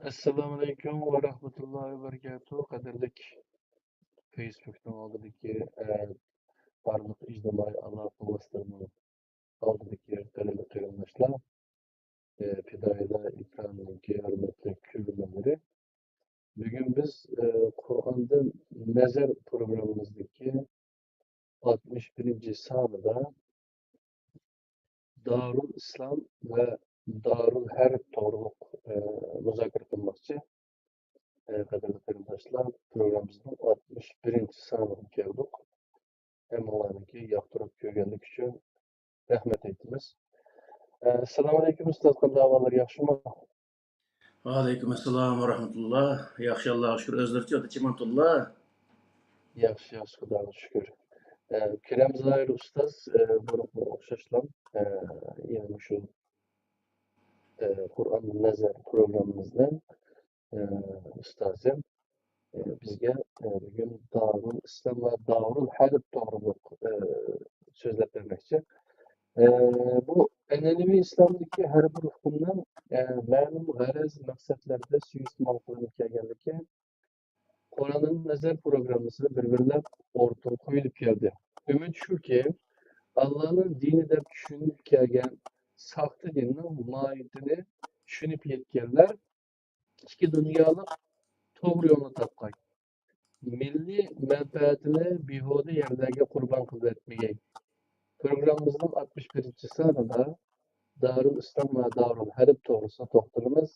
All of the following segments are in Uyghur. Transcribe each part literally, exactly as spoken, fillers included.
ئەسسالامۇئەلەيكۇم ۋە رەھمەتۇللاھى ۋە بەرىكاتۇھ. قەدىرلىك فېيسبۇكنىڭ ئالدىدىكى، ئە، بارلىق ئىجتىمائىي ئالاقە ۋاسىتىلىرىنىڭ ئالدىدىكى قەدىرلىك قېرىنداشلار، ئە، پىدائىيلار ئېكرانىدىكى ھۆرمەتلىك كۆرۈرمەنلىرى. بۈگۈن بىز، ئە، قۇرئاندىن نەزەر پروگراممىمىزدىكى ئاتمىش بىرىنچى سانىدا دارۇل ئىسلام ۋە دارۇل ھەرب توغرۇلۇق، ئە، مۇزاكىرە قىلماقچى. ئە، قەدىرلىك قېرىنداشلار، پروگراممىمىزنىڭ ئاتمىش بىرىنچى سانىغا كەلدۇق. ھەممىڭلارنىڭكى ياقتۇرۇپ كۆرگەنلىكى ئۈچۈن رەھمەت ئېيتىمىز. ئە، ئەسسالامۇئەلەيكۇم ئۇستاز، قانداق ئەھۋاللار، ياخشىمۇ؟ ۋەئەلەيكۇم ئەسسالام ۋە رەھمەتۇللا. ياخشى، ئاللاغا شۈكۈر. ئۆزلىرىچە، ئۆتە چىمەنتۇللا. ياخشى، ياخشى، خۇداغا شۈكۈر. ئە، كېرەم زاھىر ئۇستاز، ئە، بۇرۇنقىغا ئوخشاشلا، ئە، يەنە مۇشۇ، ئە، قۇرئان نەزەر پروگراممىمىزنىڭ، ئە، ئۇستازى، ئە، بىزگە، ئە، بۈگۈن دارۇل ئىسلام ۋە دارۇل ھەرب توغرۇلۇق، ئە، سۆزلەپ بەرمەكچى. ئە، بۇ ئەنئەنىۋى ئىسلامدىكى ھەر بىر ھۆكۈمنىڭ، ئە، مەلۇم غەرەز، مەقسەتلەردە سۇيىئىستېمال قىلىنىپ كەلگەنلىكى قۇرئاندىن نەزەر پروگراممىسىدا بىر-بىرلەپ ئوتتۇرىغا قويۇلۇپ كەلدى. ئۈمىد شۇكى، ئاللانىڭ دىنى دەپ چۈشىنىپ كەلگەن ساختا دىننىڭ ماھىيىتىنى چۈشىنىپ يەتكەنلەر ئىككى دۇنيالىق توغرا يولنى تاپقاي. مىللىي مەنپەئەتىنى بىھۇدە يەرلەرگە قۇربان قىلىۋەتمىگەي. پروگراممىمىزنىڭ ئاتمىش بىرىنچى سانىدا دارۇل ئىسلام ۋە دارۇل ھەرب توغرىسىدا توختىلىمىز.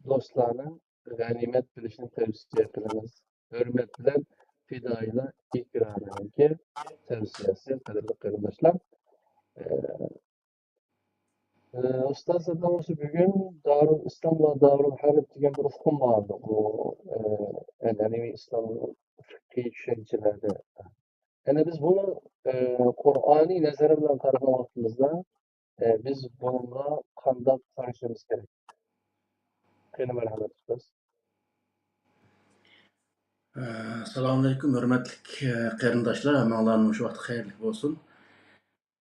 دوستلارنىڭ غەنىيمەت بىلىشىنى تەۋسىيە قىلىمىز. ھۆرمەت بىلەن، پىدائىيلار ئېكرانىنىڭكى تەۋسىيەسى، قەدىرلىك قېرىنداشلار. ئە، ئە، ئۇستاز، سەندە بولسا بۈگۈن دارۇل ئىسلام ۋە دارۇل ھەرب دېگەن بىر ئۇقۇم بار. بۇ، ئە، ئەنئەنىۋى ئىسلام فىقھىي چۈشەنچىلەردە. يەنى بىز بۇنى، ئە، قۇرئانىي نەزەر بىلەن قارىغان ۋاقتىمىزدا، ئە، بىز بۇنىڭغا قانداق قارىشىمىز كېرەك؟ قېنى، مەرھەمەت، ئۇستاز. ئە، ئەسسالامۇئەلەيكۇم، ھۆرمەتلىك، ئە، قېرىنداشلار، ھەممىڭلارنىڭ مۇشۇ ۋاقتى خەيرلىك بولسۇن.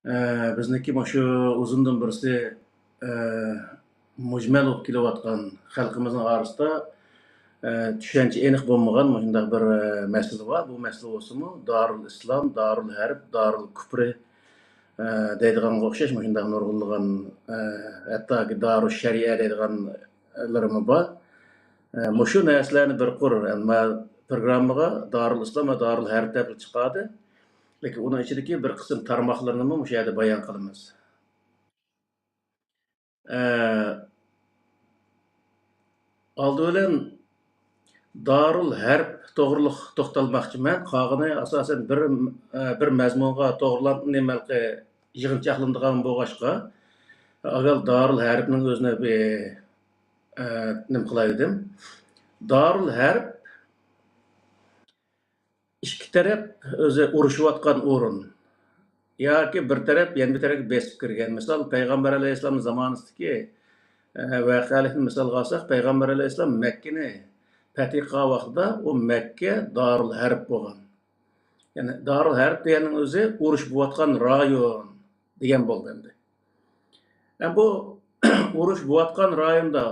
ئە، بىزنىڭكى مۇشۇ ئۇزۇندىن بىرسى، ئە، مۇجمەل بولۇپ كېلىۋاتقان، خەلقىمىزنىڭ ئارىسىدا، ئە، چۈشەنچە ئېنىق بولمىغان مۇشۇنداق بىر، ئە، مەسىلە بار. بۇ مەسىلە بولسىمۇ دارۇل ئىسلام، دارۇل ھەرب، دارۇل كۇپرى، ئە، دەيدىغانغا ئوخشاش مۇشۇنداق نۇرغۇنلىغان، ئە، ھەتتاكى دارۇ شەرىئە دەيدىغانلىرىمۇ بار. ئە، مۇشۇ نەرسىلەرنى بىر قۇر، ئەمما پروگراممىغا دارۇل ئىسلام ۋە دارۇل ھەرب دەپ چىقاردى. لېكىن ئۇنىڭ ئىچىدىكى بىر قىسىم تارماقلىرىنىمۇ مۇشۇ يەردە بايان قىلىمىز. ئە، ئالدى بىلەن دارۇل ھەرب توغرۇلۇق توختالماقچىمەن. قالغىنى ئاساسەن بىر، ئە، بىر مەزمۇنغا توغرىلان نېمە يىغىنچاقلىنىدىغان بولغاچقا، ئاۋۋال دارۇل ھەربنىڭ ئۆزىنى بىر، ئە، نېمە قىلاي دېدىم. دارۇل ھەرب ئىككى تەرەپ ئۆزى ئۇرۇشۇۋاتقان ئورۇن ياكى بىر تەرەپ يەنە بىر تەرەپكە بېسىپ كىرگەن. مىسال، پەيغەمبەر ئەلەيھىسسالام زامانىسىدىكى، ئە، ۋەقەلىكنى مىسالغا ئالساق، پەيغەمبەر ئەلەيھىسسالام مەككىنى پەتھى قىلغان ۋاقتىدا ئۇ مەككە دارۇل ھەرب بولغان. يەنى دارۇل ھەرب دېگەننىڭ ئۆزى ئۇرۇش بولۇۋاتقان رايون دېگەن بولدى ئەمدى. ئە، بۇ ئۇرۇش بولۇۋاتقان رايوندا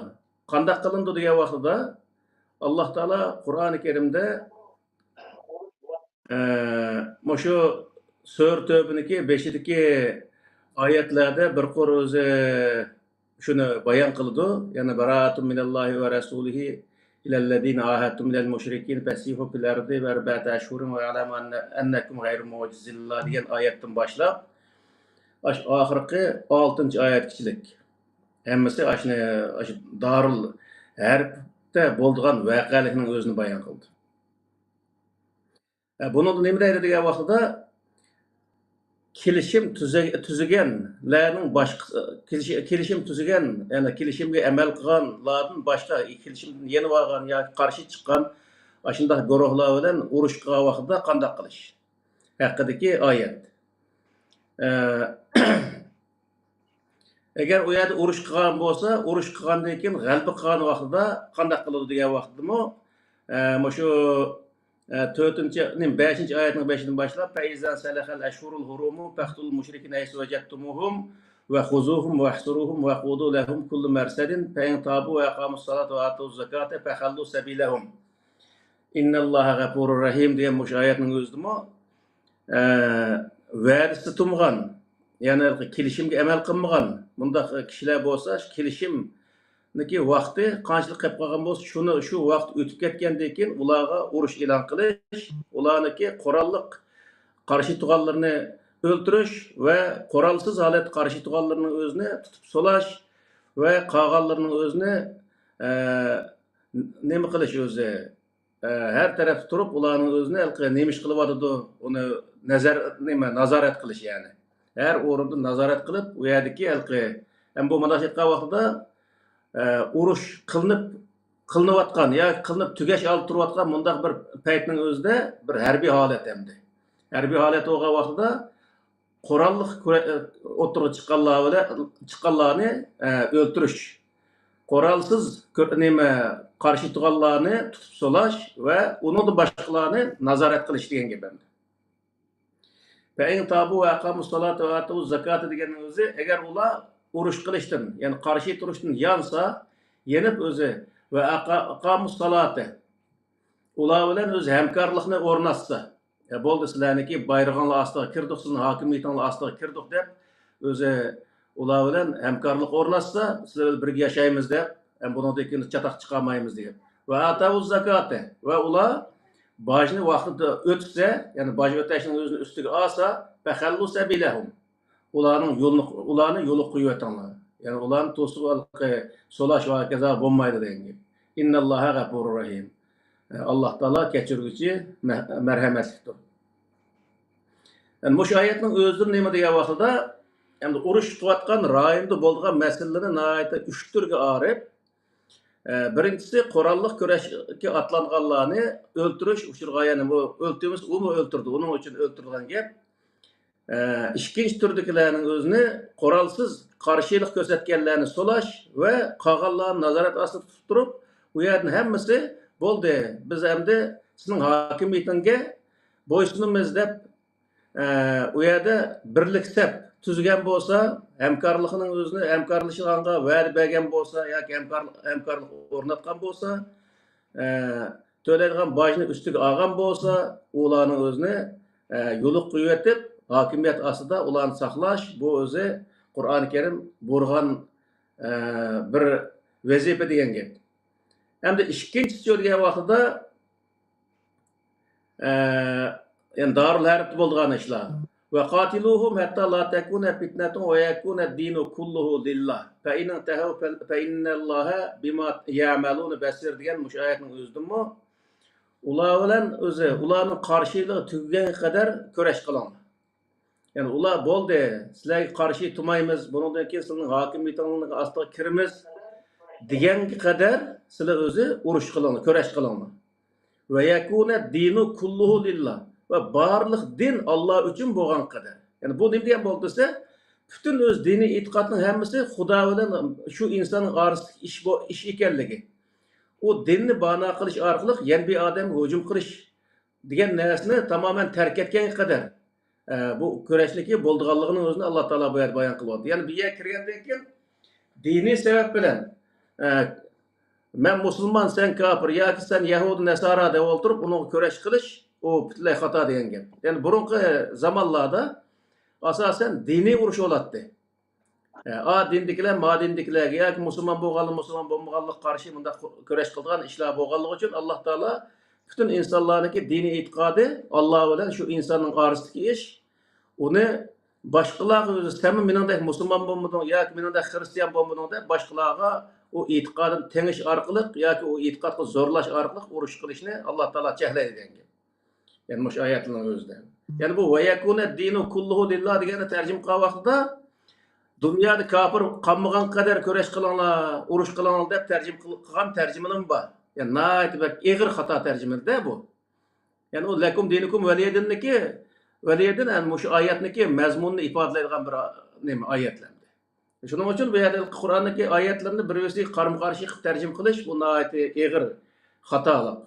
قانداق قىلىنىدۇ دېگەن ۋاقتىدا، ئاللا تائالا قۇرئانى كەرىمدە، ئە، مۇشۇ سۈرە تۆبىنىڭكى بېشىدىكى ئايەتلەردە بىر قۇر ئۆزى شۇنى بايان قىلىدۇ. يەنى، براءة من الله ورسوله إلى الذين عاهدتم من المشركين فسيحوا في الأرض أربعة أشهر واعلموا أن-، أنكم غير معجز الله دېگەن ئايەتتىن باشلاپ، ئاش-، ئاخىرقى ئالتىنچى ئايەتكىچىلىك ھەممىسى ئاشۇنى، ئاشۇ دارۇل ھەربتە بولىدىغان ۋەقەلىكنىڭ ئۆزىنى بايان قىلدى. ئە، بۇنىڭدا نېمە دەيدۇ دېگەن ۋاقتىدا، كېلىشىم تۈزە-، تۈزگەنلەرنىڭ باشقا، كېلىشى-، كېلىشىم تۈزگەن، يەنى كېلىشىمگە ئەمەل قىلغانلاردىن باشقا، كېلىشىمدىن يېنىۋالغان ياكى قارشى چىققان ئاشۇنداق گۇرۇھلار بىلەن ئۇرۇش قىلغان ۋاقتىدا قانداق قىلىش ھەققىدىكى ئايەت. ئە، ئەگەر ئۇ يەردە ئۇرۇش قىلغان بولسا، ئۇرۇش قىلغاندىن كېيىن غەلىبە قىلغان ۋاقتىدا قانداق قىلىدۇ دېگەن ۋاقتىدىمۇ، ئە، مۇشۇ، ئە، تۆتىنچى، نېمە، بەشىنچى ئايەتنىڭ بېشىدىن باشلاپ، فإذا انسلخ الأشهر الحرم فاقتلوا المشركين حيث وجدتموهم وخذوهم واحصروهم وقعدوا لهم كل مرصد فإن تابوا وأقاموا الصلاة وآتوا الزكاة فخلوا سبيلهم إن الله غفور رحيم دېگەن مۇشۇ ئايەتنىڭ ئۆزىدىمۇ، ئە، ۋەدىسى تۇتمىغان، يەنى كېلىشىمگە ئەمەل قىلمىغان مۇنداق كىشىلەر بولسا، شۇ كېلىشىمنىكى ۋاقتى قانچىلىك قېلىپ قالغان بولسا، شۇنى، شۇ ۋاقىت ئۆتۈپ كەتكەندىن كېيىن ئۇلارغا ئۇرۇش ئېلان قىلىش، ئۇلارنىڭكى قوراللىق قارشى تۇرغانلىرىنى ئۆلتۈرۈش ۋە قورالسىز ھالەتتە قارشى تۇرغانلىرىنىڭ ئۆزىنى تۇتۇپ سولاش ۋە قالغانلىرىنىڭ ئۆزىنى، ئە، نېمە قىلىش ئۆزى، ئە، ھەر تەرەپتە تۇرۇپ، ئۇلارنىڭ ئۆزىنى ھېلىقى نېمە ئىش قىلىۋاتىدۇ، ئۇنى نەزەر، نېمە، نازارەت قىلىش، يەنى. ھەر ئورۇندا نازارەت قىلىپ، ئۇ يەردىكى ھېلىقى، ھەم بۇ مۇنداق ئېيتقان ۋاقتىدا، ئە، ئۇرۇش قىلىنىپ، قىلىنىۋاتقان ياكى قىلىنىپ تۈگەش ئالدىدا تۇرۇۋاتقان مۇنداق بىر پەيتنىڭ ئۆزىدە بىر ھەربىي ھالەت ئەمدى. ھەربىي ھالەت بولغان ۋاقتىدا قوراللىق كۈرە-، ئوتتۇرىغا چىققانلار بىلەن، چىققانلارنى، ئە، ئۆلتۈرۈش. قورالسىز كۆ-، نېمە، قارشى تۇرغانلارنى تۇتۇپ سولاش ۋە ئۇنىڭدىن باشقىلارنى نازارەت قىلىش دېگەن گەپ ئەمدى. فَإِنْ تَابُوا وَأَقَامُوا الصَّلَاةَ وَآتَوُا الزَّكَاةَ دېگەننىڭ ئۆزى، ئەگەر ئۇلار ئۇرۇش قىلىشتىن، يەنى قارشى تۇرۇشتىن يانسا، يېنىپ ئۆزى، وَأَقَامُوا الصَّلَاةَ، ئۇلار بىلەن ئۆزى ھەمكارلىقنى ئورناتسا، يا بولدى، سىلەرنىڭكى بايرىغىڭلار ئاستىغا كىردۇق، سىزنىڭ ھاكىمىيىتىڭلار ئاستىغا كىردۇق دەپ، ئۆزى ئۇلار بىلەن ھەمكارلىق ئورناتسا، سىلەر بىلەن بىرگە ياشايمىز دەپ، ھەم بۇنىڭدىن كېيىن چاتاق چىقارمايمىز دەپ. وَآتَوُا الزَّكَاةَ، ۋە ئۇلار باجنى ۋاقتىدا ئۆتىسە، يەنى باج ئۆتەشنىڭ ئۆزىنى ئۈستىگە ئالسا، فَخَلُّوا سَبِيلَهُمْ، ئۇلارنىڭ يولىنى، ئۇلارنى يولغا قويۇۋېتىڭلار. يەنى ئۇلارنى توسۇپ، ھېلىقى سولاش ۋە ھاكازا بولمايدۇ دېگەن گەپ. إِنَّ اللَّهَ غَفُورٌ رَحِيمٌ. ئاللاھ تائالا كەچۈرگۈچى، مە-، مەرھەمەتلىكتۇر. يەنى مۇشۇ ئايەتنىڭ ئۆزىدىن نېمە دېگەن ۋاقتىدا، ئەمدى ئۇرۇش قىلىۋاتقان رايوندا بولىدىغان مەسىلىلەرنى ناھايىتى ئۈچ تۈرگە ئايرىپ، ئە، بىرىنچىسى، قوراللىق كۈرەشكە ئاتلانغانلارنى ئۆلتۈرۈش ئۇچۇرىغا، يەنى بۇ ئۆلتۈرمىسە ئۇمۇ ئۆلتۈرىدۇ، ئۇنىڭ ئۈچۈن ئۆلتۈرىدىغان گەپ. ئە، ئىككىنچى تۈردىكىلەرنىڭ ئۆزىنى قورالسىز قارشىلىق كۆرسەتكەنلەرنى سولاش ۋە قالغانلارنى نازارەت ئاستىدا تۇتۇپ تۇرۇپ، ئۇ يەردىن ھەممىسى، بولدى، بىز ئەمدى سېنىڭ ھاكىمىيىتىڭگە بويسۇنىمىز دەپ، ئە، ئۇ يەردە بىرلىك سەپ تۈزگەن بولسا، ھەمكارلىقنىڭ ئۆزىنى، ھەمكارلىشىدىغانغا ۋەدە بەرگەن بولسا ياكى ھەمكارلىق، ھەمكارلىق ئورناتقان بولسا، ئە، تۆلەيدىغان باجنى ئۈستىگە ئالغان بولسا، ئۇلارنىڭ ئۆزىنى، ئە، يولۇق قويۇۋېتىپ، ھاكىمىيەت ئاستىدا ئۇلارنى ساقلاش، بۇ ئۆزى قۇرئانى كەرىم بۇيرۇغان، ئە، بىر ۋەزىپە دېگەن گەپ. ئەمدى ئىككىنچىسى دېگەن ۋاقتىدا، ئە، يەنى دارۇل ھەربتە بولىدىغان ئىشلار. وَقَاتِلُوهُمْ حَتَّى لَا تَكُونَ فِتْنَةٌ وَيَكُونَ الدِّينُ كُلُّهُ لِلَّهِ فَإِنِ انْتَهَوْا فَإِنَّ اللَّهَ بِمَا يَعْمَلُونَ بَصِيرٌ دېگەن مۇشۇ ئايەتنىڭ ئۆزىدىنمۇ، ئۇلار بىلەن ئۆزى، ئۇلارنىڭ قارشىلىقى تۈگىگەنگە قەدەر كۈرەش قىلىڭلار. يەنى ئۇلار، بولدى، سىلەرگە قارشى تۇرمايمىز، بۇنىڭدىن كېيىن سىلەرنىڭ ھاكىمىيىتىڭلارنىڭ ئاستىغا كىرىمىز دېگەنگە قەدەر سىلەر ئۆزى ئۇرۇش قىلىڭلار، كۈرەش قىلىڭلار. وَيَكُونَ الدِّينُ كُلُّهُ لِلَّهِ، ۋە بارلىق دىن ئاللا ئۈچۈن بولغان قەدەر. يەنى بۇ نېمە دېگەن بولدى دېسە، پۈتۈن ئۆز دىنىي ئېتىقادنىڭ ھەممىسى خۇدا بىلەن شۇ ئىنساننىڭ ئارىسىدىكى ئىش، بۇ ئىش ئىكەنلىكى. ئۇ دىننى بانو قىلىش ئارقىلىق يەنە بىر ئادەمگە ھۇجۇم قىلىش دېگەن نەرسىنى تامامەن تەرك ئەتكەنگە قەدەر، ئە، بۇ كۈرەشلىكى بولىدىغانلىقىنىڭ ئۆزىنى ئاللا تائالا بۇ يەردە بايان قىلىۋاتىدۇ. يەنى بۇ يەرگە كىرگەندىن كېيىن دىنىي سەۋەب بىلەن، ئە، مەن مۇسۇلمان، سەن كاپىر ياكى سەن يەھۇدىي نەسارا دەپ ئولتۇرۇپ، ئۇنىڭغا كۈرەش قىلىش، ئۇ پۈتۈنلەي خاتا دېگەن گەپ. يەنى بۇرۇنقى زامانلاردا ئاساسەن دىنىي ئۇرۇش بولاتتى. ئە، ئا دىندىكىلەر ما دىندىكىلەرگە ياكى مۇسۇلمان بولغانلار مۇسۇلمان بولمىغانلىققا قارشى مۇنداق كۈرەش قىلىدىغان ئىشلار بولغانلىقى ئۈچۈن، ئاللا تائالا پۈتۈن ئىنسانلارنىڭكى دىنىي ئېتىقادى ئاللا بىلەن شۇ ئىنساننىڭ ئارىسىدىكى ئىش، ئۇنى باشقىلارغا ئۆزى، سەنمۇ مېنىڭدەك مۇسۇلمان بولمىدىڭ ياكى مېنىڭدەك خىرىستىيان بولمىدىڭ دەپ، باشقىلارغا ئۇ ئېتىقادىنى تېڭىش ئارقىلىق ياكى ئۇ ئېتىقادقا زورلاش ئارقىلىق ئۇرۇش قىلىشنى ئاللا تائالا چەكلەيدۇ دېگەن گەپ. يەنى مۇشۇ ئايەتلەرنىڭ ئۆزىدە. يەنى بۇ «وَيَكُونَ الدِّينُ كُلُّهُ لِلَّهِ» دېگەننى تەرجىمە قىلغان ۋاقتىدا، دۇنيادا كاپىر قالمىغان قەدەر كۈرەش قىلىڭلار، ئۇرۇش قىلىڭلار دەپ تەرجىمە قىل-، قىلغان تەرجىمىلىرىمۇ بار. يەنى ناھايىتى بەك ئېغىر خاتا تەرجىمىلىرى-دە بۇ. يەنى ئۇ «لَكُمْ دِينُكُمْ وَلِيَ دِينِ»نىكى، ۋەلىيەدىن، يەنى مۇشۇ ئايەتنىكى مەزمۇنىنى ئىپادىلەيدىغان بىر، نېمە، ئايەتلەر. شۇنىڭ ئۈچۈن بۇ يەردە قۇرئاندىكى ئايەتلەرنى بىر-بىرسىگە قارىمۇ-قارشى قىلىپ تەرجىمە قىلىش، بۇ ناھايىتى ئېغىر خاتالىق.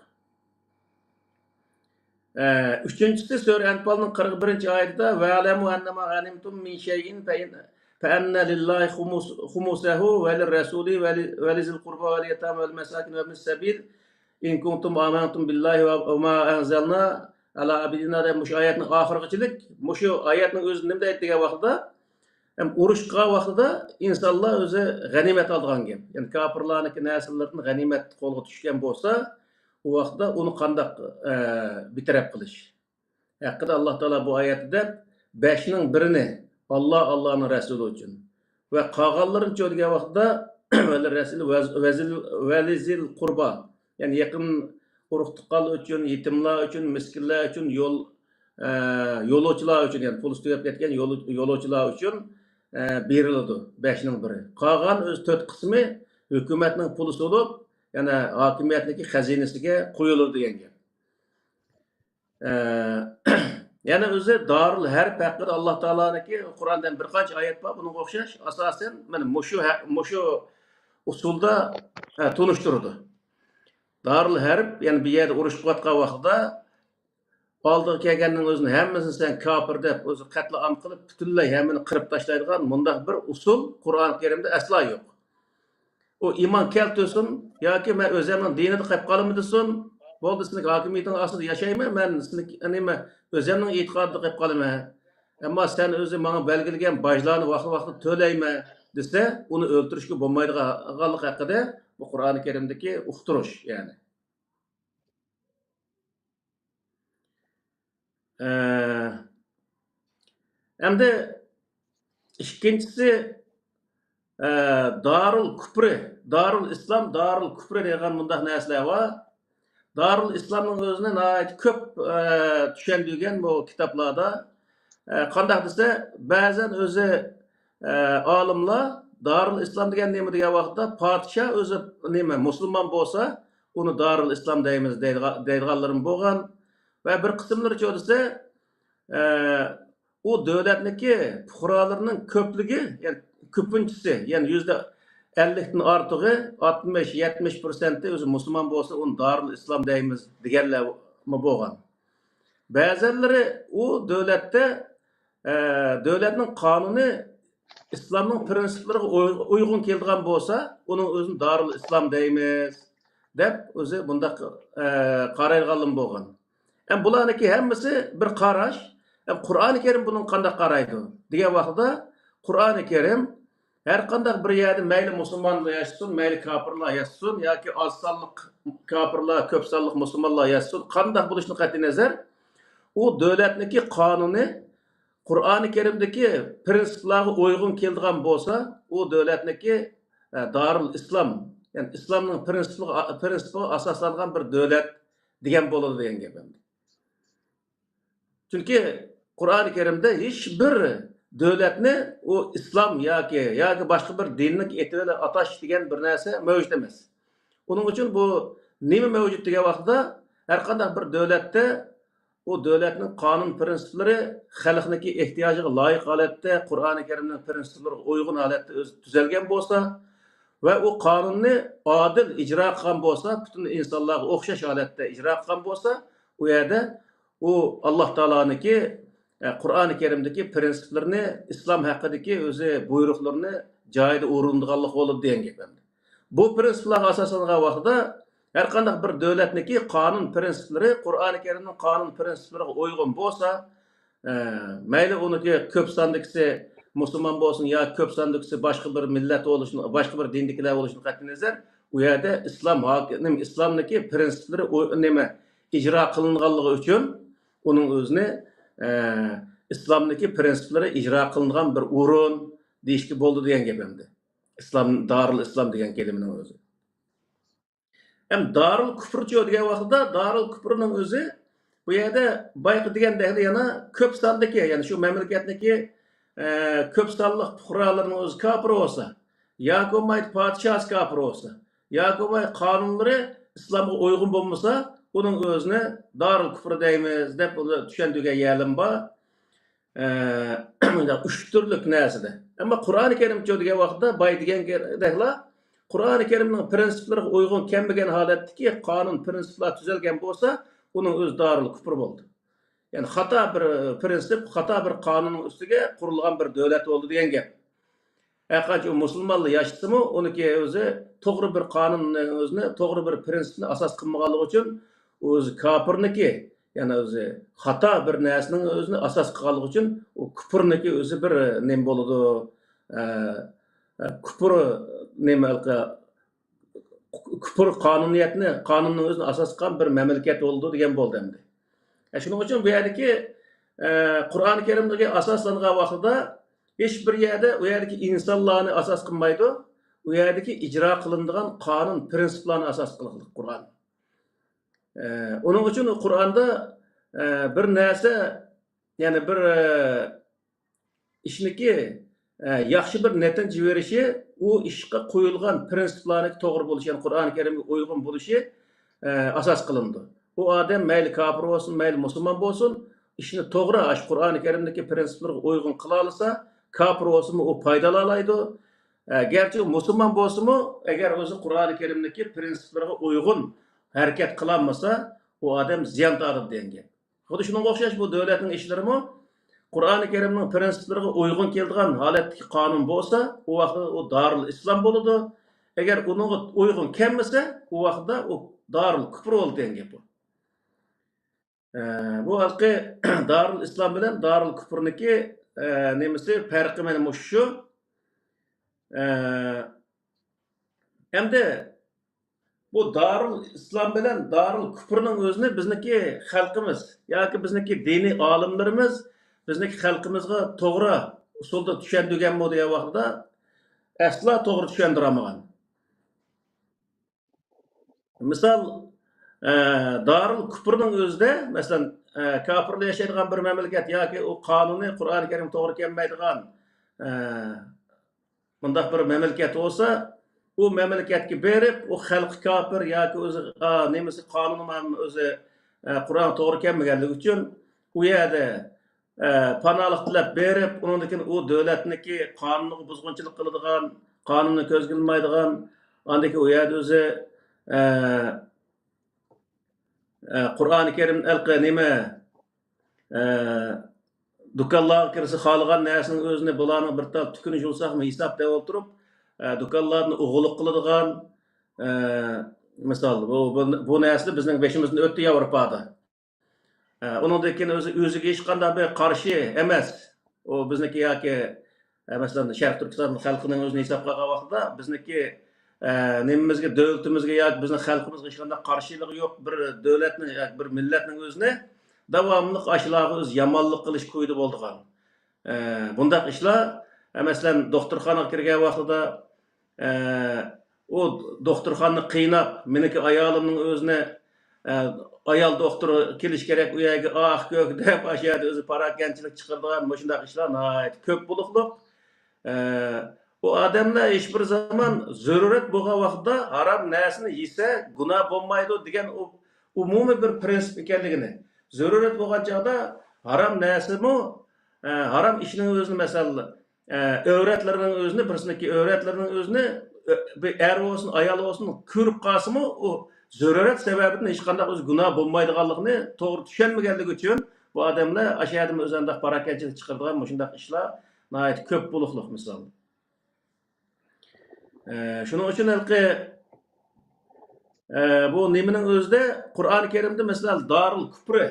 ئە، ئۈچىنچىسى، سۈرە ئەنپالنىڭ قىرىق بىرىنچى ئايىتىدە، «وَاعْلَمُوا أَنَّمَا غَنِمْتُم مِّن شَيْءٍ فَإِنَّ، فأن لله خمس-، خمسه وللرسول ول-، ولذي القربى واليتامى والمساكين وابن السبيل إن كنتم آمنتم بالله وما أنزلنا على عبدنا دەپ مۇشۇ ئايەتنىڭ ئاخىرىغىچىلىك، مۇشۇ ئايەتنىڭ ئۆزى نېمە دەيدۇ دېگەن ۋاقتىدا، ھەم ئۇرۇشقا ۋاقتىدا ئىنسانلار ئۆزى غەنىيمەت ئالىدىغان گەپ. يەنى كاپىرلارنىڭكى نەرسىلىرىدىن غەنىيمەت قولغا چۈشكەن بولسا، ئۇ ۋاقىتتا ئۇنى قانداق، ئە، بىتەرەپ قىلىش ھەققىدە ئاللا تائالا بۇ ئايەتتە دەپ، بەشنىڭ بىرىنى ئاللا، ئاللانىڭ رەسۇلى ئۈچۈن ۋە قالغانلىرىنىچۇ دېگەن ۋاقتىدا ۋەلىر رەسۇل ۋەز-، ۋەزىل-، ۋەلىزىل قۇربا، يەنى يېقىن ئۇرۇق تۇغقانلار ئۈچۈن، يېتىملار ئۈچۈن، مىسكىنلەر ئۈچۈن، يول، ئە، يولۇچىلار ئۈچۈن، يەنى پۇلى تۈگەپ كەتكەن يولۇ-، يولۇچىلار ئۈچۈن، ئە، بېرىلىدۇ، بەشنىڭ بىرى. قالغان ئۆزى تۆت قىسمى ھۆكۈمەتنىڭ پۇلى بولۇپ، يەنە ھاكىمىيەتنىڭكى خەزىنىسىگە قويۇلىدۇ دېگەن گەپ. ئە، يەنە ئۆزى دارۇل ھەرب ھەققىدە ئاللا تائالانىڭكى قۇرئاندا بىر قانچە ئايەت بار بۇنىڭغا ئوخشاش. ئاساسەن، مانا مۇشۇ ھە-، مۇشۇ ئۇسۇلدا، ئە، تونۇشتۇرىدۇ. دارۇل ھەرب، يەنى بىر يەردە ئۇرۇش قىلىۋاتقان ۋاقتىدا ئالدىغا كەلگەننىڭ ئۆزىنى ھەممىسىنى سەن كاپىر دەپ، ئۆزى قەتلىئام قىلىپ، پۈتۈنلەي ھەممىنى قىرىپ تاشلايدىغان مۇنداق بىر ئۇسۇل قۇرئان كەرىمدە ئەسلا يوق. ئۇ ئىمان كەلتۈرسۇن ياكى مەن ئۆزۈمنىڭ دىنىدا قېلىپ قالىمەن دېسۇن، بولدى، سېنىڭ ھاكىمىيىتىڭ ئاستىدا ياشايمەن، مەن سېنىڭ، نېمە، ئۆزۈمنىڭ ئېتىقادىدا قېلىپ قالىمەن. ئەمما سەن ئۆزى ماڭا بەلگىلىگەن باجلارنى ۋاقتى-ۋاقتىدا تۆلەيمەن دېسە، ئۇنى ئۆلتۈرۈشكە بولمايدىغانلىقى ھەققىدە بۇ قۇرئانى كەرىمدىكى ئۇقتۇرۇش، يەنى. ئە، ئەمدى ئىككىنچىسى، ئە، دارۇل كۇپرى، دارۇل ئىسلام، دارۇل كۇپرى دېگەن مۇنداق نەرسىلەر بار. دارۇل ئىسلامنىڭ ئۆزىنى ناھايىتى كۆپ، ئە، چۈشەندۈرگەن بۇ كىتابلاردا. ئە، قانداق دېسە، بەزەن ئۆزى، ئە، ئالىملار دارۇل ئىسلام دېگەن نېمە دېگەن ۋاقىتتا، پادىشاھ ئۆزى نېمە، مۇسۇلمان بولسا، ئۇنى دارۇل ئىسلام دەيمىز دەيدىغا-، دەيدىغانلىرىمۇ بولغان. ۋە بىر قىسىملىرىچۇ دېسە، ئە، ئۇ دۆلەتنىكى پۇقرالىرىنىڭ كۆپلۈكى، يەنى كۆپىنچىسى، يەنى يۈزدە ئەللىكتىن ئارتۇقى، ئاتمىش، يەتمىش پىرسەنتى ئۆزى مۇسۇلمان بولسا، ئۇنى دارۇل ئىسلام دەيمىز دېگەنلەرمۇ بولغان. بەزەنلىرى ئۇ دۆلەتتە، ئە، دۆلەتنىڭ قانۇنى ئىسلامنىڭ پىرىنسىپلىرىغا ئۇي-، ئۇيغۇن كېلىدىغان بولسا، ئۇنىڭ ئۆزىنى دارۇل ئىسلام دەيمىز، دەپ ئۆزى بۇنداق، ئە، قارايدىغانلىرىمۇ بولغان. ھەم بۇلارنىڭكى ھەممىسى بىر قاراش. ھەم قۇرئانى كەرىم بۇنىڭغا قانداق قارايدۇ دېگەن ۋاقتىدا، قۇرئانى كەرىم ھەر قانداق بىر يەردە مەيلى مۇسۇلمانلار ياشىسۇن، مەيلى كاپىرلار ياشىسۇن ياكى ئاز سانلىق كاپىرلار، كۆپ سانلىق مۇسۇلمانلار ياشىسۇن، قانداق بولۇشىدىن قەتئىينەزەر، ئۇ دۆلەتنىڭكى قانۇنى قۇرئانى كەرىمدىكى پىرىنسىپلارغا ئۇيغۇن كېلىدىغان بولسا، ئۇ دۆلەتنىڭكى، ئە، دارۇل ئىسلام، يەنى ئىسلامنىڭ پىرىنسىپىغا، پىرىنسىپىغا ئاساسلانغان بىر دۆلەت دېگەن بولىدۇ دېگەن گەپ ئەمدى. چۈنكى قۇرئانى كەرىمدە ھېچ بىر دۆلەتنى ئۇ ئىسلام ياكى، ياكى باشقا بىر دىننىڭ ئېتى بىلەن ئاتاش دېگەن بىر نەرسە مەۋجۇت ئەمەس. ئۇنىڭ ئۈچۈن بۇ نېمە مەۋجۇت دېگەن ۋاقتىدا، ھەر قانداق بىر دۆلەتتە ئۇ دۆلەتنىڭ قانۇن پىرىنسىپلىرى خەلقنىڭكى ئېھتىياجىغا لايىق ھالەتتە قۇرئانى كەرىمنىڭ پىرىنسىپلىرىغا ئۇيغۇن ھالەتتە ئۆزى تۈزەلگەن بولسا ۋە ئۇ قانۇننى ئادىل ئىجرا قىلغان بولسا، پۈتۈن ئىنسانلارغا ئوخشاش ھالەتتە ئىجرا قىلغان بولسا، ئۇ يەردە ئۇ ئاللا تائالانىڭكى، ئە، قۇرئانى كەرىمدىكى پىرىنسىپلىرىنى، ئىسلام ھەققىدىكى ئۆزى بۇيرۇقلىرىنى جايىدا ئورۇندىغانلىق بولىدۇ دېگەن گەپ ئەمدى. بۇ پىرىنسىپلارغا ئاساسلانغان ۋاقتىدا، ھەر قانداق بىر دۆلەتنىڭكى قانۇن پىرىنسىپلىرى قۇرئانى كەرىمنىڭ قانۇن پىرىنسىپلىرىغا ئۇيغۇن بولسا، ئە، مەيلى ئۇنىڭكى كۆپ ساندىكىسى مۇسۇلمان بولسۇن يا كۆپ ساندىكىسى باشقا بىر مىللەت بولۇشىدىن، باشقا بىر دىندىكىلەر بولۇشىدىن قەتئىينەزەر، ئۇ يەردە ئىسلام ھاكى-، نېمە، ئىسلامنىڭكى پىرىنسىپلىرى ئۇ-، نېمە، ئىجرا قىلىنغانلىقى ئۈچۈن ئۇنىڭ ئۆزىنى، ئە، ئىسلامنىڭكى پىرىنسىپلىرى ئىجرا قىلىنغان بىر ئورۇن دېيىشكە بولىدۇ دېگەن گەپ ئەمدى. ئىسلام، دارۇل ئىسلام دېگەن كەلىمىنىڭ ئۆزى. ھەم دارۇل كۇفرچۇ دېگەن ۋاقتىدا، دارۇل كۇفرنىڭ ئۆزى بۇ يەردە بايىقى دېگەندەكلا يەنە كۆپ ساندىكى، يەنى شۇ مەملىكەتنىكى، ئە، كۆپ سانلىق پۇقرالىرىنىڭ ئۆزى كاپىر بولسا، ياكى بولمايدۇ پادىشاھى كاپىر بولسا، ياكى بولماي قانۇنلىرى ئىسلامغا ئۇيغۇن بولمىسا، ئۇنىڭ ئۆزىنى دارۇل كۇفر دەيمىز دەپ بۇنى چۈشەندۈرگەن يەرلىرىمۇ بار. ئە، مۇنداق ئۈچ تۈرلۈك نەرسىدە. ئەمما قۇرئانى كەرىمچۇ دېگەن ۋاقىتتا بايا دېگەندەكلا، قۇرئانى كەرىمنىڭ پىرىنسىپلىرىغا ئۇيغۇن كەلمىگەن ھالەتتىكى قانۇن پىرىنسىپلار تۈزەلگەن بولسا، ئۇنىڭ ئۆزى دارۇل كۇپر بولدى. يەنى خاتا بىر پىرىنسىپ، خاتا بىر قانۇننىڭ ئۈستىگە قۇرۇلغان بىر دۆلەت بولدى دېگەن گەپ. ھەرقانچە ئۇ مۇسۇلمانلا ياشىسىمۇ، ئۇنىڭكى ئۆزى توغرا بىر قانۇننى، ئۆزىنى توغرا بىر پرىنسىپنى ئاساس قىلمىغانلىقى ئۈچۈن، ئۇ ئۆزى كاپىرنىكى، يەنى ئۆزى خاتا بىر نەرسىنىڭ ئۆزىنى ئاساس قىلغانلىقى ئۈچۈن، ئۇ كۇپۇرنىكى ئۆزى بىر، ئە، نېمە بولىدۇ؟ ئە، ئە، كۇپۇر، نېمە، ھېلىقى كۇپۇر قانۇنىيەتنى، قانۇننىڭ ئۆزىنى ئاساس قىلغان بىر مەملىكەت بولىدۇ دېگەن بولدى ئەمدى. ئە، شۇنىڭ ئۈچۈن بۇ يەردىكى، ئە، قۇرئان كەرىمدىكى ئاساسلانغان ۋاقتىدا ھېچ بىر يەردە ئۇ يەردىكى ئىنسانلارنى ئاساس قىلمايدۇ. ئۇ يەردىكى ئىجرا قىلىنىدىغان قانۇن، پرىنسىپلارنى ئاساس قىلغان قۇرئان. ئە، ئۇنىڭ ئۈچۈن قۇرئاندا، ئە، بىر نەرسە، يەنى بىر، ئە، ئىشنىكى، ئە، ياخشى بىر نەتىجە بېرىشى، ئۇ ئىشقا قويۇلغان پرىنسىپلارنىڭ توغرا بولۇشى، يەنى قۇرئان كەرىمگە ئۇيغۇن بولۇشى، ئە، ئاساس قىلىنىدۇ. ئۇ ئادەم مەيلى كاپىر بولسۇن، مەيلى مۇسۇلمان بولسۇن، ئىشنى توغرا، ئاشۇ قۇرئان كەرىمدىكى پرىنسىپلارغا ئۇيغۇن قىلالىسا، كاپىر بولسىمۇ ئۇ پايدىلالايدۇ. ئە، گەرچە ئۇ مۇسۇلمان بولسىمۇ، ئەگەر ئۆزى قۇرئان كەرىمدىكى پرىنسىپلارغا ئۇيغۇن ھەرىكەت قىلالمىسا، ئۇ ئادەم زىيان تارتىدۇ دېگەن گەپ. خۇددى شۇنىڭغا ئوخشاش بۇ دۆلەتنىڭ ئىشلىرىمۇ قۇرئانى كەرىمنىڭ پرىنسىپلىرىغا ئۇيغۇن كېلىدىغان ھالەتتىكى قانۇن بولسا، ئۇ ۋاقىتتا ئۇ دارۇل ئىسلام بولىدۇ. ئەگەر ئۇنىڭغا ئۇيغۇن كەلمىسە، ئۇ ۋاقىتتا ئۇ دارۇل كۇپر بولىدۇ دېگەن گەپ بۇ. ئە، بۇ ھالقى دارۇل ئىسلام بىلەن دارۇل كۇپرنىكى، ئە، نېمىسى، پەرقى مانا مۇشۇ شۇ. ئە، ئەمدى بۇ دارۇل ئىسلام بىلەن دارۇل كۇپرنىڭ ئۆزىنى بىزنىكى خەلقىمىز ياكى بىزنىكى دىنىي ئالىملىرىمىز بىزنىكى خەلقىمىزغا توغرا ئۇسۇلدا چۈشەندۈرگەنمۇ دېگەن ۋاقتىدا ئەسلا توغرا چۈشەندۈرەلمىگەن. مىسال، ئە، دارۇل كۇپرنىڭ ئۆزىدە، مەسىلەن، ئە، كاپىرلار ياشايدىغان بىر مەملىكەت ياكى ئۇ قانۇنى قۇرئان كەرىم توغرا كەلمەيدىغان، ئە، مۇنداق بىر مەملىكەت بولسا، ئۇ مەملىكەتكە بېرىپ، ئۇ خەلقى كاپىر ياكى ئۆزى، ئا، نېمىسى، قانۇنى ئۆزى، ئە، قۇرئان توغرا كەلمىگەنلىكى ئۈچۈن، ئۇ يەردە، ئە، پاناھلىق تىلەپ بېرىپ، ئۇنىڭدىن كېيىن ئۇ دۆلەتنىڭكى قانۇنىغا بۇزغۇنچىلىق قىلىدىغان، قانۇننى كۆزگە ئىلمايدىغان، ئاندىن كېيىن ئۇ يەردە ئۆزى، ئە، ئە، قۇرئانى كەرىم، ئەلقى نېمە، ئە، دۇكانلارغا كىرسە، خالىغان نەرسىنىڭ ئۆزىنى بۇلارنىڭ بىر تال تۈكىنى يۇلساقمۇ ھېساب دەپ ئولتۇرۇپ، ئە، دۇكانلارنى ئوغرىلىق قىلىدىغان، ئە، مىسال، بۇ، بۇ، بۇ نەرسىلەر بىزنىڭ بېشىمىزدىن ئۆتتى ياۋروپادا. ئە، ئۇنىڭدىن كېيىن ئۆزى، ئۆزىگە ھېچقانداق بىر قارشى ئەمەس. ئۇ بىزنىڭكى ياكى، ئە، مەسىلەن، شەرقىي تۈركىستان خەلقىنىڭ ئۆزىنى ھېسابقا ئالغان ۋاقتىدا بىزنىڭكى، ئە، نېمىمىزگە، دۆلىتىمىزگە ياكى بىزنىڭ خەلقىمىزگە ھېچقانداق قارشىلىقى يوق بىر دۆلەتنى ياكى بىر مىللەتنىڭ ئۆزىنى داۋاملىق ئاشۇلارغا ئۆزى يامانلىق قىلىش كويىدا بولىدىغان. ئە، بۇنداق ئىشلار، ئە، مەسىلەن، دوختۇرخانىغا كىرگەن ۋاقتىدا، ئە، ئۇ دوختۇرخانىنى قىيناپ، مېنىڭكى ئايالىمنىڭ ئۆزىنى، ئە، ئايال دوختۇر كېلىش كېرەك ئۇ يەرگە، ئاھ، كۆك دەپ، ئاشۇ يەردە ئۆزى پاراكەندىچىلىك چىقىرىدىغان مۇشۇنداق ئىشلار ناھايىتى كۆپ بولۇقلۇق. ئە، ئۇ ئادەملەر ھېچبىر زامان زۆرۈرەت بولغان ۋاقىتتا ھارام نەرسىنى يېسە گۇناھ بولمايدۇ دېگەن ئۇ ئومۇمىي بىر پرىنسىپ ئىكەنلىكىنى، زۆرۈرەت بولغان چاغدا ھارام نەرسىمۇ، ئە، ھارام ئىشنىڭ ئۆزىنى، مەسىلەن، ئە، ئەۋرەتلىرىنىڭ ئۆزىنى، بىرسىنىڭكى ئەۋرەتلىرىنىڭ ئۆزىنى، ئۆ-، بىر ئەر بولسۇن، ئايال بولسۇن، كۆرۈپ قالسىمۇ، ئۇ زۆرۈرەت سەۋەبىدىن ھېچقانداق ئۆزى گۇناھ بولمايدىغانلىقىنى توغرا چۈشەنمىگەنلىكى ئۈچۈن، بۇ ئادەملەر ئاشۇ يەردىمۇ ئۆزى ئانداق پاراكەندىچىلىك چىقىرىدىغان مۇشۇنداق ئىشلار ناھايىتى كۆپ بولۇقلۇق، مىسال. ئە، شۇنىڭ ئۈچۈن ھېلىقى، ئە، بۇ نېمىنىڭ ئۆزىدە، قۇرئان كەرىمدە، مەسىلەن، دارۇل كۇپرى،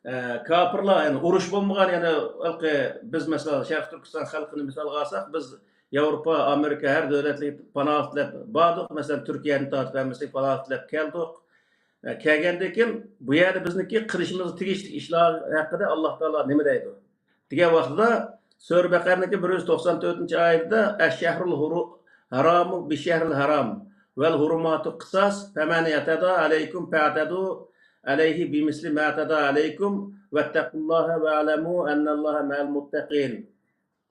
ئە، كاپىرلار، يەنى ئۇرۇش بولمىغان، يەنى ھېلىقى بىز، مەسىلەن، شەرقىي تۈركىستان خەلقىنى مىسالغا ئالساق، بىز ياۋروپا، ئامېرىكا ھەر دۆلەتلىك پاناھ تىلەپ باردۇق. مەسىلەن، تۈركىيەدىن تارتىپ ھەممىسىگە پاناھ تىلەپ كەلدۇق. ئە، كەلگەندىن كېيىن بۇ يەردە بىزنىڭكى قىلىشىمىزغا تېگىشلىك ئىشلار ھەققىدە ئاللا تائالا نېمە دەيدۇ دېگەن ۋاقتىدا، سۈرە بەقەرىنىڭكى بىر يۈز توقسان تۆتىنچى ئايىتىدە، «ئەششەھرۇل ھۇرۇ-، ھارامۇ بىششەھرىل ھارام ۋەل ھۇرۇماتۇ قىساس، فەمەن ئەتەدا ئەلەيكۇم فەتەدۇ ئەلەيھى بىمىسلى مەتەدا ئەلەيكۇم، ۋەتتەقۇللاھە ۋەئلەمۇ ئەننەللاھە مەئەل مۇتتەقىن.»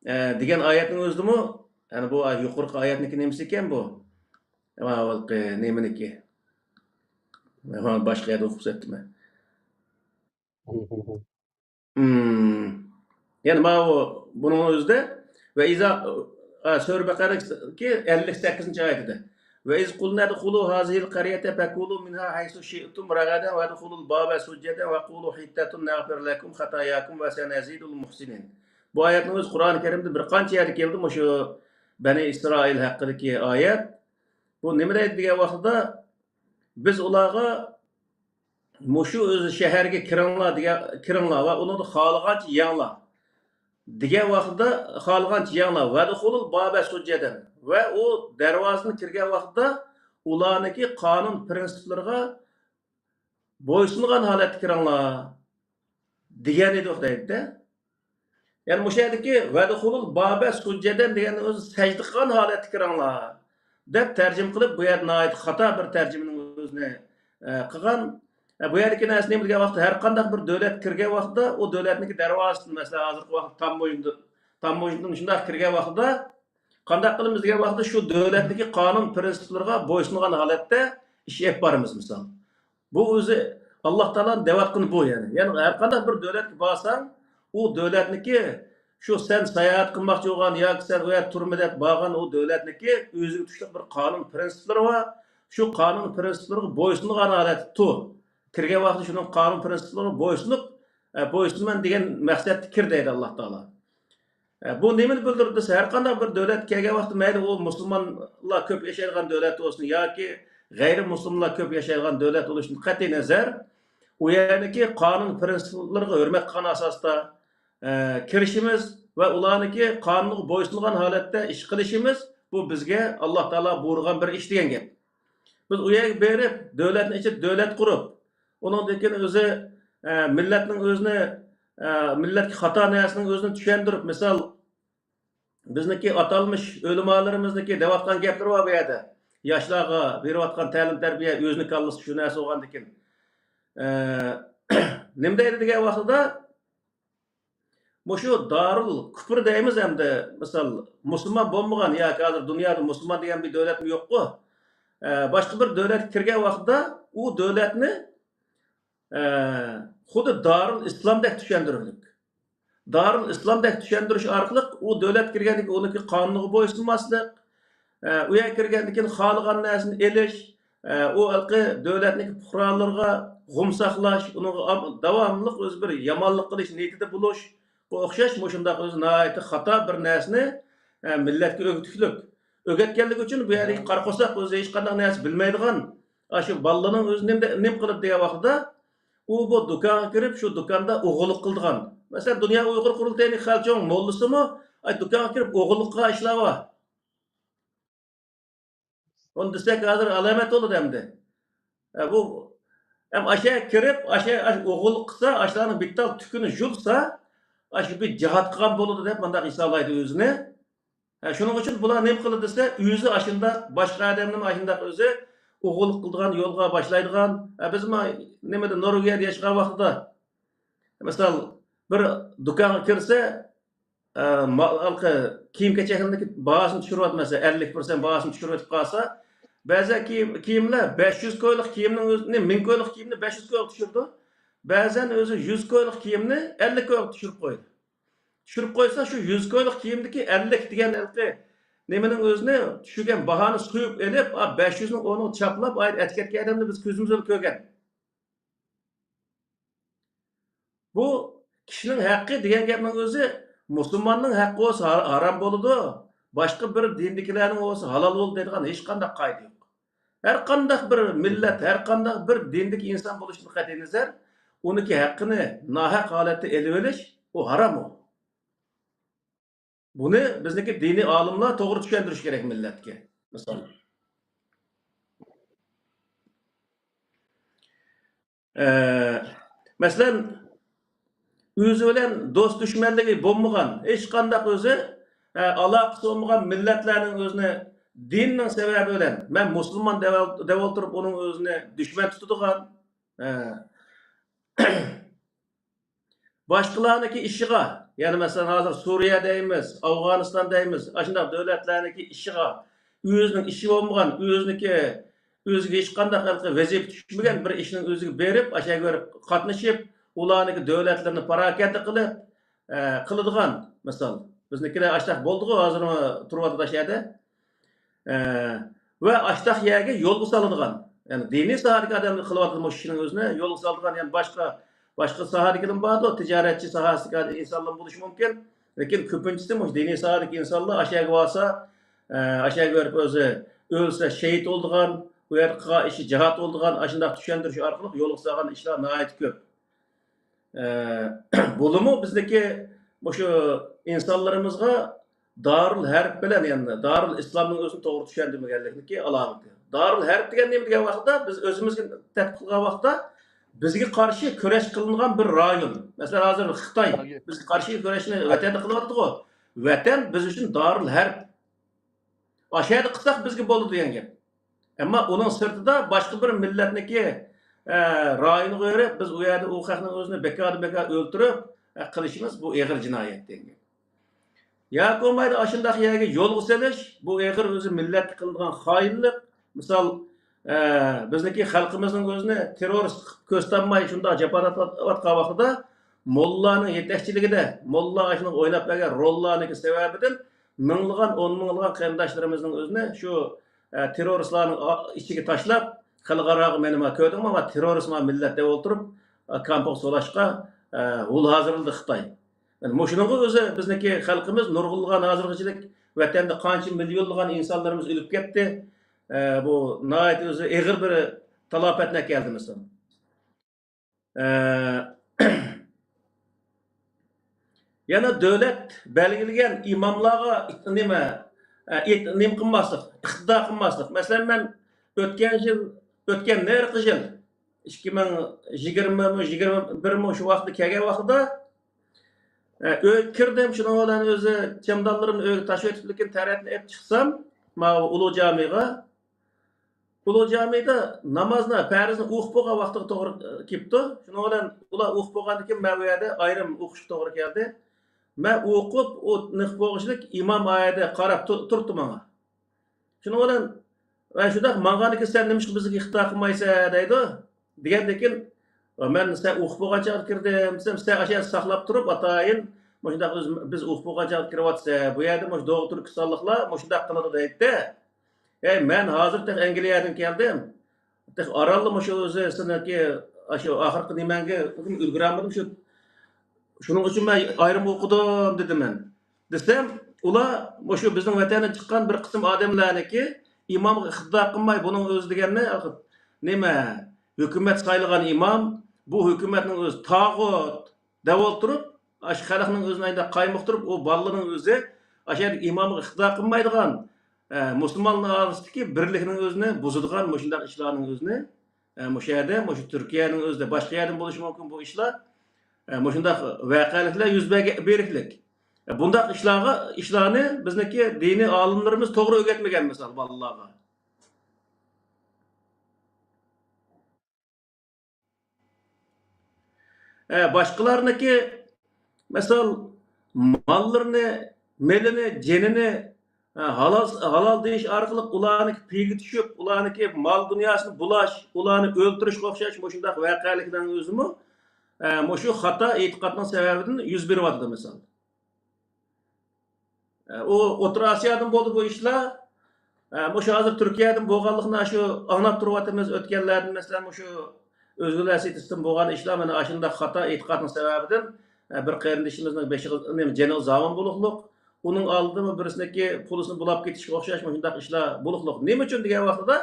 ئە، دېگەن ئايەتنىڭ ئۆزىدىمۇ، يەنى بۇ يۇقىرىقى ئايەتنىڭكى نېمىسى ئىكەن بۇ؟ ھېلىقى نېمىنىكى؟ مەن باشقا يەردە ئوقۇپ سەتتىمەن. مم. يەنى ماۋۇ بۇنىڭ ئۆزىدە ۋە ئىزا، ئە، سۈرە بەقەرەدىكى ئەللىك سەككىزىنچى ئايىتىدە، «ۋە ئىز قۇلنا دخۇلۇ ھازىھىل قەريەتە فەكۇلۇ مىنھا ھەيسۇ شىئتۇم رەغەدەن ۋەدخۇلۇل بابە سۇججەدەن ۋەقۇلۇ ھىتتەتۇن نەغفىر لەكۇم خەتاياكۇم ۋە سەنەزىدۇل مۇھسىنىن.» بۇ ئايەتنىڭ ئۆزى قۇرئان كەرىمدە بىر قانچە يەردە كەلدى، مۇشۇ بەنى ئىسرائىل ھەققىدىكى ئايەت. بۇ نېمە دەيدۇ دېگەن ۋاقتىدا، بىز ئۇلارغا مۇشۇ ئۆزى شەھەرگە كىرىڭلار دېگەن، كىرىڭلار ۋە ئۇنىڭدا خالىغانچە يەڭلار دېگەن ۋاقتىدا، خالىغانچە يەڭلار، ۋەدخۇلۇل بابە سۇججەدەن، ۋە ئۇ دەرۋازىدىن كىرگەن ۋاقتىدا ئۇلارنىڭكى قانۇن پىرىنسىپلىرىغا بويسۇنغان ھالەتتە كىرىڭلار دېگەن ئىدۇق دەيدىدە. يەنى مۇشۇ يەردىكى ۋەدخۇلۇل بابە سۇججەدەن دېگەننىڭ ئۆزى سەجدە قىلغان ھالەتتە كىرىڭلار دەپ تەرجىمە قىلىپ، بۇ يەردە ناھايىتى خاتا بىر تەرجىمىنىڭ ئۆزىنى، ئە، قىلغان. ئە، بۇ يەردىكى نەرسە نېمە دېگەن ۋاقىتتا، ھەر قانداق بىر دۆلەت كىرگەن ۋاقتىدا ئۇ دۆلەتنىڭكى دەرۋازىسىدىن، مەسىلەن، ھازىرقى ۋاقىتتا تاممۇژنىدىن، تاممۇژنىدىن شۇنداق كىرگەن ۋاقتىدا قانداق قىلىمىز دېگەن ۋاقىتتا شۇ دۆلەتنىڭكى قانۇن پىرىنسىپلىرىغا بويسۇنغان ھالەتتە ئىش ئېلىپ بارىمىز، مىسال. بۇ ئۆزى ئاللا تائالانىڭ دەۋاتقىنى بۇ، يەنى. يەنى ھەر قانداق بىر دۆلەتكە بارساڭ، ئۇ دۆلەتنىكى شۇ سەن ساياھەت قىلماقچى بولغان ياكى سەن ئۇ يەردە تۇرما دەپ بارغان ئۇ دۆلەتنىكى ئۆزىگە تۇشلۇق بىر قانۇن پىرىنسىپلىرى بار. شۇ قانۇن پىرىنسىپلىرىغا بويسۇنغان ھالەتتە تۇر. كىرگەن ۋاقتىدا شۇنىڭ قانۇن پىرىنسىپلىرىغا بويسۇنۇپ، ئە، بويسۇنىمەن دېگەن مەقسەتتە كىر دەيدۇ ئاللا تائالا. ئە، بۇ نېمىنى بىلدۈرىدۇ دېسە، ھەر قانداق بىر دۆلەتكە كەلگەن ۋاقىتتا، مەيلى ئۇ مۇسۇلمانلار كۆپ ياشايدىغان دۆلەت بولسۇن ياكى غەيرىي مۇسۇلمانلار كۆپ ياشايدىغان دۆلەت بولۇشىدىن قەتئىينەزەر، ئۇ يەردىكى قانۇن پىرىنسىپلىرىغا ھۆرمەت قىلغان ئاساستا، ئە، كىرىشىمىز ۋە ئۇلارنىڭكى قانۇنىغا بويسۇنغان ھالەتتە ئىش قىلىشىمىز، بۇ بىزگە ئاللا تائالا بۇيرۇغان بىر ئىش دېگەن گەپ. بىز ئۇ يەرگە بېرىپ، دۆلەتنىڭ ئىچىدە دۆلەت قۇرۇپ، ئۇنىڭدىن كېيىن ئۆزى، ئە، مىللەتنىڭ ئۆزىنى، ئە، مىللەتكە خاتا نەرسىنىڭ ئۆزىنى چۈشەندۈرۈپ، مىسال، بىزنىڭكى ئاتالمىش ئۆلىمالىرىمىزنىڭكى دەۋاتقان گەپلىرى بار بۇ يەردە. ياشلارغا بېرىۋاتقان تەلىم-تەربىيە ئۆزىنىڭ كاللىسىدا شۇ نەرسە بولغاندىكىن. ئە، نېمە دەيدۇ دېگەن ۋاقتىدا، مۇشۇ دارۇل كۇپر دەيمىز ئەمدى، مىسال، مۇسۇلمان بولمىغان ياكى ھازىر دۇنيادا مۇسۇلمان دېگەن بىر دۆلەتمۇ يوققۇ. ئە، باشقا بىر دۆلەتكە كىرگەن ۋاقتىدا ئۇ دۆلەتنى، ئە، خۇددى دارۇل ئىسلامدەك چۈشەندۈرۈلۈك. دارۇل ئىسلامدەك چۈشەندۈرۈش ئارقىلىق ئۇ دۆلەتكە كىرگەندىكىن ئۇنىڭكى قانۇنىغا بويسۇنماسلىق، ئە، ئۇ يەرگە كىرگەندىن كېيىن خالىغان نەرسىنى ئېلىش، ئە، ئۇ ھېلىقى دۆلەتنىڭكى پۇقرالىرىغا غۇم ساقلاش، ئۇنىڭغا ئام-، داۋاملىق ئۆزى بىر يامانلىق قىلىش نىيىتىدە بولۇش، بۇ ئوخشاش مۇشۇنداق ئۆزى ناھايىتى خاتا بىر نەرسىنى، ئە، مىللەتكە ئۆگىتىشلىك. ئۆگەتكەنلىكى ئۈچۈن بۇ يەردىكى قارا قورساق ئۆزى ھېچقانداق نەرسە بىلمەيدىغان، ئاشۇ بالىنىڭ ئۆزى نېمە، نېمە قىلىدۇ دېگەن ۋاقتىدا، ئۇ بۇ دۇكانغا كىرىپ، شۇ دۇكاندا ئوغرىلىق قىلىدىغان. مەسىلەن، دۇنيا ئۇيغۇر قۇرۇلتىيىنىڭ خەلچوڭ موللىسىمۇ، ئاي، دۇكانغا كىرىپ ئوغرىلىق قىلغان ئىشلار بار. ئۇنى دېسەك، ھازىر ئالامەت بولىدۇ ئەمدى. ئە، بۇ، ھەم ئاشۇ يەرگە كىرىپ، ئاشۇ، ئاشۇ ئوغرىلىق قىلسا، ئاشۇلارنىڭ بىتتال تۈكىنى يۇلسا، ئاشۇ بىر جىھاد قىلغان بولىدۇ دەپ، مۇنداق ھېسابلايدۇ ئۆزىنى. ھە، شۇنىڭ ئۈچۈن بۇلار نېمە قىلىدۇ دېسە، ئۆزى ئاشۇنداق، باشقا ئادەمنىمۇ ئاشۇنداق ئۆزى ئوغرىلىق قىلىدىغان يولغا باشلايدىغان. ھە، بىزمۇ نېمىدە، نورۋېگىيەدە ياشىغان ۋاقتىدا، مىسال، بىر دۇكانغا كىرسە، ئە، ما-، ھېلىقى كىيىم-كېچەكلىرىنىڭكى باھاسىنى چۈشۈرۈۋاتىدۇ، مەسىلەن، ئەللىك پىرسەنت باھاسىنى چۈشۈرۈۋېتىپ قالسا، بەزى كىيىم، كىيىملەر بەش يۈز كويلۇق كىيىمنىڭ ئۆزىنى، مىڭ كويلۇق كىيىمنى بەش يۈز كويغا چۈشۈرىدۇ. بەزەن ئۆزى يۈز كويلۇق كىيىمنى ئەللىك كويغا چۈشۈرۈپ قويىدۇ. چۈشۈرۈپ قويسا، شۇ يۈز كويلۇق كىيىمدىكى ئەللىك دېگەن ھېلىقى نېمىنىڭ ئۆزىنى، چۈشۈرگەن باھانى سويۇپ ئېلىپ، ئا، بەش يۈزنىڭ ئورنىغا چاپلاپ، ئايرىپ ئەتكەتكەن ئادەمنى بىز كۆزىمىز بىلەن كۆرگەن. بۇ كىشىنىڭ ھەققى دېگەن گەپنىڭ ئۆزى مۇسۇلماننىڭ ھەققى بولسا ھار-، ھارام بولىدۇ، باشقا بىر دىندىكىلەرنىڭ بولسا ھالال بولىدۇ دەيدىغان ھېچقانداق قائىدە يوق. ھەر قانداق بىر مىللەت، ھەر قانداق بىر دىندىكى ئىنسان بولۇشىدىن قەتئىينەزەر، ئۇنىڭكى ھەققىنى ناھەق ھالەتتە ئېلىۋېلىش، ئۇ ھارام ئۇ. بۇنى بىزنىڭكى دىنىي ئالىملار توغرا چۈشەندۈرۈشى كېرەك مىللەتكە. مىسال. ئە، مەسىلەن، ئۆزى بىلەن دوست دۈشمەنلىكى بولمىغان، ھېچقانداق ئۆزى، ئە، ئالاقىسى بولمىغان مىللەتلەرنىڭ ئۆزىنى دىننىڭ سەۋەبى بىلەن، مەن مۇسۇلمان دەۋ-، دەۋالتۇرۇپ ئۇنىڭ ئۆزىنى دۈشمەن تۇتىدىغان، ئە، باشقىلارنىڭكى ئىشىغا، يەنى مەسىلەن، ھازىر سۈرىيە دەيمىز، ئافغانىستان دەيمىز، ئاشۇنداق دۆلەتلەرنىڭكى ئىشىغا، ئۆزىنىڭ ئىشى بولمىغان، ئۆزىنىڭكى، ئۆزىگە ھېچقانداق ھېلىقى ۋەزىپە چۈشمىگەن بىر ئىشنىڭ ئۆزىگە بېرىپ، ئاشۇ يەرگە بېرىپ قاتنىشىپ، ئۇلارنىڭكى دۆلەتلىرىنى پاراكەندە قىلىپ، ئە، قىلىدىغان، مىسال، بىزنىڭكىلەر ئاشۇنداق بولدىغۇ، ھازىرمۇ تۇرۇۋاتىدۇ ئاشۇ يەردە. ئە، ۋە ئاشتاق يەرگە يولغا سالىدىغان، يەنى دىنىي ساھەدىكى ئادەملەر قىلىۋاتىدۇ مۇشۇ ئىشنىڭ ئۆزىنى، يولغا سالىدىغان، يەنى باشقا، باشقا ساھەدىكىلەرمۇ باردۇ، تىجارەتچى ساھەسىدىكى ئىنسانلار بولۇشى مۇمكىن. لېكىن كۆپىنچىسى مۇشۇ دىنىي ساھەدىكى ئىنسانلار ئاشۇ يەرگە بارسا، ئە، ئاشۇ يەرگە بېرىپ ئۆزى ئۆلسە شېھىت بولىدىغان، ئۇ يەردە قىلغان ئىشى جىھاد بولىدىغان، ئاشۇنداق چۈشەندۈرۈش ئارقىلىق يولغا سالغان ئىشلار ناھايىتى كۆپ. ئە، بولۇمۇ بىزدىكى مۇشۇ ئىنسانلىرىمىزغا دارۇل ھەرب بىلەن، يەنى دارۇل ئىسلامنىڭ ئۆزىنى توغرا چۈشەندۈرمىگەنلىكنىڭكى ئالامىتى. دارۇل ھەرب دېگەن نېمە دېگەن ۋاقىتتا، بىز ئۆزىمىزگە تەتبىق قىلغان ۋاقىتتا، بىزگە قارشى كۈرەش قىلىنغان بىر رايون. مەسىلەن، ھازىر خىتاي بىزگە قارشى كۈرەشنى ۋەتەندە قىلىۋاتىدىغۇ. ۋەتەن بىز ئۈچۈن دارۇل ھەرب. ئاشۇ يەردە قىلساق بىزگە بولىدۇ دېگەن گەپ. ئەمما ئۇنىڭ سىرتىدا باشقا بىر مىللەتنىكى، ئە، رايونىغا بېرىپ، بىز ئۇ يەردە ئۇ خەقنىڭ ئۆزىنى بىكاردىن بىكار ئۆلتۈرۈپ، ئە، قىلىشىمىز بۇ ئېغىر جىنايەت دېگەن گەپ. ياكى بولمايدۇ ئاشۇنداق يەرگە يولغا سېلىش، بۇ ئېغىر ئۆزى مىللەتكە قىلىنغان خائىنلىق. مىسال، ئە، بىزنىڭكى خەلقىمىزنىڭ ئۆزىنى تېررورىست قىلىپ كۆرسىتەلمەي شۇنداق جاپا تارتىۋاتقان ۋاقتىدا، موللانىڭ يېتەكچىلىكىدە، موللا ئاشۇنىڭ ئويناپ بەرگەن روللارنىڭكى سەۋەبىدىن مىڭلىغان، ئون مىڭلىغان قېرىنداشلىرىمىزنىڭ ئۆزىنى شۇ، ئە، تېررورىستلارنىڭ ئا-، ئىچىگە تاشلاپ، خەلقئاراغا مېنى ما كۆردۈڭمۇ، ما تېررورىست، ما مىللەت دەپ ئولتۇرۇپ، ئە، كامپىغا سولاشقا، ئە، ھۇل ھازىرلىدى خىتاي. يەنى مۇشۇنىڭغا ئۆزى بىزنىڭكى خەلقىمىز نۇرغۇنلىغان ھازىرغىچىلىك ۋەتەندە قانچە مىليونلىغان ئىنسانلىرىمىز ئۆلۈپ كەتتى. ئە، بۇ ناھايىتى ئۆزى ئېغىر بىر تالاپەتنى ئەكەلدى مىسال. ئە، يەنە دۆلەت بەلگىلىگەن ئىماملارغا نېمە، ئە، ئېت-، نېمە قىلماسلىق، ئىقتىدا قىلماسلىق. مەسىلەن، مەن ئۆتكەن يىل، ئۆتكەن نەرقى يىل، ئىككى مىڭ يىگىرمە، يىگىرمە بىر شۇ ۋاقىتتا كەلگەن ۋاقتىدا، ئە، ئۆيگە كىردىم، شۇنىڭ بىلەن ئۆزى چەمدانلىرىمنى ئۆيگە تاشلىۋېتىپ، لېكىن تەرەتنى ئېلىپ چىقسام، ماۋۇ ئۇلۇغ جامىغا، ئۇلۇغ جامىدا نامازنى، پەرزنى ئوقۇپ بولغان ۋاقتىغا توغرا، ئە، كېلىپتۇ. شۇنىڭ بىلەن ئۇلار ئوقۇپ بولغاندىن كېيىن، مەن بۇ يەردە ئايرىم ئوقۇشقا توغرا كەلدى. مەن ئوقۇپ، ئۇ نېقىپ بولغۇچىلىك ئىمام ئايەتتە قاراپ تۇ-، تۇرۇپتۇ ماڭا. شۇنىڭ بىلەن، مەن شۇنداق ماڭغاندىكىن، «سەن نېمىشقا بىزگە ئىقتىدا قىلمايسەن؟» دەيدۇ. دېگەندىكىن، «مەن سەن ئوقۇپ بولغان چاغدا كىردىم» دېسەم، «سەن ئاشۇ يەردە ساقلاپ تۇرۇپ، ئاتايىن، مۇشۇنداق ئۆز-، بىز ئوقۇپ بولغان چاغدا كىرىۋاتىسەن، بۇ يەردە مۇشۇ دوغا تۈركىستانلىقلار مۇشۇنداق قىلىدۇ» دەيتتى. ھەي، مەن ھازىر تېخى ئەنگلىيەدىن كەلدىم. تېخى ئارانلا مۇشۇ ئۆزى سېنىڭكى ئاشۇ ئاخىرقى نېمەڭگە ئۈلگۈرەلمىدىم، شۇ، شۇنىڭ ئۈچۈن مەن ئايرىم ئوقۇدۇم، دېدىم مەن. دېسەم، ئۇلار مۇشۇ بىزنىڭ ۋەتەندىن چىققان بىر قىسىم ئادەملەرنىكى ئىمامغا ئىقتىدا قىلماي، بۇنىڭ ئۆزى دېگەننى، نېمە، ھۆكۈمەت سايلىغان ئىمام، بۇ ھۆكۈمەتنىڭ ئۆزى تاغۇت دەپ ئولتۇرۇپ، ئاشۇ خەلقنىڭ ئۆزىنى ئايدا قايمۇقتۇرۇپ، ئۇ بالىلىرىنىڭ ئۆزى ئاشۇ يەردە ئىمامغا ئىقتىدا قىلمايدىغان، ئە، مۇسۇلمانلار ئارىسىدىكى بىرلىكنىڭ ئۆزىنى بۇزىدىغان مۇشۇنداق ئىشلارنىڭ ئۆزىنى، ئە، مۇشۇ يەردە، مۇشۇ تۈركىيەنىڭ ئۆزىدە، باشقا يەردىن بولۇشى مۇمكىن بۇ ئىشلار، ئە، مۇشۇنداق ۋەقەلىكلەر يۈز بەرگە-، بېرىكلىك. ئە، بۇنداق ئىشلارغا، ئىشلارنى بىزنىڭكى دىنىي ئالىملىرىمىز توغرا ئۆگەتمىگەن، مىسال، بالىلارغا. ئە، باشقىلارنىڭكى، مىسال، ماللىرىنى، مېلىنى، جېنىنى، ئە، ھالال، ھالال دېيىش ئارقىلىق ئۇلارنىڭكى پىيىگە چۈشۈپ، ئۇلارنىڭكى مال دۇنياسىنى بۇلاش، ئۇلارنى ئۆلتۈرۈشكە ئوخشاش مۇشۇنداق ۋەقەلىكلەرنىڭ ئۆزىمۇ، ئە، مۇشۇ خاتا ئېتىقادنىڭ سەۋەبىدىن يۈز بېرىۋاتىدۇ، مىسال. ئۇ ئوتتۇرا ئاسىيادىن بولدى بۇ ئىشلار. مۇشۇ ھازىر تۈركىيەدىن بولغانلىقىنى شۇ ئاڭلاپ تۇرۇۋاتىمىز. ئۆتكەنلەردىن، مەسىلەن، مۇشۇ ئۆزگىلەر سىتىسىدىن بولغان ئىشلار، مانا ئاشۇنداق خاتا ئېتىقادنىڭ سەۋەبىدىن، بىر قېرىندىشىمىزنىڭ بېشىغا، نېمە، جېنىغا زامىن بولۇقلۇق. ئۇنىڭ ئالدىدىمۇ بىرسىنىڭكى پۇلىسىنى بۇلاپ كېتىشكە ئوخشاش مۇشۇنداق ئىشلار بولۇقلۇق. نېمە ئۈچۈن دېگەن ۋاقتىدا،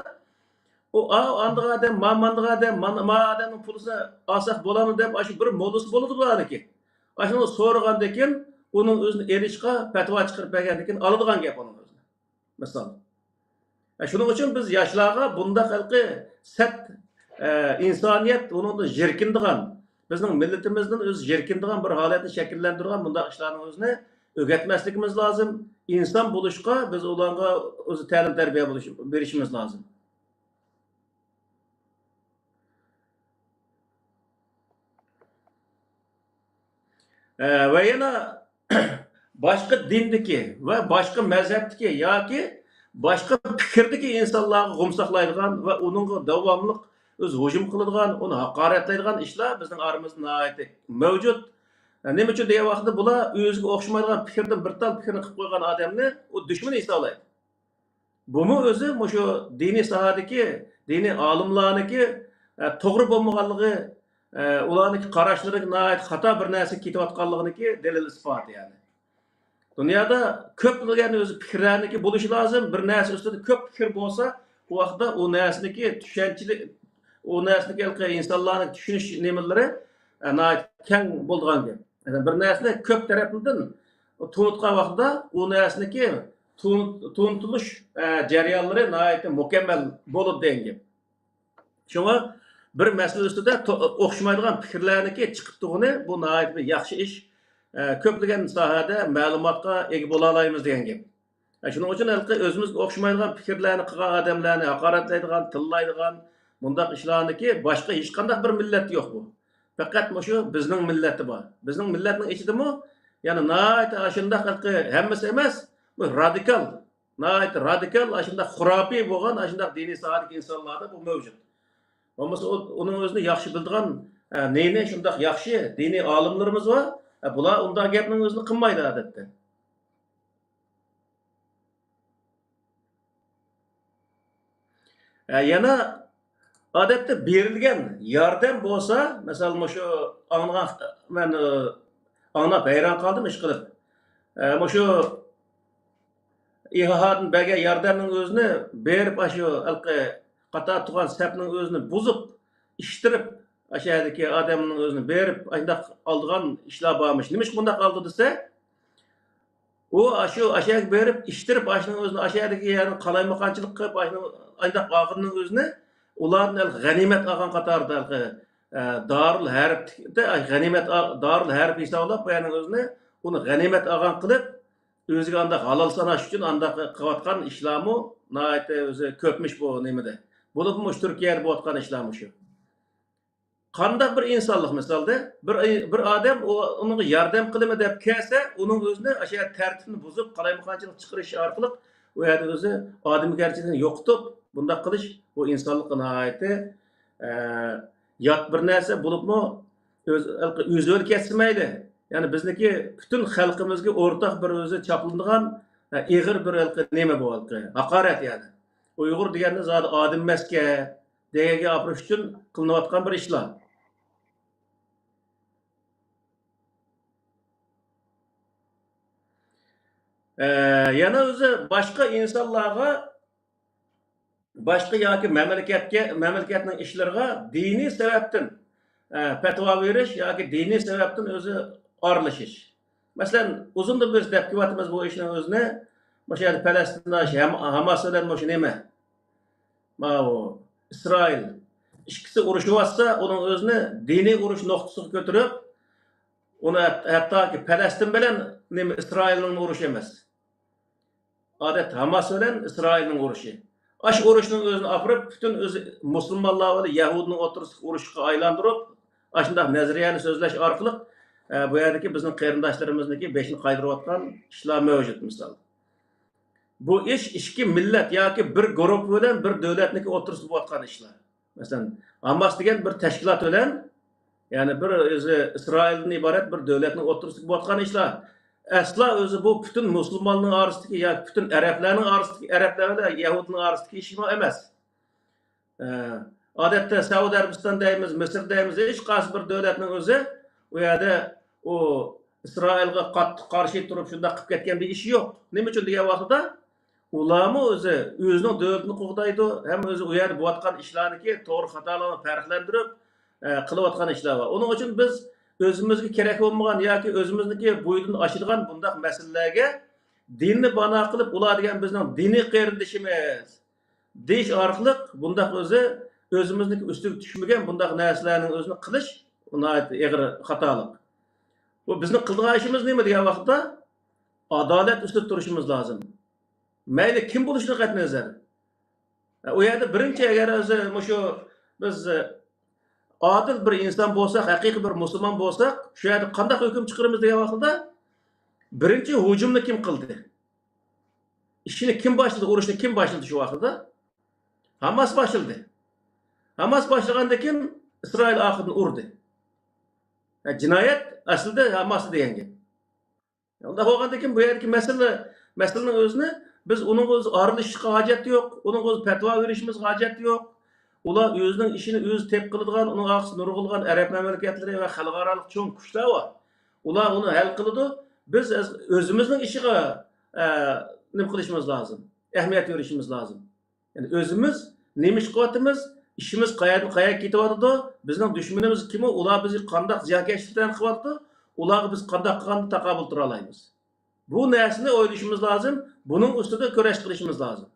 ئۇ، ئاۋۇ ئاندىغا ئادەم، ما، ماندىغا ئادەم، مانا، ما ئادەمنىڭ پۇلىسىنى ئالساق بولامدۇ دەپ، ئاشۇ بىر موللىسى بولىدۇ بۇلارنىڭكى. ئاشۇنى سورىغاندىكىن، ئۇنىڭ ئۆزىنى ئېلىشقا پەتىۋا چىقىرىپ بەرگەندىكىن ئالىدىغان گەپ ئۇنىڭ ئۆزىنى. مىسال. ئە، شۇنىڭ ئۈچۈن بىز ياشلارغا بۇنداق ھېلىقى سەت، ئە، ئىنسانىيەت ئۇنىڭدىن يىركىنىدىغان، بىزنىڭ مىللىتىمىزدىن ئۆزى يىركىنىدىغان بىر ھالەتنى شەكىللەندۈرىدىغان بۇنداق ئىشلارنىڭ ئۆزىنى ئۆگەتمەسلىكىمىز لازىم. ئىنسان بولۇشقا بىز ئۇلارغا ئۆزى تەلىم تەربىيە بولۇش، بېرىشىمىز لازىم. ئە، ۋە يەنە باشقا دىندىكى ۋە باشقا مەزھەپتىكى ياكى باشقا پىكىردىكى ئىنسانلارغا غۇم ساقلايدىغان ۋە ئۇنىڭغا داۋاملىق ئۆزى ھۇجۇم قىلىدىغان، ئۇنى ھاقارەتلەيدىغان ئىشلار بىزنىڭ ئارىمىزدا ناھايىتى مەۋجۇت. ئە، نېمە ئۈچۈن دېگەن ۋاقىتتا بۇلار ئۆزىگە ئوخشىمايدىغان پىكىردىن بىر تال پىكىرنى قىلىپ قويغان ئادەمنى ئۇ دۈشمەن ھېسابلايدۇ. بۇمۇ ئۆزى مۇشۇ دىنىي ساھەدىكى، دىنىي ئالىملارنىڭكى، ئە، توغرا بولمىغانلىقى، ئە، ئۇلارنىڭكى قاراشلىرىنىڭ ناھايىتى خاتا بىر نەرسىگە كېتىۋاتقانلىقىنىڭكى دەلىل ئىسپاتى، يەنى. دۇنيادا كۆپلىگەن ئۆزى پىكىرلەرنىڭكى بولۇشى لازىم. بىر نەرسە ئۈستىدە كۆپ پىكىر بولسا، ئۇ ۋاقىتتا ئۇ نەرسىنىڭكى چۈشەنچىلىك، ئۇ نەرسىنىڭكى ھېلىقى ئىنسانلارنىڭ چۈشىنىش نېمىلىرى، ئە، ناھايىتى كەڭ بولىدىغان گەپ. يەنى بىر نەرسىنى كۆپ تەرەپلىدىن تونۇتقان ۋاقتىدا ئۇ نەرسىنىڭكى تون-، تونۇتۇلۇش، ئە، جەريانلىرى ناھايىتى مۇكەممەل بولىدۇ دېگەن گەپ. شۇڭا بىر مەسىلە ئۈستىدە تو-، ئوخشىمايدىغان پىكىرلەرنىكى چىقىپ تۇرغىنى، بۇ ناھايىتى بىر ياخشى ئىش. ئە، كۆپلىگەن ساھەدە مەلۇماتقا ئىگە بولالايمىز دېگەن گەپ. ئە، شۇنىڭ ئۈچۈن ھېلىقى ئۆزىمىزگە ئوخشىمايدىغان پىكىرلەرنى قىلغان ئادەملەرنى ھاقارەتلەيدىغان، تىللايدىغان مۇنداق ئىشلارنىكى باشقا ھېچقانداق بىر مىللەتتە يوق بۇ. پەقەت مۇشۇ بىزنىڭ مىللەتتە بار. بىزنىڭ مىللەتنىڭ ئىچىدىمۇ يەنە ناھايىتى ئاشۇنداق ھېلىقى ھەممىسى ئەمەس، بۇ رادىكال، ناھايىتى رادىكال، ئاشۇنداق خۇراپىي بولغان ئاشۇنداق دىنىي ساھەدىكى ئىنسانلاردا بۇ مەۋجۇت. بولمىسا ئۇ، ئۇنىڭ ئۆزىنى ياخشى بىلىدىغان، ئە، نى-نى شۇنداق ياخشى دىنىي ئالىملىرىمىز بار. ئە، بۇلار ئۇنداق گەپنىڭ ئۆزىنى قىلمايدۇ ئادەتتە. ئە، يەنە ئادەتتە بېرىلگەن ياردەم بولسا، مەسىلەن، مۇشۇ ئاڭلىغان، مەن، ئە، ئاڭلاپ ھەيران قالدىم، ئىشقىلىپ. ئە، مۇشۇ ئىھادىن بەرگەن ياردەمنىڭ ئۆزىنى بېرىپ، ئاشۇ ھېلىقى قاتار تۇرغان سەپنىڭ ئۆزىنى بۇزۇپ، ئىشتىرىپ، ئاشۇ يەردىكى ئادەمنىڭ ئۆزىنى بېرىپ، ئاشۇنداق ئالىدىغان ئىشلار بارمىش. نېمىشقا بۇنداق ئالىدۇ دېسە، ئۇ ئاشۇ، ئاشۇ يەرگە بېرىپ، ئىشتىرىپ، ئاشۇنىڭ ئۆزىنى، ئاشۇ يەردىكى يەرنى قالايمىقانچىلىق قىلىپ، ئاشۇنى ئانداق ئالغىنىنىڭ ئۆزىنى ئۇلاردىن ھېلىقى غەنىيمەت ئالغان قاتارىدا، ھېلىقى، ئە، دارۇل ھەربتە غەنىيمەت ئال-، دارۇل ھەرب ھېسابلاپ، بۇ يەرنىڭ ئۆزىنى، ئۇنى غەنىيمەت ئالغان قىلىپ، ئۆزىگە ئانداق ھالال ساناش ئۈچۈن ئانداق قىلىۋاتقان ئىشلارمۇ ناھايىتى ئۆزى كۆپمىش بۇ نېمىدە. بولۇپمۇ مۇشۇ تۈركىيەدە بولۇۋاتقان ئىشلارمۇ شۇ. قانداق بىر ئىنسانلىق مىسالدا، بىر، بىر ئادەم ئۇ، ئۇنىڭغا ياردەم قىلىمەن دەپ كەلسە، ئۇنىڭ ئۆزىنى ئاشۇ يەردە تەرتىپنى بۇزۇپ، قالايمىقانچىلىق چىقىرىش ئارقىلىق ئۇ يەردە ئۆزى ئادىمگەرچىلىكىنى يوقىتىپ، بۇنداق قىلىش، بۇ ئىنسانلىققا ناھايىتى، ئە، يات بىر نەرسە بولۇپمۇ، ئۆز، ئۆزى ئۆلۈپ كەتسە مەيلى. يەنى بىزنىڭكى پۈتۈن خەلقىمىزگە ئورتاق بىر ئۆزى چاپلىنىدىغان، ئە، ئېغىر بىر ھېلىقى نېمە بۇ ھېلىقى؟ ھاقارەت يەنى. ئۇيغۇر دېگەننى زادى ئادەم ئەمەسكەن دېگەنگە ئاپىرىش ئۈچۈن قىلىنىۋاتقان بىر ئىشلار. ئە، يەنە ئۆزى باشقا ئىنسانلارغا، باشقا ياكى مەملىكەتكە، مەملىكەتنىڭ ئىشلىرىغا دىنىي سەۋەبتىن، ئە، پەتىۋا بېرىش ياكى دىنىي سەۋەبتىن ئۆزى ئارىلىشىش. مەسىلەن، ئۇزۇندىن بىز دەپ كېلىۋاتىمىز بۇ ئىشنىڭ ئۆزىنى. مۇشۇ يەردە پەلەستىندە ھەم-، ھاماس بىلەن مۇشۇ نېمە؟ ماۋۇ ئىسرائىل ئىككىسى ئۇرۇشۇۋاتسا، ئۇنىڭ ئۆزىنى دىنىي ئۇرۇش نۇقتىسىغا كۆتۈرۈپ، ئۇنى ھەت-، ھەتتاكى پەلەستىن بىلەن نېمە، ئىسرائىلنىڭ ئۇرۇشى ئەمەس. ئادەتتە ھاماس بىلەن ئىسرائىلنىڭ ئۇرۇشى. ئاشۇ ئۇرۇشنىڭ ئۆزىنى ئاپىرىپ، پۈتۈن ئۆزى مۇسۇلمانلار بىلەن يەھۇدنىڭ ئوتتۇرىسىدىكى ئۇرۇشقا ئايلاندۇرۇپ، ئاشۇنداق نەزەرىيەنى سۆزلەش ئارقىلىق، ئە، بۇ يەردىكى بىزنىڭ قېرىنداشلىرىمىزنىڭكى بېشىنى قايدۇرۇۋاتقان ئىشلار مەۋجۇت، مىسال. بۇ ئىش ئىككى مىللەت ياكى بىر گۇرۇپپا بىلەن بىر دۆلەتنىڭكى ئوتتۇرىسىدا بولۇۋاتقان ئىشلار. مەسىلەن، ھاماس دېگەن بىر تەشكىلات بىلەن، يەنى بىر ئۆزى ئىسرائىلدىن ئىبارەت بىر دۆلەتنىڭ ئوتتۇرىسىدا بولۇۋاتقان ئىشلار. ئەسلا ئۆزى بۇ پۈتۈن مۇسۇلماننىڭ ئارىسىدىكى ياكى پۈتۈن ئەرەبلەرنىڭ ئارىسىدىكى، ئەرەبلەر بىلەن يەھۇدنىڭ ئارىسىدىكى ئىشمۇ ئەمەس. ئە، ئادەتتە سەئۇدى ئەرەبىستان دەيمىز، مىسىر دەيمىز، ھېچقايسى بىر دۆلەتنىڭ ئۆزى ئۇ يەردە ئۇ ئىسرائىلغا قاتتىق قارشى تۇرۇپ شۇنداق قىلىپ كەتكەن بىر ئىشى يوق. نېمە ئۈچۈن دېگەن ۋاقتىدا، ئۇلارمۇ ئۆزى ئۆزىنىڭ دۆلىتىنى قوغدايدۇ، ھەم ئۆزى ئۇ يەردە بولۇۋاتقان ئىشلارنىكى توغرا خاتالىقنى پەرقلەندۈرۈپ، ئە، قىلىۋاتقان ئىشلار بار. ئۇنىڭ ئۈچۈن بىز ئۆزىمىزگە كېرەك بولمىغان ياكى ئۆزىمىزنىڭكى بويىدىن ئاشىدىغان بۇنداق مەسىلىلەرگە دىننى بانا قىلىپ، ئۇلار دېگەن بىزنىڭ دىنىي قېرىندىشىمىز دېيىش ئارقىلىق بۇنداق ئۆزى ئۆزىمىزنىڭكى ئۈستىگە چۈشمىگەن بۇنداق نەرسىلەرنىڭ ئۆزىنى قىلىش ناھايىتى ئېغىر خاتالىق. بۇ بىزنىڭ قىلىدىغان ئىشىمىز نېمە دېگەن ۋاقىتتا، ئادالەت ئۈستىدە تۇرۇشىمىز لازىم. مەيلى كىم بولۇشىدىن قەتئىينەزەر. ئۇ يەردە بىرىنچى ئەگەر ئۆزى مۇشۇ بىز ئادىل بىر ئىنسان بولساق، ھەقىقىي بىر مۇسۇلمان بولساق، شۇ يەردە قانداق ھۆكۈم چىقىرىمىز دېگەن ۋاقتىدا، بىرىنچى ھۇجۇمنى كىم قىلدى؟ ئىشنى كىم باشلىدى؟ ئۇرۇشنى كىم باشلىدى شۇ ۋاقتىدا؟ ھاماس باشلىدى. ھاماس باشلىغاندىن كېيىن ئىسرائىل ئارقىدىن ئۇردى. ھە، جىنايەت ئەسلىدە ھاماستا دېگەن گەپ. ئۇنداق بولغاندىن كېيىن بۇ يەردىكى مەسىلە، مەسىلىنىڭ ئۆزىنى بىز ئۇنىڭغا ئۆزى ئارىلىشىشقا ھاجەت يوق، ئۇنىڭغا ئۆزى پەتىۋا بېرىشىمىزگە ھاجەت يوق. ئۇلار ئۆزىنىڭ ئىشىنى ئۆزى تېپ قىلىدىغان، ئۇنىڭ ئارقىسىدا نۇرغۇنلىغان ئەرەب مەملىكەتلىرى ۋە خەلقئارالىق چوڭ كۈچلەر بار. ئۇلار ئۇنى ھەل قىلىدۇ. بىز ئۆز-، ئۆزىمىزنىڭ ئىشىغا، ئە، نېمە قىلىشىمىز لازىم؟ ئەھمىيەت بېرىشىمىز لازىم. يەنى ئۆزىمىز نېمە ئىش قىلىۋاتىمىز؟ ئىشىمىز قەيەردىن قەيەرگە كېتىۋاتىدۇ؟ بىزنىڭ دۈشمىنىمىز كىم؟ ئۇلار بىزگە قانداق زىيانكەشلىكلەرنى قىلىۋاتىدۇ؟ ئۇلارغا بىز قانداق قىلغاندا تاقابىل تۇرالايمىز؟ بۇ نەرسىنى ئويلىشىمىز لازىم. بۇنىڭ ئۈستىدە كۈرەش قىلىشىمىز لازىم.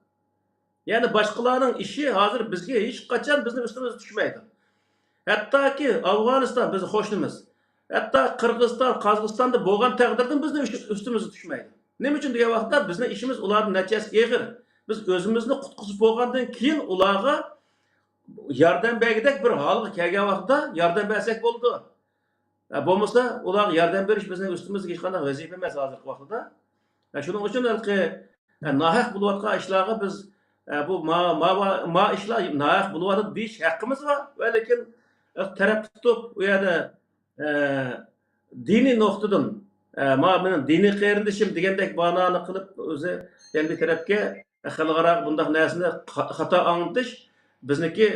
يەنى باشقىلارنىڭ ئىشى ھازىر بىزگە ھېچقاچان بىزنىڭ ئۈستىمىزگە چۈشمەيدۇ. ھەتتاكى ئافغانىستان بىزنىڭ قوشنىمىز. ھەتتا قىرغىزىستان، قازاقىستاندا بولغان تەقدىردىمۇ بىزنىڭ ئۈش-، ئۈستىمىزگە چۈشمەيدۇ. نېمە ئۈچۈن دېگەن ۋاقىتتا بىزنىڭ ئىشىمىز ئۇلاردىن نەچچە ھەسسە ئېغىر. بىز ئۆزىمىزنى قۇتقۇزۇپ بولغاندىن كېيىن ئۇلارغا ياردەم بەرگۈدەك بىر ھالغا كەلگەن ۋاقىتتا ياردەم بەرسەك بولىدۇ. ئە، بولمىسا ئۇلارغا ياردەم بېرىش بىزنىڭ ئۈستىمىزدىكى ھېچقانداق ۋەزىپە ئەمەس ھازىرقى ۋاقىتتا. ئە، شۇنىڭ ئۈچۈن ھېلىقى، ئە، ناھەق بولۇۋاتقان ئىشلارغا بىز، ئە، بۇ ما، ما، ما، ما ئىشلار ناھەق بولۇۋاتىدۇ دېيىش ھەققىمىز بار. ۋە لېكىن، ئە، تەرەپ تۇتۇپ، ئۇ يەردە، ئە، دىنىي نۇقتىدىن، ئە، ما مېنىڭ دىنىي قېرىندىشىم دېگەندەك بانانى قىلىپ، ئۆزى يەنە بىر تەرەپكە خەلقئاراغا بۇنداق نەرسىنى خا-، خاتا ئاڭلىتىش بىزنىڭكى،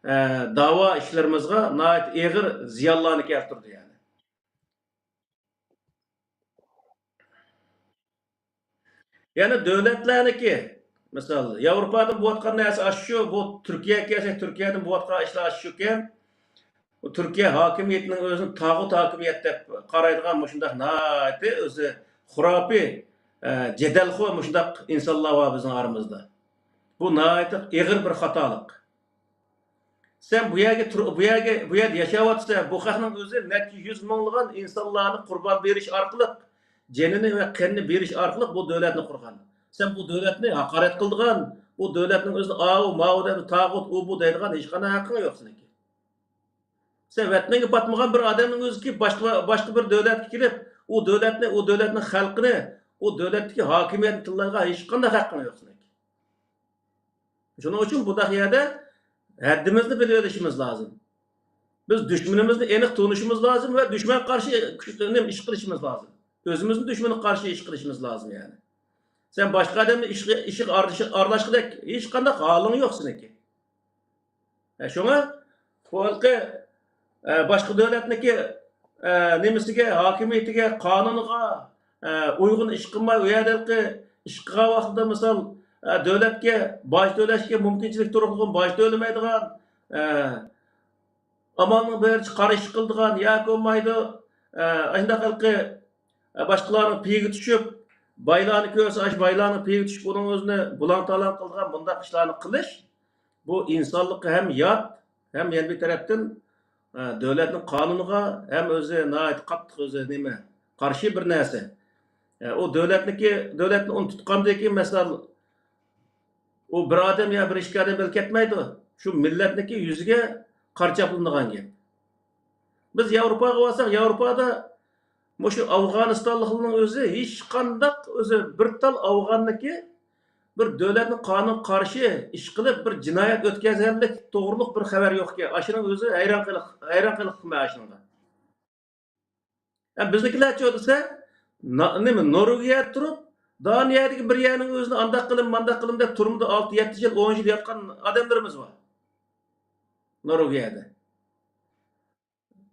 ئە، داۋا ئىشلىرىمىزغا ناھايىتى ئېغىر زىيانلارنى كەلتۈردى، يەنى. يەنى دۆلەتلەرنىڭكى، مىسال، ياۋروپادىن بولۇۋاتقان نەرسە ئاشۇ، بۇ تۈركىيەگە كەلسەك، تۈركىيەدىن بولۇۋاتقان ئىشلار ئاشۇكەن. بۇ تۈركىيە ھاكىمىيىتىنىڭ ئۆزىنى تاغۇت ھاكىمىيەت دەپ قارايدىغان مۇشۇنداق ناھايىتى ئۆزى خۇراپىي، ئە، جېدەلخور مۇشۇنداق ئىنسانلار بار بىزنىڭ ئارىمىزدا. بۇ ناھايىتى ئېغىر بىر خاتالىق. سەن بۇ يەرگە تۇر-، بۇ يەرگە، بۇ يەردە ياشاۋاتىسەن، بۇ خەقنىڭ ئۆزى نەچچە يۈز مىڭلىغان ئىنسانلارنى قۇربان بېرىش ئارقىلىق، جېنىنى ۋە قېنىنى بېرىش ئارقىلىق بۇ دۆلەتنى قۇرغان. سەن بۇ دۆلەتنى ھاقارەت قىلىدىغان، بۇ دۆلەتنىڭ ئۆزىنى ئاۋۇ، ماۋۇ دەپ، تاغۇت، ئۇ، بۇ دەيدىغان ھېچقانداق ھەققىڭ يوق سېنىڭكى. سەن ۋەتىنىڭگە پاتمىغان بىر ئادەمنىڭ ئۆزىكى باشقا، باشقا بىر دۆلەتكە كېلىپ، ئۇ دۆلەتنى، ئۇ دۆلەتنىڭ خەلقىنى، ئۇ دۆلەتتىكى ھاكىمىيەتنى تىللايدىغان ھېچقانداق ھەققىڭ يوق سېنىڭكى. شۇنىڭ ئۈچۈن بۇنداق يەردە ھەددىمىزنى بىلىۋېلىشىمىز لازىم. بىز دۈشمىنىمىزنى ئېنىق تونۇشىمىز لازىم ۋە دۈشمەنگە قارشى كۈچ-، نېمە ئىش قىلىشىمىز لازىم. ئۆزىمىزنى دۈشمەنگە قارشى ئىش قىلىشىمىز لازىم، يەنى. سەن باشقا ئادەمنىڭ ئىشىغا، ئىشىغا ئارىلىشىش-، ئارىلاشقۇدەك ھېچقانداق ھالىڭ يوق سېنىڭكى. ئە، شۇڭا بۇ ھېلىقى، ئە، باشقا دۆلەتنىڭكى، ئە، نېمىسىگە، ھاكىمىيىتىگە، قانۇنىغا، ئە، ئۇيغۇن ئىش قىلماي، ئۇ يەردە ھېلىقى ئىش قىلغان ۋاقتىدا، مىسال، ئە، دۆلەتكە باج تۆلەشكە مۇمكىنچىلىك تۇرۇپ، باج تۆلىمەيدىغان، ئە، ئامالنىڭ بىرىچە قارشى قىلىدىغان ياكى بولمايدۇ، ئە، ئاشۇنداق ھېلىقى، ئە، باشقىلارنىڭ پېيىگە چۈشۈپ، بايلارنى كۆرسە، ئاشۇ بايلارنىڭ پېيىگە چۈشۈپ، ئۇنىڭ ئۆزىنى بۇلاڭ-تالاڭ قىلىدىغان بۇنداق ئىشلارنى قىلىش، بۇ ئىنسانلىققا ھەم يات، ھەم يەنە بىر تەرەپتىن، ئە، دۆلەتنىڭ قانۇنىغا ھەم ئۆزى ناھايىتى قاتتىق ئۆزى نېمە، قارشى بىر نەرسە. ئە، ئۇ دۆلەتنىڭكى، دۆلەتنى ئۇنى تۇتقاندىن كېيىن، مەسىلەن، ئۇ بىر ئادەم يا بىر ئىككى ئادەم بىلەن كەتمەيدۇ. شۇ مىللەتنىڭكى يۈزىگە قارا چاپلىنىدىغان گەپ. بىز ياۋروپاغا بارساق، ياۋروپادا مۇشۇ ئافغانىستانلىقلارنىڭ ئۆزى ھېچقانداق، ئۆزى بىر تال ئافغاننىڭكى بىر دۆلەتنىڭ قانۇنغا قارشى ئىش قىلىپ، بىر جىنايەت ئۆتكۈزگەنلىك توغرۇلۇق بىر خەۋەر يوقكەن. ئاشۇنىڭ ئۆزى ھەيران قېلىق-، ھەيران قېلىقلىقمەن ئاشۇنىڭغا. ھە، بىزنىڭكىلەرچۇ دېسە، نا-، نېمە، نورۋېگىيەدە تۇرۇپ، دانىيەدىكى بىر يەرنىڭ ئۆزىنى ئانداق قىلىم، مانداق قىلىم دەپ تۈرمىدە ئالتە، يەتتە يىل، ئون يىل ياتقان ئادەملىرىمىز بار. نورۋېگىيەدە.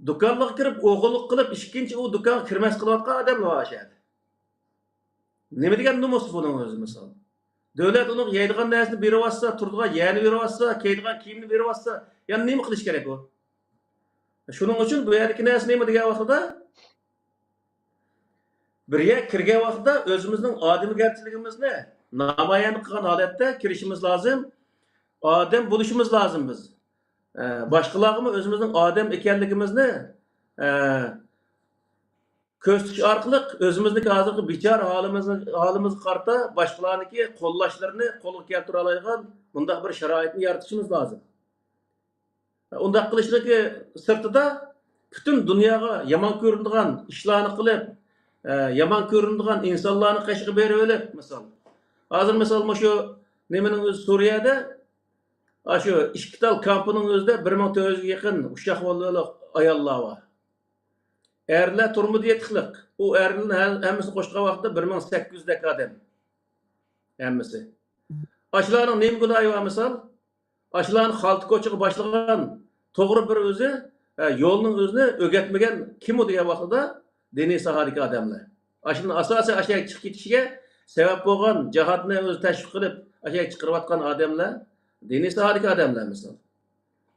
دۇكانلارغا كىرىپ، ئوغرىلىق قىلىپ، ئىككىنچى ئۇ دۇكانغا كىرمەس قىلىۋاتقان ئادەملەر بار شۇ يەردە. نېمە دېگەن نومۇس بۇنىڭ ئۆزى، مىسال؟ دۆلەت ئۇنىڭغا يەيدىغان نەرسىنى بېرىۋاتسا، تۇرىدىغان يەرنى بېرىۋاتسا، كىيىدىغان كىيىمنى بېرىۋاتسا، يەنە نېمە قىلىش كېرەك ئۇ؟ شۇنىڭ ئۈچۈن بۇ يەردىكى نەرسە نېمە دېگەن ۋاقتىدا، بىر يەرگە كىرگەن ۋاقتىدا ئۆزىمىزنىڭ ئادىمىگەرچىلىكىمىزنى نامايەندە قىلغان ھالەتتە كىرىشىمىز لازىم. ئادەم بولۇشىمىز لازىم بىز. ئە، باشقىلارغىمۇ ئۆزىمىزنىڭ ئادەم ئىكەنلىكىمىزنى، ئە، كۆرسىتىش ئارقىلىق ئۆزىمىزنىڭكى ھازىرقى بىچارە ھالىمىزنى، ھالىمىزغا قارىتا باشقىلارنىڭكى قوللاشلىرىنى قولغا كەلتۈرەلەيدىغان بۇنداق بىر شارائىتنى يارىتىشىمىز لازىم. ئۇنداق قىلىشنىڭكى سىرتىدا پۈتۈن دۇنياغا يامان كۆرۈنىدىغان ئىشلارنى قىلىپ، ئە، يامان كۆرۈنىدىغان ئىنسانلارنى قېشىغا بېرىۋېلىپ، مىسال. ھازىر مىسال مۇشۇ نېمىنىڭ ئۆزى سۈرىيەدە، ئاشۇ ئىككى تال كامپىنىڭ ئۆزىدە بىر مىڭ تۆت يۈزگە يېقىن ئۇششاق بالىلىق ئاياللار بار. ئەرلەر تۈرمىدە يېتىقلىق. ئۇ ئەرلەرنى ھە-، ھەممىسىنى قوشقان ۋاقىتتا بىر مىڭ سەككىز يۈزدەك ئادەم. ھەممىسى. ئاشۇلارنىڭ نېمە گۇناھى بار مىسال؟ ئاشۇلارنى خالتا كوچىغا باشلىغان توغرا بىر ئۆزى، ئە، يولنىڭ ئۆزىنى ئۆگەتمىگەن كىم ئۇ دېگەن ۋاقتىدا دىنىي ساھەدىكى ئادەملەر. ئاشۇنىڭ ئاساسىي ئاشۇ يەرگە چىقىپ كېتىشىگە سەۋەب بولغان، جىھادنى ئۆزى تەشۋىق قىلىپ، ئاشۇ يەرگە چىقىرىۋاتقان ئادەملەر، دىنىي ساھەدىكى ئادەملەر مىسال.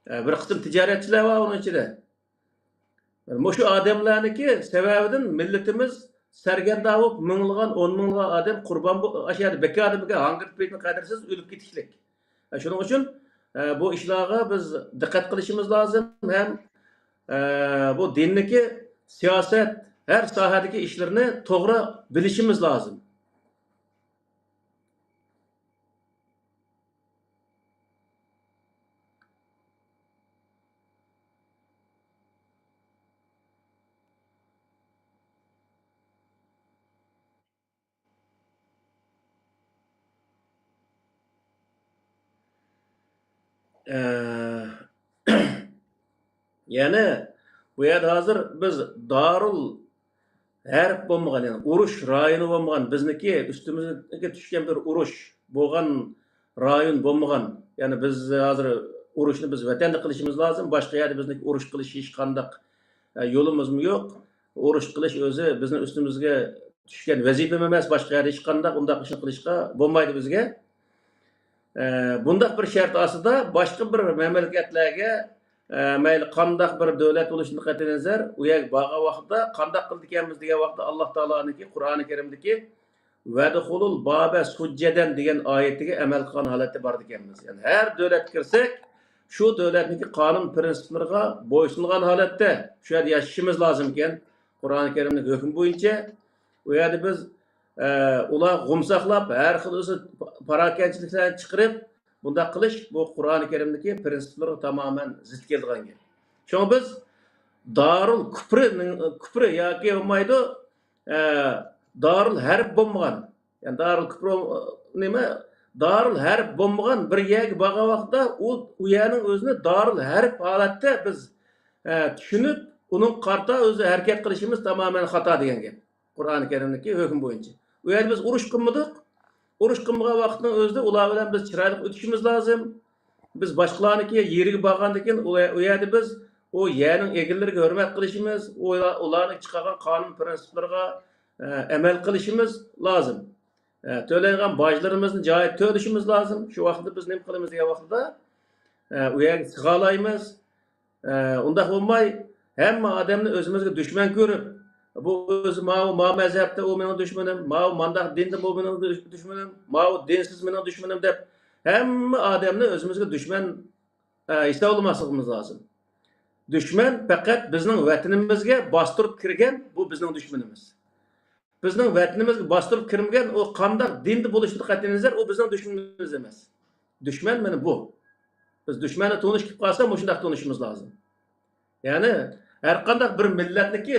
ئە، بىر قىسىم تىجارەتچىلەر بار ئۇنىڭ ئىچىدە. مۇشۇ ئادەملەرنىڭكى سەۋەبىدىن مىللىتىمىز سەرگەردان بولۇپ، مىڭلىغان، ئون مىڭلىغان ئادەم قۇربان بو-، ئاشۇ يەردە بىكار، بىكار ھاڭگىرىپ كېتىدىغان قەدىرسىز ئۆلۈپ كېتىشلىك. شۇنىڭ ئۈچۈن، ئە، بۇ ئىشلارغا بىز دىققەت قىلىشىمىز لازىم ھەم، ئە، بۇ دىندىكى سىياسەت، ھەر ساھەدىكى ئىشلىرىنى توغرا بىلىشىمىز لازىم. ئە، يەنى بۇ يەردە ھازىر بىز دارۇل ھەرب بولمىغان، يەنى ئۇرۇش رايونى بولمىغان، بىزنىڭكى ئۈستىمىزگە چۈشكەن بىر ئۇرۇش بولغان رايون بولمىغان، يەنى بىز ھازىر ئۇرۇشنى بىز ۋەتەندە قىلىشىمىز لازىم، باشقا يەردە بىزنىڭكى ئۇرۇش قىلىش ھېچقانداق، ئە، يولىمىزمۇ يوق. ئۇرۇش قىلىش ئۆزى بىزنىڭ ئۈستىمىزگە چۈشكەن ۋەزىپىمۇ ئەمەس، باشقا يەردە ھېچقانداق ئۇنداق ئىشنى قىلىشقا بولمايدۇ بىزگە. ئە، بۇنداق بىر شەرت ئاستىدا باشقا بىر مەملىكەتلەرگە، ئە، مەيلى قانداق بىر دۆلەت بولۇشىدىن قەتئىينەزەر، ئۇ يەرگە بارغان ۋاقىتتا قانداق قىلىدىكەنمىز دېگەن ۋاقىتتا، ئاللا تائالانىڭكى قۇرئانى كەرىمدىكى «ۋەدخۇلۇل بابە سۇججەدەن» دېگەن ئايىتىگە ئەمەل قىلغان ھالەتتە بارىدىكەنمىز. يەنى ھەر دۆلەتكە كىرسەك، شۇ دۆلەتنىڭكى قانۇن پىرىنسىپلىرىغا بويسۇنغان ھالەتتە شۇ يەردە ياشىشىمىز لازىمكەن. قۇرئانى كەرىمنىڭ ھۆكمى بويىچە ئۇ يەردە بىز، ئە، ئۇلار غۇم ساقلاپ، ھەر خىل ئۆسۈ پاراكەندىچىلىكلەرنى چىقىرىپ، بۇنداق قىلىش بۇ قۇرئانى كەرىمدىكى پىرىنسىپلارغا تامامەن زىت كېلىدىغان گەپ. شۇڭا بىز دارۇل كۇپرىنىڭ، كۇپرى ياكى بولمايدۇ، ئە، دارۇل ھەرب بولمىغان، يەنى دارۇل كۇپر، نېمە، دارۇل ھەرب بولمىغان بىر يەرگە بارغان ۋاقىتتا ئۇ، ئۇ يەرنىڭ ئۆزىنى دارۇل ھەرب ھالەتتە بىز، ئە، چۈشىنىپ، ئۇنىڭغا قارىتا ئۆزى ھەرىكەت قىلىشىمىز تامامەن خاتا دېگەن گەپ. قۇرئانى كەرىمدىكى ھۆكۈم بويىچە. ئۇ يەردە بىز ئۇرۇش قىلمىدۇق. ئۇرۇش قىلمىغان ۋاقىتنىڭ ئۆزىدە ئۇلار بىلەن بىز چىرايلىق ئۆتۈشىمىز لازىم. بىز باشقىلارنىڭكى يېرىگە بارغاندىن كېيىن، ئۇ، ئۇ يەردە بىز ئۇ يەرنىڭ ئىگىلىرىگە ھۆرمەت قىلىشىمىز، ئۇلار، ئۇلارنىڭ چىقارغان قانۇن پىرىنسىپلىرىغا، ئە، ئەمەل قىلىشىمىز لازىم. ئە، تۆلەيدىغان باجلىرىمىزنى جايىدا تۆلىشىمىز لازىم. شۇ ۋاقىتتا بىز نېمە قىلىمىز دېگەن ۋاقىتتا، ئە، ئۇ يەرگە سىغالايمىز. ئە، ئۇنداق بولماي، ھەممە ئادەمنى ئۆزىمىزگە دۈشمەن كۆرۈپ، بۇ ئۆزى ماۋۇ، ما مەزھەپتە ئۇ مېنىڭ دۈشمىنىم، ماۋۇ مانداق دىندا بۇ مېنىڭ دۈش-، دۈشمىنىم، ماۋۇ دىنسىز مېنىڭ دۈشمىنىم دەپ، ھەممە ئادەمنى ئۆزىمىزگە دۈشمەن، ئە، ھېسابلىماسلىقىمىز لازىم. دۈشمەن پەقەت بىزنىڭ ۋەتىنىمىزگە باستۇرۇپ كىرگەن، بۇ بىزنىڭ دۈشمىنىمىز. بىزنىڭ ۋەتىنىمىزگە باستۇرۇپ كىرمىگەن، ئۇ قانداق دىندا بولۇشىدىن قەتئىينەزەر، ئۇ بىزنىڭ دۈشمىنىمىز ئەمەس. دۈشمەن مانا بۇ. بىز دۈشمەننى تونۇش كېلىپ قالسا، مۇشۇنداق تونۇشىمىز لازىم. يەنى ھەر قانداق بىر مىللەتنىكى،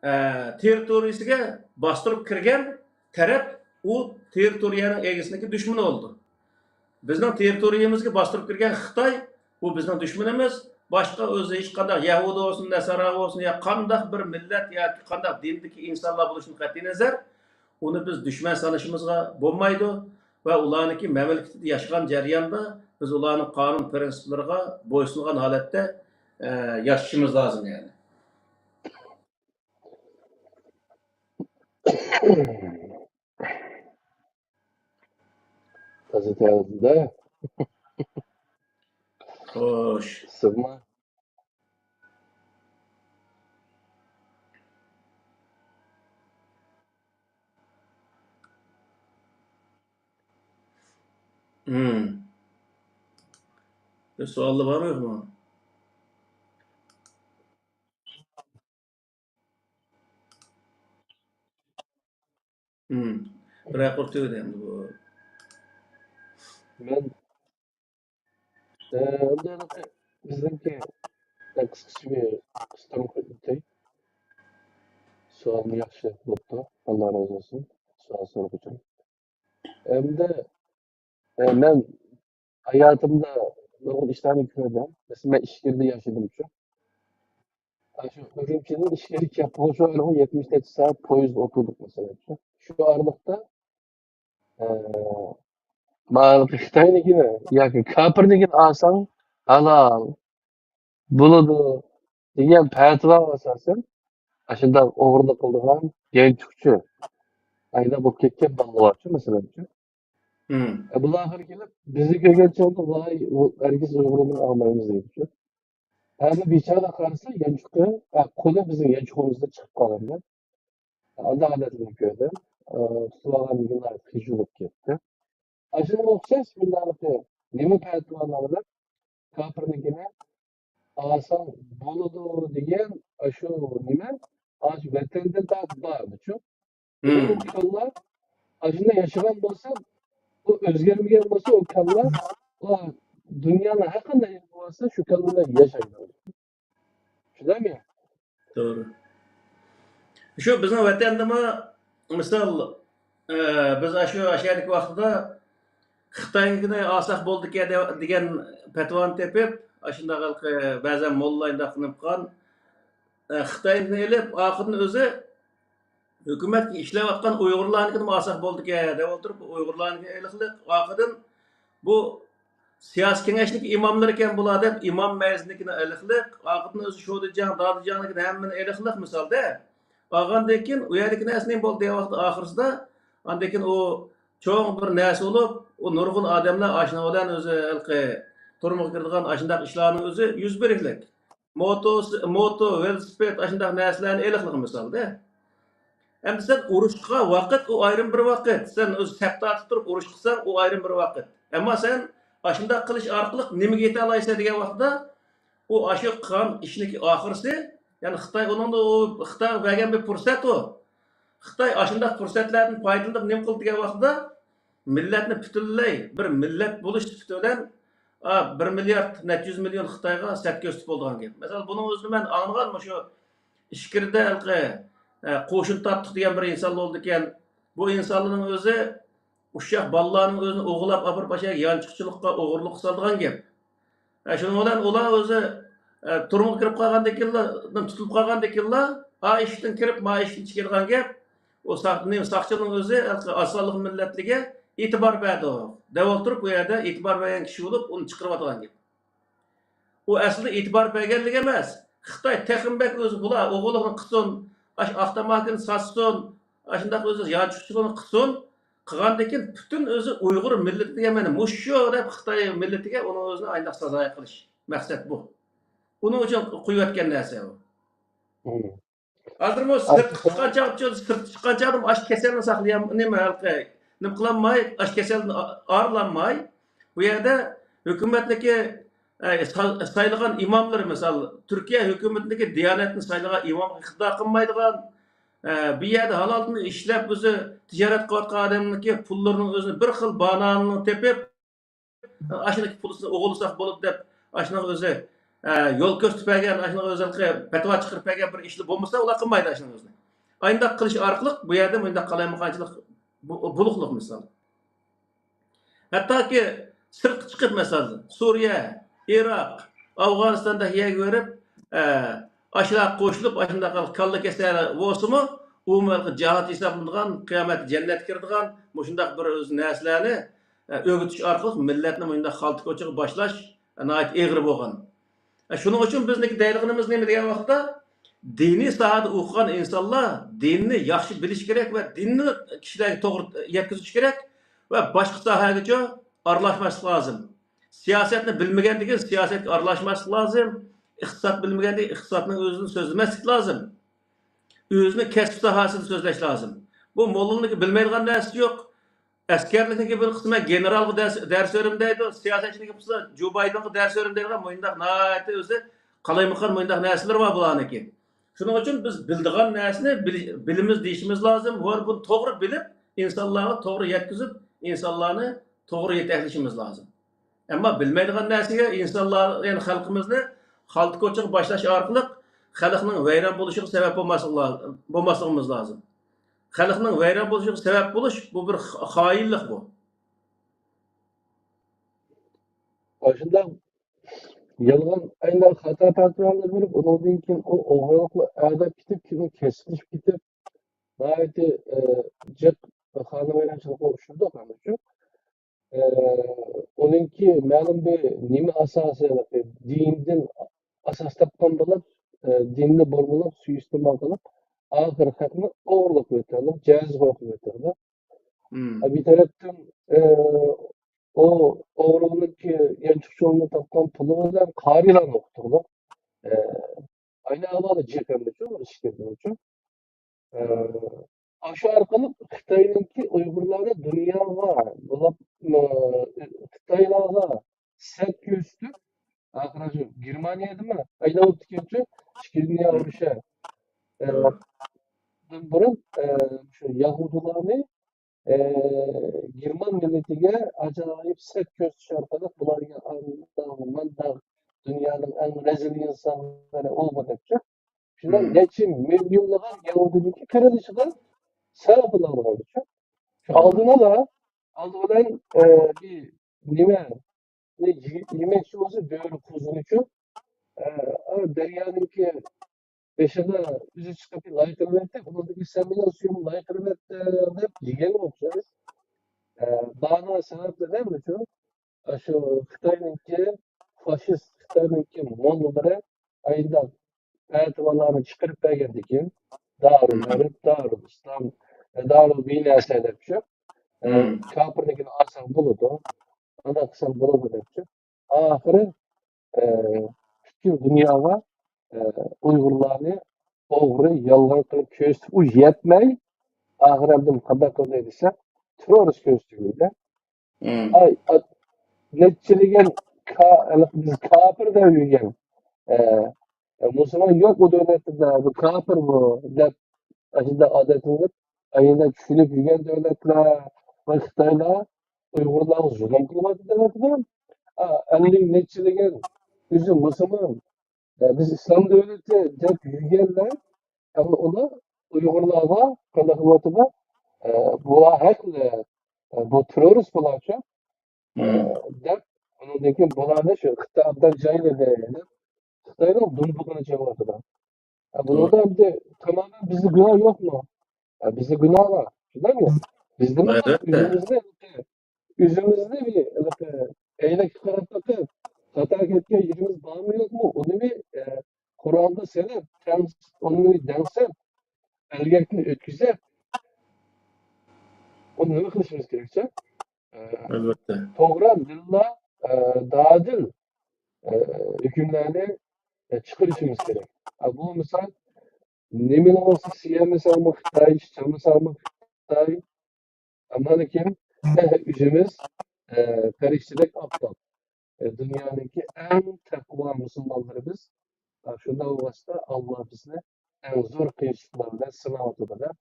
ئە، تېررىتورىيىسىگە باستۇرۇپ كىرگەن تەرەپ ئۇ تېررىتورىيەنىڭ ئىگىسىنىڭكى دۈشمىنى بولىدۇ. بىزنىڭ تېررىتورىيىمىزگە باستۇرۇپ كىرگەن خىتاي، بۇ بىزنىڭ دۈشمىنىمىز. باشقا ئۆزى ھېچقانداق يەھۇدىي بولسۇن، نەسارا بولسۇن، يا قانداق بىر مىللەت ياكى قانداق دىندىكى ئىنسانلار بولۇشىدىن قەتئىينەزەر، ئۇنى بىز دۈشمەن سانىشىمىزغا بولمايدۇ ۋە ئۇلارنىڭكى مەملىكىتىدە ياشىغان جەرياندا بىز ئۇلارنىڭ قانۇن پىرىنسىپلىرىغا بويسۇنغان ھالەتتە، ئە، ياشىشىمىز لازىم يەنى. تازا تەۋەزىدە. خوش. سىغما. مم. بىر سوئاللار بارمۇ يوقمۇ؟ مم. بىر ئاي قۇرۇپ تۈگىدى ئەمدى بۇ. مەن، ئە، ئەمدى ھېلىقى بىزنىڭكى، ئە، قىسقىچە بىر قىستۇرۇپ ئۆتەي. سوئالمۇ ياخشى بوپتۇ. ئاللا رازى بولسۇن. سوئال سورىغۇچىم. ئەمدى، ئە، مەن ھاياتىمدا نۇرغۇن ئىشلارنى كۆردۈم. مەسىلەن، مەن ئىچكىرىدە ياشىدىمچۇ. ئاشۇ ئۈرۈمچىدىن ئىچكىرىگە كەپ بولۇشۇ ئارىلىق يەتمىش نەچچە سائەت پويىزدا ئولتۇردۇق، مەسىلەن. شۇ ئارىلىقتا، ئە، مانا خىتاينىڭكىنى ياكى كاپىرنىڭكىنى ئالساڭ ھالال بولىدۇ دېگەن پەتىۋاغا ئاساسەن، ئاشۇنداق ئوغرىلىق قىلىدىغان، يانچۇقچۇ، ئايدا بولۇپ كەتكەن بالىلار بارچۇ، مەسىلەنچۇ. ئە، بۇلار ئاخىرى كېلىپ، بىزنى كۆرگەن چاغدا، ۋاي، ئۇ ھەرگىز ئۇيغۇر نېمىنى ئاڭلايمىز دەيدىچۇ. ھە، بۇ بىچارە قارىسا، يانچۇقى، ئە، قولى بىزنىڭ يانچۇقىمىزدا چىقىپ قالغاندا. ئانداق ھالەتلەرنى كۆردۈم. ئە، تۇتۇۋالغاندىن كېيىن خىجىل بولۇپ كەتتى. ئاشۇنىڭغا ئوخشاش مۇنداقلىقى، نېمە پەتىۋالار بىلەن كاپىرنىڭكىنى ئالساڭ بولىدۇ دېگەن ئاشۇ نېمە، ئاشۇ ۋەتەندە بار، بارچۇ. ئۇ كاللا ئاشۇنداق ياشىغان بولسا، ئۇ ئۆزگەرمىگەن بولسا، ئۇ كاللا، ئۇ دۇنيانىڭ ھەر قانداق يېرىدە بولسا، شۇ كاللا بىلەن ياشايدۇ. شۇنداقمۇ؟ توغرا. شۇ بىزنىڭ ۋەتەندىمۇ، مىسال، ئە، بىز ئاشۇ ئاشۇ يەردىكى ۋاقتىدا خىتاينىڭكىنى ئالساق بولىدىكەن دە-، دېگەن پەتىۋانى تېپىپ، ئاشۇنداق ھېلىقى بەزەن موللا ئىنداق قىلىپ قالغان، ئە، خىتاينىڭكىنى ئېلىپ، ئاخىرىدا ئۆزى ھۆكۈمەتكە ئىشلەۋاتقان ئۇيغۇرلارنىڭكىنىمۇ ئالساق بولىدىكەن دەپ ئولتۇرۇپ، ئۇيغۇرلارنىڭكىنى ئېلىقلىق، ئاخىرىدىن بۇ سىياسىي كېڭەشنىڭكى ئىماملىرىكەن بۇلار دەپ، ئىمام مەزىننىكىنى ئېلىقلىق، ئاخىرىدىن ئۆزى شودىجاڭ، دادىجاڭنىڭكىنى ھەممىنى ئېلىقلىق مىسالدا. ئالغاندىن كېيىن ئۇ يەردىكى نەرسە نېمە بولدى دېگەن ۋاقىتتا ئاخىرسىدا، ئاندىن كېيىن ئۇ چوڭ بىر نەرسە بولۇپ، ئۇ نۇرغۇن ئادەملەر ئاشۇنىڭ بىلەن ئۆزى ھېلىقى تۈرمىگە كىرىدىغان ئاشۇنداق ئىشلارنىڭ ئۆزى يۈز بېرىكلىك. موتو، موتو، ۋېلىسىپىت، ئاشۇنداق نەرسىلەرنى ئېلىقلىق مىسالدا. ئەمدى سەن ئۇرۇشقا ۋاقىت، ئۇ ئايرىم بىر ۋاقىت. سەن ئۆزى سەپ تارتىپ تۇرۇپ ئۇرۇش قىلساڭ، ئۇ ئايرىم بىر ۋاقىت. ئەمما سەن ئاشۇنداق قىلىش ئارقىلىق نېمىگە يېتەلايسەن دېگەن ۋاقىتتا، ئۇ ئاشۇ قىلغان ئىشنىڭكى ئاخىرسى، يەنى خىتاي ئۇنىڭدا، ئۇ خىتايغا بەرگەن بىر پۇرسەت ئۇ. خىتاي ئاشۇنداق پۇرسەتلەردىن پايدىلىنىپ نېمە قىلدى دېگەن ۋاقتىدا، مىللەتنى پۈتۈنلەي بىر مىللەت بولۇش سۈپىتى بىلەن، ئا، بىر مىليارد نەچچە يۈز مىليون خىتايغا سەت كۆرسىتىپ بولىدىغان گەپ. مەسىلەن، بۇنىڭ ئۆزىنى مەن ئاڭلىغان، مۇشۇ ئىچكىرىدە ھېلىقى، ئە، قوشۇن تارتتۇق دېگەن بىر ئىنسان بولىدىكەن. بۇ ئىنسانلارنىڭ ئۆزى ئۇششاق بالىلارنىڭ ئۆزىنى ئوغرىلاپ ئاپىرىپ، ئاشۇ يانچۇقچىلىققا، ئوغرىلىققا سالىدىغان گەپ. ئە، شۇنىڭ بىلەن ئۇلار ئۆزى، ئە، تۈرمىگە كىرىپ قالغاندىن كېيىنلا، تۇتۇلۇپ قالغاندىن كېيىنلا، ئا ئىشىكتىن كىرىپ، ما ئىشىكتىن چىقىدىغان گەپ. ئۇ ساق-، نېمە، ساقچىنىڭ ئۆزى ئاز سانلىق مىللەتلىككە ئېتىبار بەردۇق دەپ ئولتۇرۇپ، بۇ يەردە ئېتىبار بەرگەن كىشى بولۇپ، ئۇنى چىقىرىۋاتىدىغان گەپ. ئۇ ئەسلىدە ئېتىبار بەرگەنلىك ئەمەس. خىتاي تېخىمۇ بەك ئۆزى بۇلار ئوغرىلىقنى قىلسۇن، ئاشۇ ئاق تاماكىنى ساتسۇن، ئاشۇنداق ئۆزى يانچۇقچىلىقنى قىلسۇن، قىلغاندىن كېيىن پۈتۈن ئۆزى ئۇيغۇر مىللىتىگە مانا مۇشۇ دەپ خىتاي مىللىتىگە ئۇنى ئۆزىنى ئاينداق سازايى قىلىش. مەقسەت بۇ. ئۇنىڭ ئۈچۈن قويۇۋەتكەن نەرسە ئۇ. ھازىرمۇ سىرتقا چىققان چاغدا، سىرتقا چىققان چاغدا ئاشۇ كېسەلنى ساقلىيالماي، نېمە، ھېلىقى، نېمە قىلالماي، ئاشۇ كېسەلدىن ئا-، ئارىلانماي، بۇ يەردە ھۆكۈمەتنىكى، ئە، سا-، سايلىغان ئىماملىرى، مىسال، تۈركىيە ھۆكۈمىتىنىڭكى دىيانەتنى سايلىغان ئىمامغا ئىقتىدا قىلمايدىغان، ئە، بۇ يەردە ھالالدىن ئىشلەپ، ئۆزى تىجارەت قىلىۋاتقان ئادەمنىڭكى پۇللىرىنىڭ ئۆزىنى بىر خىل بانانىنى تېپىپ، ئاشۇنىڭ پۇلىسىنى ئوغرىلىساق بولىدۇ دەپ، ئاشۇنىڭ ئۆزى، ئە، يول كۆرسىتىپ بەرگەن، ئاشۇنىڭ ئۆزى پەتىۋا چىقىرىپ بەرگەن بىر ئىشلا بولمىسا، ئۇلار قىلمايدۇ ئاشۇنىڭ ئۆزىنى. ئاينداق قىلىش ئارقىلىق بۇ يەردە مۇنداق قالايمىقانچىلىق بۇ-، بولۇقلۇق مىسال. ھەتتاكى سىرتقا چىقىپ، مىسال، سۈرىيە، ئىراق، ئافغانىستاندەك يەرگە بېرىپ، ئە، ئاشۇلارغا قوشۇلۇپ، ئاشۇنداق كاللا كېسەل بولسىمۇ، ئۇمۇ جاھات ھېسابلىنىدىغان، قىيامەتتە جەننەتكە كىرىدىغان مۇشۇنداق بىر ئۆز نەرسىلەرنى، ئە، ئۆگىتىش ئارقىلىق مىللەتنى مۇشۇنداق خالتا كوچىغا باشلاش، ئە، ناھايىتى ئېغىر بولغان. ئە، شۇنىڭ ئۈچۈن بىزنىڭكى دەيدىغىنىمىز نېمە دېگەن ۋاقىتتا، دىنىي ساھەدە ئوقۇغان ئىنسانلار دىننى ياخشى بىلىشى كېرەك ۋە دىننى كىشىلەرگە توغرا يەتكۈزۈشى كېرەك ۋە باشقا ساھەگىچۇ ئارىلاشماسلىق لازىم. سىياسەتنى بىلمىگەندىكىن سىياسەتكە ئارىلاشماسلىق لازىم. ئىقتىساد بىلمىگەندىكىن ئىقتىسادنىڭ ئۆزىنى سۆزلىمەسلىك لازىم. ئۆزىنىڭ كەسىپ ساھەسىدە سۆزلەش لازىم. بۇ موللىنىڭكى بىلمەيدىغان نەرسىسى يوق. ئەسكەرلىكنىڭكى بىر قىسمى گېنېرالغا دەرس، دەرس بېرىمەن دەيدۇ، سىياسەتچىنىڭكى قىسمى جو بايدېنغا دەرس بېرىمەن دەيدىغان مۇنداق ناھايىتى ئۆزى قالايمىقان مۇنداق نەرسىلىرى بار بۇلارنىڭكى. شۇنىڭ ئۈچۈن بىز بىلىدىغان نەرسىنى بىل-، بىلىمىز دېيىشىمىز لازىم ۋە بۇنى توغرا بىلىپ، ئىنسانلارغا توغرا يەتكۈزۈپ، ئىنسانلارنى توغرا يېتەكلىشىمىز لازىم. ئەمما بىلمەيدىغان نەرسىگە ئىنسانلار، يەنى خەلقىمىزنى خالتا كوچىغا باشلاش ئارقىلىق خەلقنىڭ ۋەيران بولۇشىغا سەۋەب بولماسلىق لا-، بولماسلىقىمىز لازىم. خەلقنىڭ ۋەيران بولۇشىغا سەۋەب بولۇش، بۇ بىر خا-، خائىنلىق بۇ. ئاشۇنداق يالغان، ئاينداق خاتا پەتىۋالار بېرىپ، ئۇنىڭدىن كېيىن ئۇ ئوغرىلىقلار ئەدەپ كېتىپ، كېيىن كەسىپلىشىپ كېتىپ، ناھايىتى، ئە، جىق خانىۋەيرانچىلىققا ئۇچرىدۇق، ھەممىچۇ. ئە، ئۇنىڭكى مەلۇم بىر نېمە ئاساسى، دىندىن ئاساس تاپقان بولۇپ، ئە، دىننى بۇرمىلاپ، سۇيىئىستېمال قىلىپ، ئاخىر خەقنى ئوغرىلىق ئۆتەلىق، جەزىگە ئوقۇپ ئۆتەلىق. بىر تەرەپتىن، ئە، ئۇ ئوغرىلىق يانچۇق چولىنى تاپقان پۇلى بىلەن قارىيلارنى ئوقۇتۇقلۇق. ئە، ئاينى ئاۋالى جىقەمدىچۇ، ئىشكەندىچۇ. ئە، ئاشۇ ئارقىلىق خىتاينىڭكى ئۇيغۇرلارنى دۇنياغا بۇلاپ، ئە، خىتايلارغا سەت كۆرسىتىپ، ئاخىرى شۇ گېرمانىيەدىمۇ ئايلانىپتىكەنچۇ، ئىككىنچى دۇنيا ئۇرۇشى. ئە، دىن بۇرۇن، ئە، شۇ يەھۇدىيلارنى ئى، گېرمان مىللىتىگە ئاجايىپ سەت كۆرسىتىش ئارقىلىق بۇلارغا ئانداق، مانداق دۇنيانىڭ ئەڭ رەزىل ئىنسانلىرى ئۇ بۇ دەپچۇ. شۇنداق نەچچە مىليونلىغان يەھۇدىينىڭكى قىرىلىشىغا سەۋەب بولغانچۇ. شۇ ئالدىنىلا، ئالدى بىلەن، ئى، بىر نېمە، يېمەكچى بولسا بۆرە قوزىنىچۇ. ئى، ئا، دەريانىڭكى بېشىغا ئۆزى چىقىپ لايقىرىۋەتتى، ئۇنىڭدىكى سەمىنىڭ سۈيىمۇ لايقىرىۋەتتى دەپ يېگەنگە ئوخشاش. ئە، بارغان سەۋەبلىرى نېمىچۇ؟ ئاشۇ خىتاينىڭكى، فاشىست خىتاينىڭكى موللىلىرى ئاينداق پەتىۋالارنى چىقىرىپ بەرگەندىكىن، دارۇل ھەرب، دارۇل ئىسلام، دارۇل بىنەسە دەپچۇ. ئە، كاپىرنىڭكىنى ئالساڭ بولىدۇ، ئانداق قىلساڭ بولىدۇ دەپچۇ. ئاخىرى، ئە، پۈتكۈل دۇنياغا، ئە، ئۇيغۇرلارنى ئوغرى، يالغان قىلىپ كۆرسىتىپ، ئۇ يەتمەي، ئاخىرى ئەمدى قانداق قىلدى دېسە، تېررورىست كۆرسىتىۋىدى. ئاي، ئا-، نەچچىلىگەن كا-، بىز كاپىر دەپ يۈرگەن، ئە، مۇسۇلمان يوق بۇ دۆلەتتە، بۇ كاپىر بۇ دەپ، ئاشۇنداق ئادەتلىنىپ، ئەينە چۈشىنىپ يۈرگەن دۆلەتلەر ۋە خىتايلار ئۇيغۇرلارغا زۇلۇم قىلىۋاتىدۇ دەۋاتىدۇ. ئا، ئەللىك نەچچىلىگەن ئۆزى مۇسۇلمان، ئە، بىز ئىسلام دۆلىتى دەپ يۈرگەنلەر، ئەمما ئۇلار ئۇيغۇرلارغا قانداق قىلىۋاتىدۇ؟ ئە، بۇلار ھەقلىق، ئە، بۇ تېررورىست بۇلارچۇ، ئە، دەپ، ئۇنىڭدىن كېيىن بۇلارنى شۇ خىتاي ئوبدان جايلىدى دەپ، خىتاينىڭ دۇمبىقىنى چېلىۋاتىدۇ. ھە، بۇنىڭدا ئەمدى تامامەن بىزدە گۇناھ يوقمۇ؟ ھە، بىزدە گۇناھ بار. شۇنداقمۇ؟ بىزدىمۇ ئەلۋەتتە. ئۆزىمىزنى، ئۆزىمىزنى بىر، ھېلىقى، ئەينەككە قاراپ بېقىپ، خاتا كەتكەن يېرىمىز بارمۇ يوقمۇ؟ ئۇنى بىر، ئە، قورالغا سېلىپ، تەڭ-، ئۇنى دەڭسەپ، ئەلگەكتىن ئۆتكۈزۈپ، ئۇنى نېمە قىلىشىمىز كېرەكچە؟ ئە، ئەلۋەتتە. توغرا، لىللا، ئە، دادىل، ئە، ھۆكۈملەرنى، ئە، چىقىرىشىمىز كېرەك. ئە، بۇ مىسال، نېمىنى بولسا سىيەلمىسەڭمۇ خىتاي، چالمىساڭمۇ خىتاي. ئەمما لېكىن، ئە، ئۆزىمىز، ئە، پەرىشتىدەك ئاپئاق. ئە، دۇنيانىڭكى ئەڭ تەقۋا مۇسۇلمانلىرى بىز. ئە، شۇنداق بولغاچقا، ئاللا بىزنى ئەڭ زور قىيىنچىلىقلار بىلەن سىناۋاتىدۇ دەپ،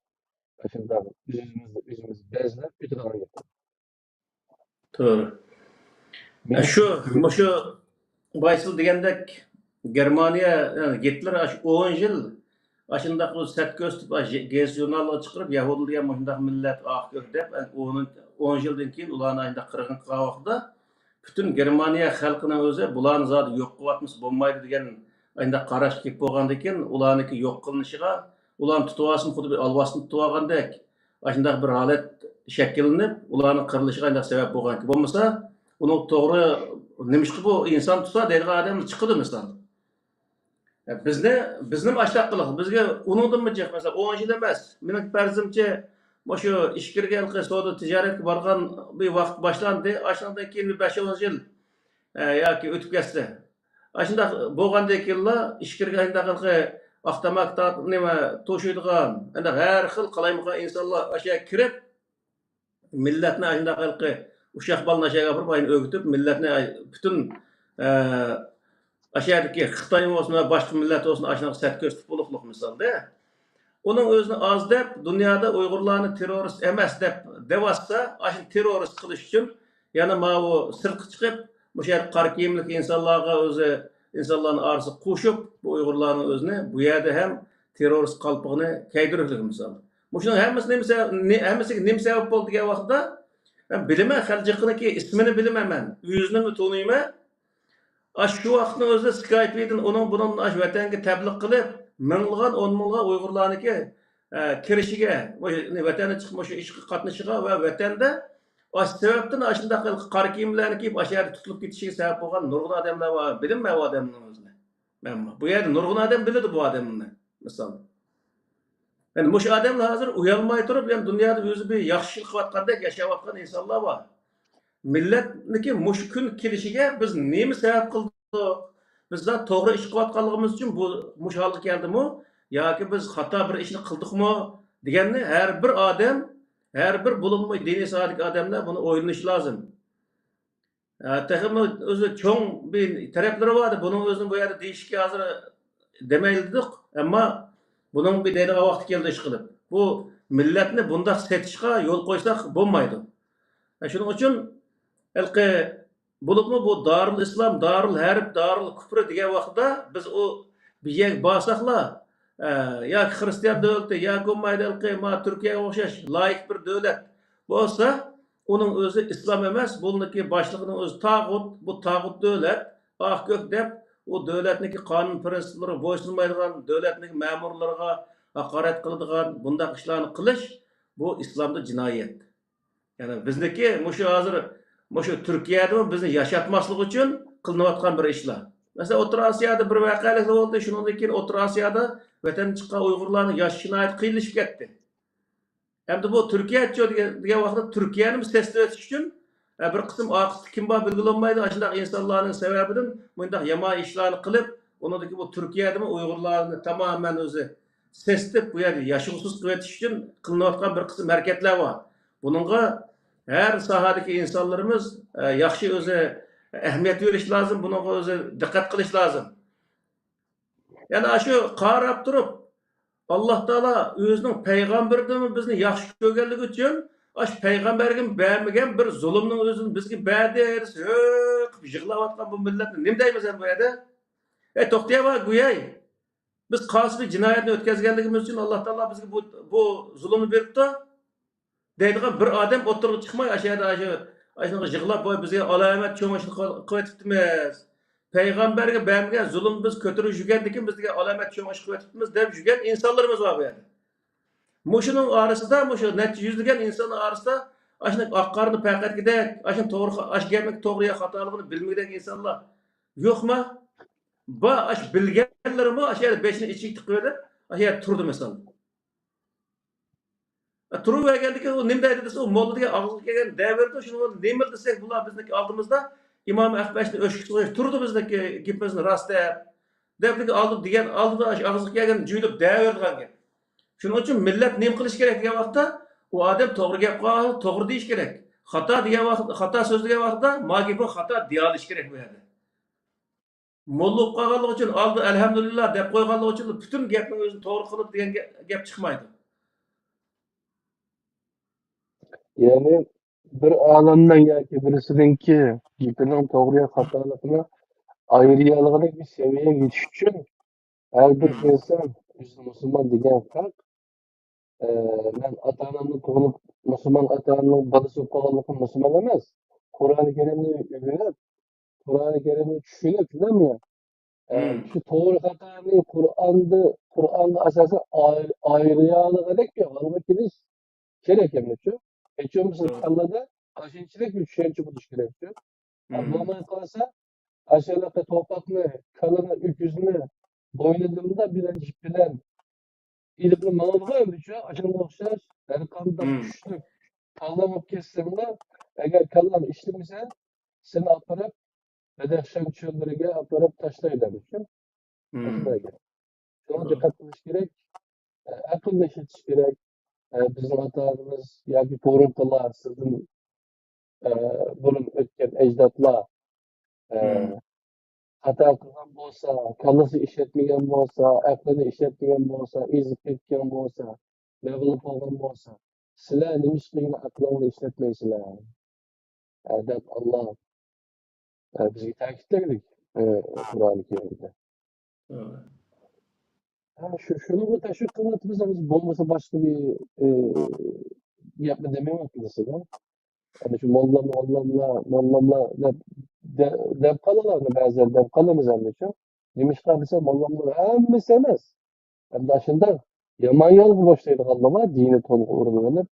ئە، شۇنداق ئۆزىمىزنى ئۆزىمىز بەزلەپ ئۆتىدىغان گەپ. توغرا. مېنىڭ شۇ، مۇشۇ بايسىل دېگەندەك، گېرمانىيە، يەنى گىتلېر ئاشۇ ئون يىل ئاشۇنداق بۇ سەت كۆرسىتىپ، ئاشۇ گېزىت ژۇرنالغا چىقىرىپ، يەھۇدىي دېگەن مۇشۇنداق مىللەت، ئاق كۆك دەپ، ئەنە ئون، ئون يىلدىن كېيىن ئۇلارنى ئاشۇنداق قىرغىن قىلغان ۋاقتىدا، پۈتۈن گېرمانىيە خەلقىنىڭ ئۆزى بۇلارنى زادى يوق قىلىۋاتمىسا بولمايدۇ دېگەن ئاشۇنداق قاراشقا كېلىپ بولغاندىن كېيىن، ئۇلارنىڭكى يوق قىلىنىشىغا، ئۇلارنى تۇتۇۋالسىمۇ خۇددى بىر ئالۋاستىنى تۇتۇۋالغاندەك، ئاشۇنداق بىر ھالەت شەكىللىنىپ، ئۇلارنىڭ قىرىلىشىغا ئانداق سەۋەب بولغانكەن. بولمىسا، ئۇنىڭ توغرا، نېمىشقا بۇ ئىنسان تۇتسا دەيدىغان ئادەملەر چىقىدۇ، مىسال. بىزنى، بىزنىمۇ ئاشۇنداق قىلىق. بىزگە ئۇنىڭدىنمۇ جىق، مەسىلەن، ئون يىل ئەمەس. مېنىڭ پەرىزىمچە، مۇشۇ ئىچكىرىگە ھېلىقى سودا تىجارەتكە بارغان بىر ۋاقىت باشلاندى. ئاشۇنىڭدىن كېيىن بىر بەش-ئون يىل، ئە، ياكى ئۆتۈپ كەتسە. ئاشۇنداق بولغاندىن كېيىنلا ئىچكىرىگە ئاشۇنداق ھېلىقى ئاق تاماكا تارت-، نېمە، توشۇيدىغان، ئانداق ھەر خىل قالايمىقان ئىنسانلار ئاشۇ يەرگە كىرىپ، مىللەتنى ئاشۇنداق ھېلىقى ئۇششاق بالىنى ئاشۇ يەرگە ئاپىرىپ، ئاشۇنى ئۆگىتىپ، مىللەتنى پۈتۈن، ئە، ئاشۇ يەردىكى خىتاي بولسۇن ۋە باشقا مىللەت بولسۇن، ئاشۇنىڭغا سەت كۆرسىتىپ بولۇقلۇق مىسالدا. ئۇنىڭ ئۆزىنى ئاز دەپ، دۇنيادا ئۇيغۇرلارنى تېررورىست ئەمەس دەپ دەۋاتسا، ئاشۇنى تېررورىست قىلىش ئۈچۈن يەنە ماۋۇ سىرتقا چىقىپ، مۇشۇ يەردە قارا كىيىملىك ئىنسانلارغا ئۆزى، ئىنسانلارنى ئارىسىغا قوشۇپ، بۇ ئۇيغۇرلارنىڭ ئۆزىنى بۇ يەردە ھەم تېررورىست قالپىغىنى كىيدۈرۈكلۈك مىسال. مۇشۇنىڭ ھەممىسى نېمە سەۋەب، نە-، ھەممىسىگە نېمە سەۋەب بولدى دېگەن ۋاقىتتا، مەن بىلىمەن، خېلى جىققىنىكى ئىسمىنى بىلىمەن مەن، يۈزىنىمۇ تونۇيمەن. ئاشۇ شۇ ۋاقىتنىڭ ئۆزىدە سكايپىدىن ئۇنىڭ بۇنىڭدىن ئاشۇ ۋەتەنگە تەبلىغ قىلىپ، مىڭلىغان، ئون مىڭلىغان ئۇيغۇرلارنىڭكى، ئە، كىرىشىگە، مۇشۇ ۋەتەندىن چىقىپ مۇشۇ ئىشقا قاتنىشىشىغا ۋە ۋەتەندە ئاشۇ سەۋەبتىن ئاشۇنداق قارا كىيىملەرنى كىيىپ، ئاشۇ يەردە تۇتۇلۇپ كېتىشىگە سەۋەب بولغان نۇرغۇن ئادەملەر بار. بىلىمەن ئۇ ئادەمنىڭ ئۆزىنى. مەن بۇ يەردە نۇرغۇن ئادەم بىلىدۇ بۇ ئادەمنى، مىسال. يەنى مۇشۇ ئادەملەر ھازىر ئۇيالماي تۇرۇپ، يەنى دۇنيادا ئۆزى بىر ياخشى ئىش قىلىۋاتقاندەك ياشاۋاتقان ئىنسانلار بار. مىللەتنىڭكى مۇشۇ كۈن كېلىشىگە بىز نېمە سەۋەب قىلدۇق؟ بىز زادى توغرا ئىش قىلىۋاتقانلىقىمىز ئۈچۈن بۇ، مۇشۇ ھالغا كەلدىمۇ؟ ياكى بىز خاتا بىر ئىشنى قىلدۇقمۇ؟ دېگەننى ھەر بىر ئادەم، ھەر بىر بولۇپمۇ دىنىي ساھەدىكى ئادەملەر بۇنى ئويلىنىشى لازىم. ئە، تېخىمۇ ئۆزى چوڭ بىر تەرەپلىرى بار. بۇنىڭ ئۆزىنى بۇ يەردە دېيىشكە ھازىر دېمەيلى دېدۇق. ئەمما بۇنىڭ بىر دەيدىغان ۋاقتى كەلدى ئىشقىلىپ. بۇ مىللەتنى بۇنداق سېتىشقا يول قويساق بولمايدۇ. ئە، شۇنىڭ ئۈچۈن ھېلىقى بولۇپمۇ بۇ دارۇل ئىسلام، دارۇل ھەرب، دارۇل كۇپرى دېگەن ۋاقىتتا بىز ئۇ بىر يەرگە بارساقلا، ئە، ياكى خىرىستىيان دۆلىتى، ياكى بولمايدۇ ھېلىقى ما تۈركىيەگە ئوخشاش لايىك بىر دۆلەت بولسا، ئۇنىڭ ئۆزى ئىسلام ئەمەس، بۇنىڭكى باشلىقىنىڭ ئۆزى تاغۇت، بۇ تاغۇت دۆلەت، ئاق كۆك دەپ، ئۇ دۆلەتنىڭكى قانۇن پرىنسىپلىرىغا بويسۇنمايدىغان، دۆلەتنىڭ مەمۇرلىرىغا ھاقارەت قىلىدىغان بۇنداق ئىشلارنى قىلىش، بۇ ئىسلامدا جىنايەت. يەنى بىزنىڭكى مۇشۇ ھازىر، مۇشۇ تۈركىيەدىمۇ بىزنى ياشاتماسلىق ئۈچۈن قىلىنىۋاتقان بىر ئىشلار. مەسىلەن، ئوتتۇرا ئاسىيادا بىر ۋەقەلىكلەر بولدى، شۇنىڭدىن كېيىن ئوتتۇرا ئاسىيادا ۋەتەندىن چىققان ئۇيغۇرلارنىڭ ياشىشى ناھايىتى قىيىنلىشىپ كەتتى. ئەمدى بۇ تۈركىيەچۇ دېگەن، دېگەن ۋاقىتتا تۈركىيەنىمۇ سېسىتىۋېتىش ئۈچۈن، ھە، بىر قىسىم ئارقىسىدا كىم بار بىلگىلى بولمايدۇ، ئاشۇنداق ئىنسانلارنىڭ سەۋەبىدىن مۇنداق يامان ئىشلارنى قىلىپ، ئۇنىڭدىكى بۇ تۈركىيەدىمۇ ئۇيغۇرلارنى تامامەن ئۆزى سېسىتىپ، بۇ يەردە ياشىغۇسىز قىلىۋېتىش ئۈچۈن قىلىنىۋاتقان بىر قىسىم ھەرىكەتلەر بار. بۇنىڭغا ھەر ساھەدىكى ئىنسانلىرىمىز، ئە، ياخشى ئۆزى ئەھمىيەت بېرىش لازىم، بۇنىڭغا ئۆزى دىققەت قىلىش لازىم. يەنى ئاشۇ قاراپ تۇرۇپ، ئاللا تائالا ئۆزىنىڭ پەيغەمبىرىدىنمۇ بىزنى ياخشى كۆرگەنلىكى ئۈچۈن، ئاشۇ پەيغەمبەرگە بەرمىگەن بىر زۇلۇمنىڭ ئۆزىنى بىزگە بەردى دېسە، ھۆ قىلىپ يىغلاۋاتقان بۇ مىللەتنى نېمە دەيمىز ئەمدى بۇ يەردە؟ ئەي، توختىياۋا، گۇياي! بىز قاسىي بىر جىنايەتنى ئۆتكۈزگەنلىكىمىز ئۈچۈن ئاللا تائالا بىزگە بۇ، بۇ زۇلۇمنى بېرىپتۇ دەيدىغان بىر ئادەم ئوتتۇرىغا چىقماي، ئاشۇ يەردە ئاشۇ، ئاشۇنىڭغا يىغلاپ، ۋاي، بىزگە ئالامەت چوڭ ئىشنى قىل-، قىلىۋېتىپتىمىز. پەيغەمبەرگە بەرمىگەن زۇلۇمنى بىز كۆتۈرۈپ يۈرگەندىكىن، بىز دېگەن ئالامەت چوڭ ئىش قىلىۋېتىپتىمىز دەپ يۈرگەن ئىنسانلىرىمىز بار بۇ يەردە. مۇشۇنىڭ ئارىسىدا، مۇشۇ نەچچە يۈزلىگەن ئىنساننىڭ ئارىسىدا ئاشۇنداق ئاق قارىنى پەقەتكىدەك، ئاشۇنى توغرا، ئاشۇ گەپنىڭ توغرا يا خاتالىقىنى بىلمىگۈدەك ئىنسانلار يوقما؟ بار، ئاشۇ بىلگەنلىرىمۇ ئاشۇ يەردە بېشىنى ئىچىگە تىقىۋېلىپ، ئاشۇ يەردە تۇرىدۇ مىسال. تۇرۇۋەرگەندىكىن ئۇ نېمە دەيدۇ دېسە، ئۇ موللا دېگەن ئاغزىغا كەلگەن دەۋېرىدۇ. شۇنىڭغا نېمىلا دېسەك، بۇلار بىزنىڭكى ئالدىمىزدا ئىمام ئەخمەشنى ئۆچكە سويۇپ تۇرىدۇ، بىزنىڭكى گېپىمىزنى راست دەپ. دەپ ئالدىدا دېگەن، ئالدىدا ئاشۇ ئاغزىغا كەلگەن جۆيلۈپ دەۋېرىدىغان گەپ. شۇنىڭ ئۈچۈن مىللەت نېمە قىلىش كېرەك دېگەن ۋاقىتتا، ئۇ ئادەم توغرا گەپ قىلغان، توغرا دېيىش كېرەك. خاتا دېگەن ۋاقىت، خاتا سۆزلىگەن ۋاقىتتا، ما گېپىڭ خاتا دېيەلىشى كېرەك بۇ يەردە. موللا بولۇپ قالغانلىقى ئۈچۈن، ئالدىن ئەلھەمدۇلىللا دەپ قويغانلىقى ئۈچۈن پۈتۈن گەپنىڭ ئۆزىنى توغرا قىلىدۇ دېگەن گە-، گەپ چىقمايدۇ. يەنى بىر ئالىمنىڭ ياكى بىرسىنىڭكى گېپىنىڭ توغرا يا خاتالىقىنى ئايرىيالىغۇدەك بىر سەۋىيەگە يېتىش ئۈچۈن ھەر بىر ئىنسان ئۆزىنى مۇسۇلمان دېگەن ھەق، ئە، مەن ئاتا-ئانامنى تۇغۇلۇپ، مۇسۇلمان ئاتا-ئانامنىڭ بالىسى بولۇپ قالغانلىقىم مۇسۇلمان ئەمەس. قۇرئان كەرىمنى ئۆگىنىپ، قۇرئان كەرىمنى چۈشىنىپ، شۇنداقمۇ؟ ئە، شۇ توغرا خاتانى قۇرئاندا، قۇرئانغا ئاساسەن ئاي-، ئايرىيالىغۇدەك بىر ھالغا كېلىش كېرەك ئەمەسچۇ؟ ھېچ بولمىسا كاللىدا ئاشۇنچىلىك بىر چۈشەنچە بولۇش كېرەكچۇ؟ بولماي قالسا، ئاشۇنداق توپاقنى، كالىنى، ئۆكۈزنى بوينىدىمدا بىلەن يىپ بىلەن ئېلىپلا ماڭىدىغۇ ئەمدىچۇ؟ ئاشۇنىڭغا ئوخشاش ھەرقانداق كۈچلۈك تاللا بولۇپ كەتسەڭلا، ئەگەر كاللاڭ ئىشلىمىسە، سېنى ئاپىرىپ بەدەخشان چۆللىرىگە ئاپىرىپ تاشلايدۇ ئەمدىچۇ؟ شۇڭا دىققەت قىلىش كېرەك. ئەقىلنى ئىشلىتىش كېرەك. بىزنىڭ ئاتا-ئانىمىز ياكى بۇرۇنقىلار، سىزدىن بۇرۇن ئۆتكەن ئەجدادلار خاتا قىلغان بولسا، كاللىسى ئىشلەتمىگەن بولسا، ئەقلىنى ئىشلەتمىگەن بولسا، ئېزىپ كەتكەن بولسا، مەغلۇپ بولغان بولسا، سىلەر نېمىشقا ئەقلىڭلارنى ئىشلەتمەيسىلەر؟ دەپ ئاللا بىزگە تەكىتلىگەن قۇرئان كەرىمدە. شۇنىڭغا تەشۋىق قىلىۋاتىمىز، بولمىسا باشقا بىر گەپنى دېمەيۋاتىمىز. ئەمدى شۇ موللاملا، موللاملا، موللاملا دەپ، دەپ قالىدۇ بەزىلەر، دەپ قالىمىز ئەمدى شۇ. نېمىشقا دېسە، موللاملار ھەممىسى ئەمەس. ئەمدى ئاشۇنداق يامان يولغا باشلايدىغانلار بار، دىنى تونغا ئۇرۇنۇۋېلىپ،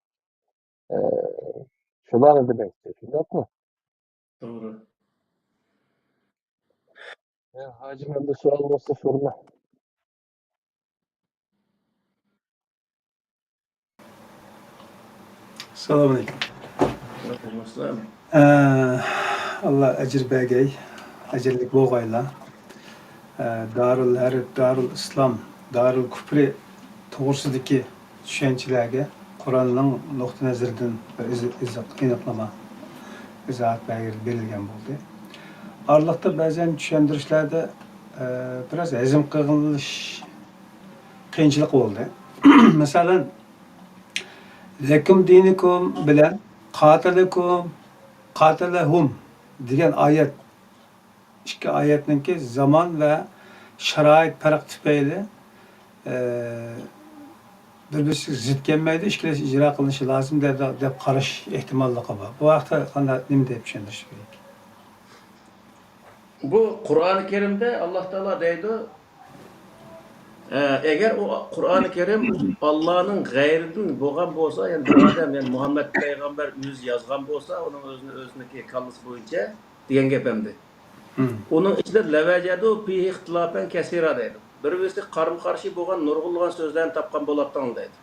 شۇلارنى دېمەكچى، شۇنداققۇ؟ توغرا. ھاجىم، ئەمدى سوئال بولسا سورىما. ئەسسالامۇئەلەيكۇم. ئە، ئاللا ئەجىر بەرگەي، ئەجىرلىك بولغايلا. ئە، دارۇل ھەرب، دارۇل ئىسلام، دارۇل كۇپرى توغرىسىدىكى چۈشەنچىلەرگە قۇرئاننىڭ نۇقتىئى نەزىرىدىن بىر ئىز-، ئىز-، ئېنىقلىما، ئىزاھات بەرگىلى بېرىلگەن بولدى. ئارىلىقتا بەزەن چۈشەندۈرۈشلەردە، ئە، بىراز ھەزىم قىلىش قىيىنچىلىقى بولدى. مەسىلەن، لەكۇم دىنۇكۇم بىلەن قاتىلىكۇم، قاتىلەھۇم دېگەن ئايەت، ئىككى ئايەتنىڭكى زامان ۋە شارائىت پەرقى تۈپەيلى، ئە، بىر-بىرسىگە زىت كەلمەيدۇ، ئىككىلىسى ئىجرا قىلىنىشى لازىم دەپ، دەپ قاراش ئېھتىماللىقى بار. بۇ ھەقتە قانداق، نېمە دەپ چۈشەندۈرۈش كېرەك؟ بۇ قۇرئانى كەرىمدە ئاللا تائالا دەيدۇ، ئە، ئەگەر ئۇ قۇرئانى كەرىم ئاللانىڭ غەيرىدىن بولغان بولسا، يەنى بىر ئادەم، يەنى مۇھەممەد پەيغەمبەر ئۆزى يازغان بولسا، ئۇنىڭ ئۆزىنى، ئۆزىنىڭكى كاللىسى بويىچە دېگەن گەپ ئەمدى. مم. ئۇنىڭ ئىچىدە لەۋەجەدۇ فىھى ئىختىلاپەن كەسىرا دەيدۇ. بىر-بىرسىگە قارىمۇ قارشى بولغان نۇرغۇنلىغان سۆزلەرنى تاپقان بولاتتىڭ دەيدۇ.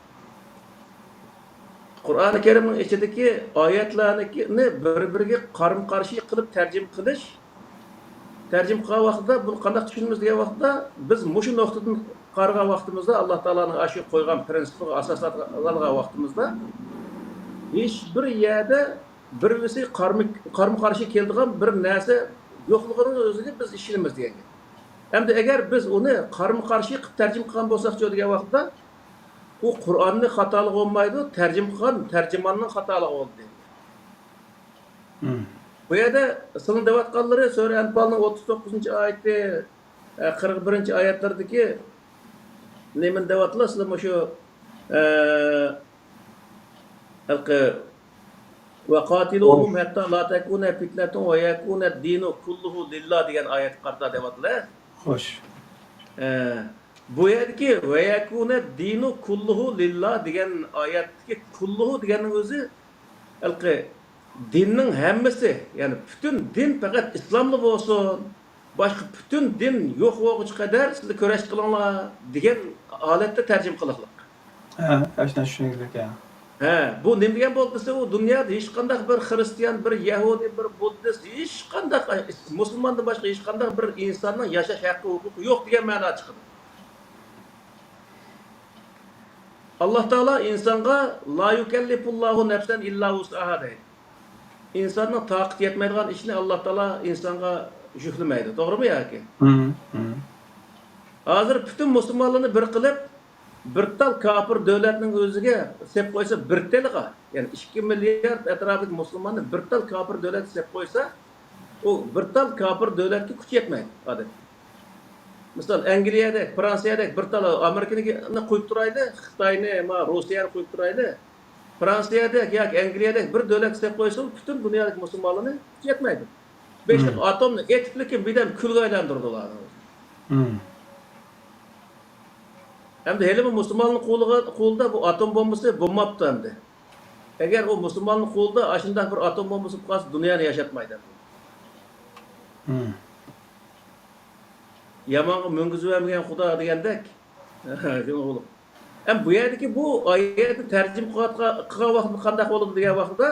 قۇرئانى كەرىمنىڭ ئىچىدىكى ئايەتلەرنى بىر-بىرىگە قارىمۇ قارشى قىلىپ تەرجىمە قىلىش، تەرجىمە قىلغان ۋاقتىدا بۇنى قانداق چۈشىنىمىز دېگەن ۋاقىتتا، بىز مۇشۇ نۇقتىدىن قارىغان ۋاقتىمىزدا، ئاللا تائالانىڭ ئاشۇ قويغان پرىنسىپىغا ئاساسلانغان ۋاقتىمىزدا، ھېچ بىر يەردە بىر-بىرسى قارمۇ-، قارمۇ قارشى كېلىدىغان بىر نەرسە يوقلۇقىنىڭ ئۆزىگە بىز ئىشىنىمىز دېگەن گەپ. ئەمدى ئەگەر بىز ئۇنى قارمۇ قارشى قىلىپ تەرجىمە قىلغان بولساقچۇ دېگەن ۋاقىتتا، ئۇ قۇرئاننى خاتالىقى بولمايدۇ، تەرجىمە قىلغان تەرجىماننىڭ خاتالىقى بولدى. مم. بۇ يەردە سىلىنىڭ دەۋاتقانلىرى سۈرە ئەنپالنىڭ ئوتتۇز توققۇزىنچى ئايىتى، ئە، قىرىق بىرىنچى ئايەتلىرىدىكى نېمىنى دەۋاتىلا سىلەر مۇشۇ، ئە، ھېلىقى ۋەقاتىلۇھۇم ھەتتا لا تەكۇنە پىتنەتۇن ۋە يەكۇنە دىنۇ كۇللۇھۇ لىللا دېگەن ئايەتكە قارىتا دەۋاتىلا. خوش. ئە، بۇ يەردىكى ۋە يەكۇنە دىنۇ كۇللۇھۇ لىللا دېگەن ئايەتتىكى كۇللۇھۇ دېگەننىڭ ئۆزى ھېلىقى دىننىڭ ھەممىسى، يەنى پۈتۈن دىن پەقەت ئىسلاملا بولسۇن، باشقا پۈتۈن دىن يوق بولغۇچە قەدەر سىلەر كۈرەش قىلىڭلار دېگەن ھالەتتە تەرجىمە قىلىقلىق. ھە، ئاشۇنداق چۈشىنىگۈزلۈك، ھە. ھە، بۇ نېمە دېگەن بولدى دېسە، ئۇ دۇنيادا ھېچقانداق بىر خىرىستىيان، بىر يەھۇدىي، بىر بۇددىست، ھېچقانداق مۇسۇلماندىن باشقا ھېچقانداق بىر ئىنساننىڭ ياشاش ھەققى، ھوقۇقى يوق دېگەن مەنا چىقىدۇ. ئاللا تائالا ئىنسانغا لا يۇكەللىپۇللاھۇ نەفسەن ئىللا ۋۇسئەھا دەيدۇ. ئىنساننىڭ تاقىتى يەتمەيدىغان ئىشنى ئاللا تائالا ئىنسانغا يۈكلىمەيدۇ. توغرىمۇ ياكى؟ مم، مم. ھازىر پۈتۈن مۇسۇلمانلارنى بىر قىلىپ، بىر تال كاپىر دۆلەتنىڭ ئۆزىگە سېلىپ قويسا، بىر تېلىغا، يەنى ئىككى مىليارد ئەتراپىدىكى مۇسۇلماننى بىر تال كاپىر دۆلەتكە سېلىپ قويسا، ئۇ بىر تال كاپىر دۆلەتكە كۈچى يەتمەيدۇ، ئادەتتە. مىسال، ئەنگلىيەدەك، فرانسىيەدەك بىر تال ئامېرىكىنى قويۇپ تۇرايلى، خىتاينى، ما، روسىيەنى قويۇپ تۇرايلى. فرانسىيەدەك ياكى ئەنگلىيەدەك بىر دۆلەتكە سېلىپ قويسىمۇ، پۈتۈن دۇنيادىكى مۇسۇلمانلارنى كۈچى يەتمەيدۇ. بېشىغا ئاتومنى ئېتىپلىكىن بىردەم كۈلگە ئايلاندۇرىدۇ ئۇلارنى. مم. ئەمدى ھېلىمۇ مۇسۇلماننىڭ قولىغا، قولىدا بۇ ئاتوم بومبىسى بولماپتۇ ئەمدى. ئەگەر ئۇ مۇسۇلماننىڭ قولىدا ئاشۇنداق بىر ئاتوم بومبىسى بولۇپ قالسا، دۇنيانى ياشاتمايدۇ. مم. يامانغا مىنگۈزۈۋەرمىگەن خۇدا دېگەندەك. شۇڭا بولۇپ. ئەمما بۇ يەردىكى بۇ ئايەتنى تەرجىمە قىلىۋاتقان، قىلغان ۋاقتىدا قانداق بولىدۇ دېگەن ۋاقتىدا،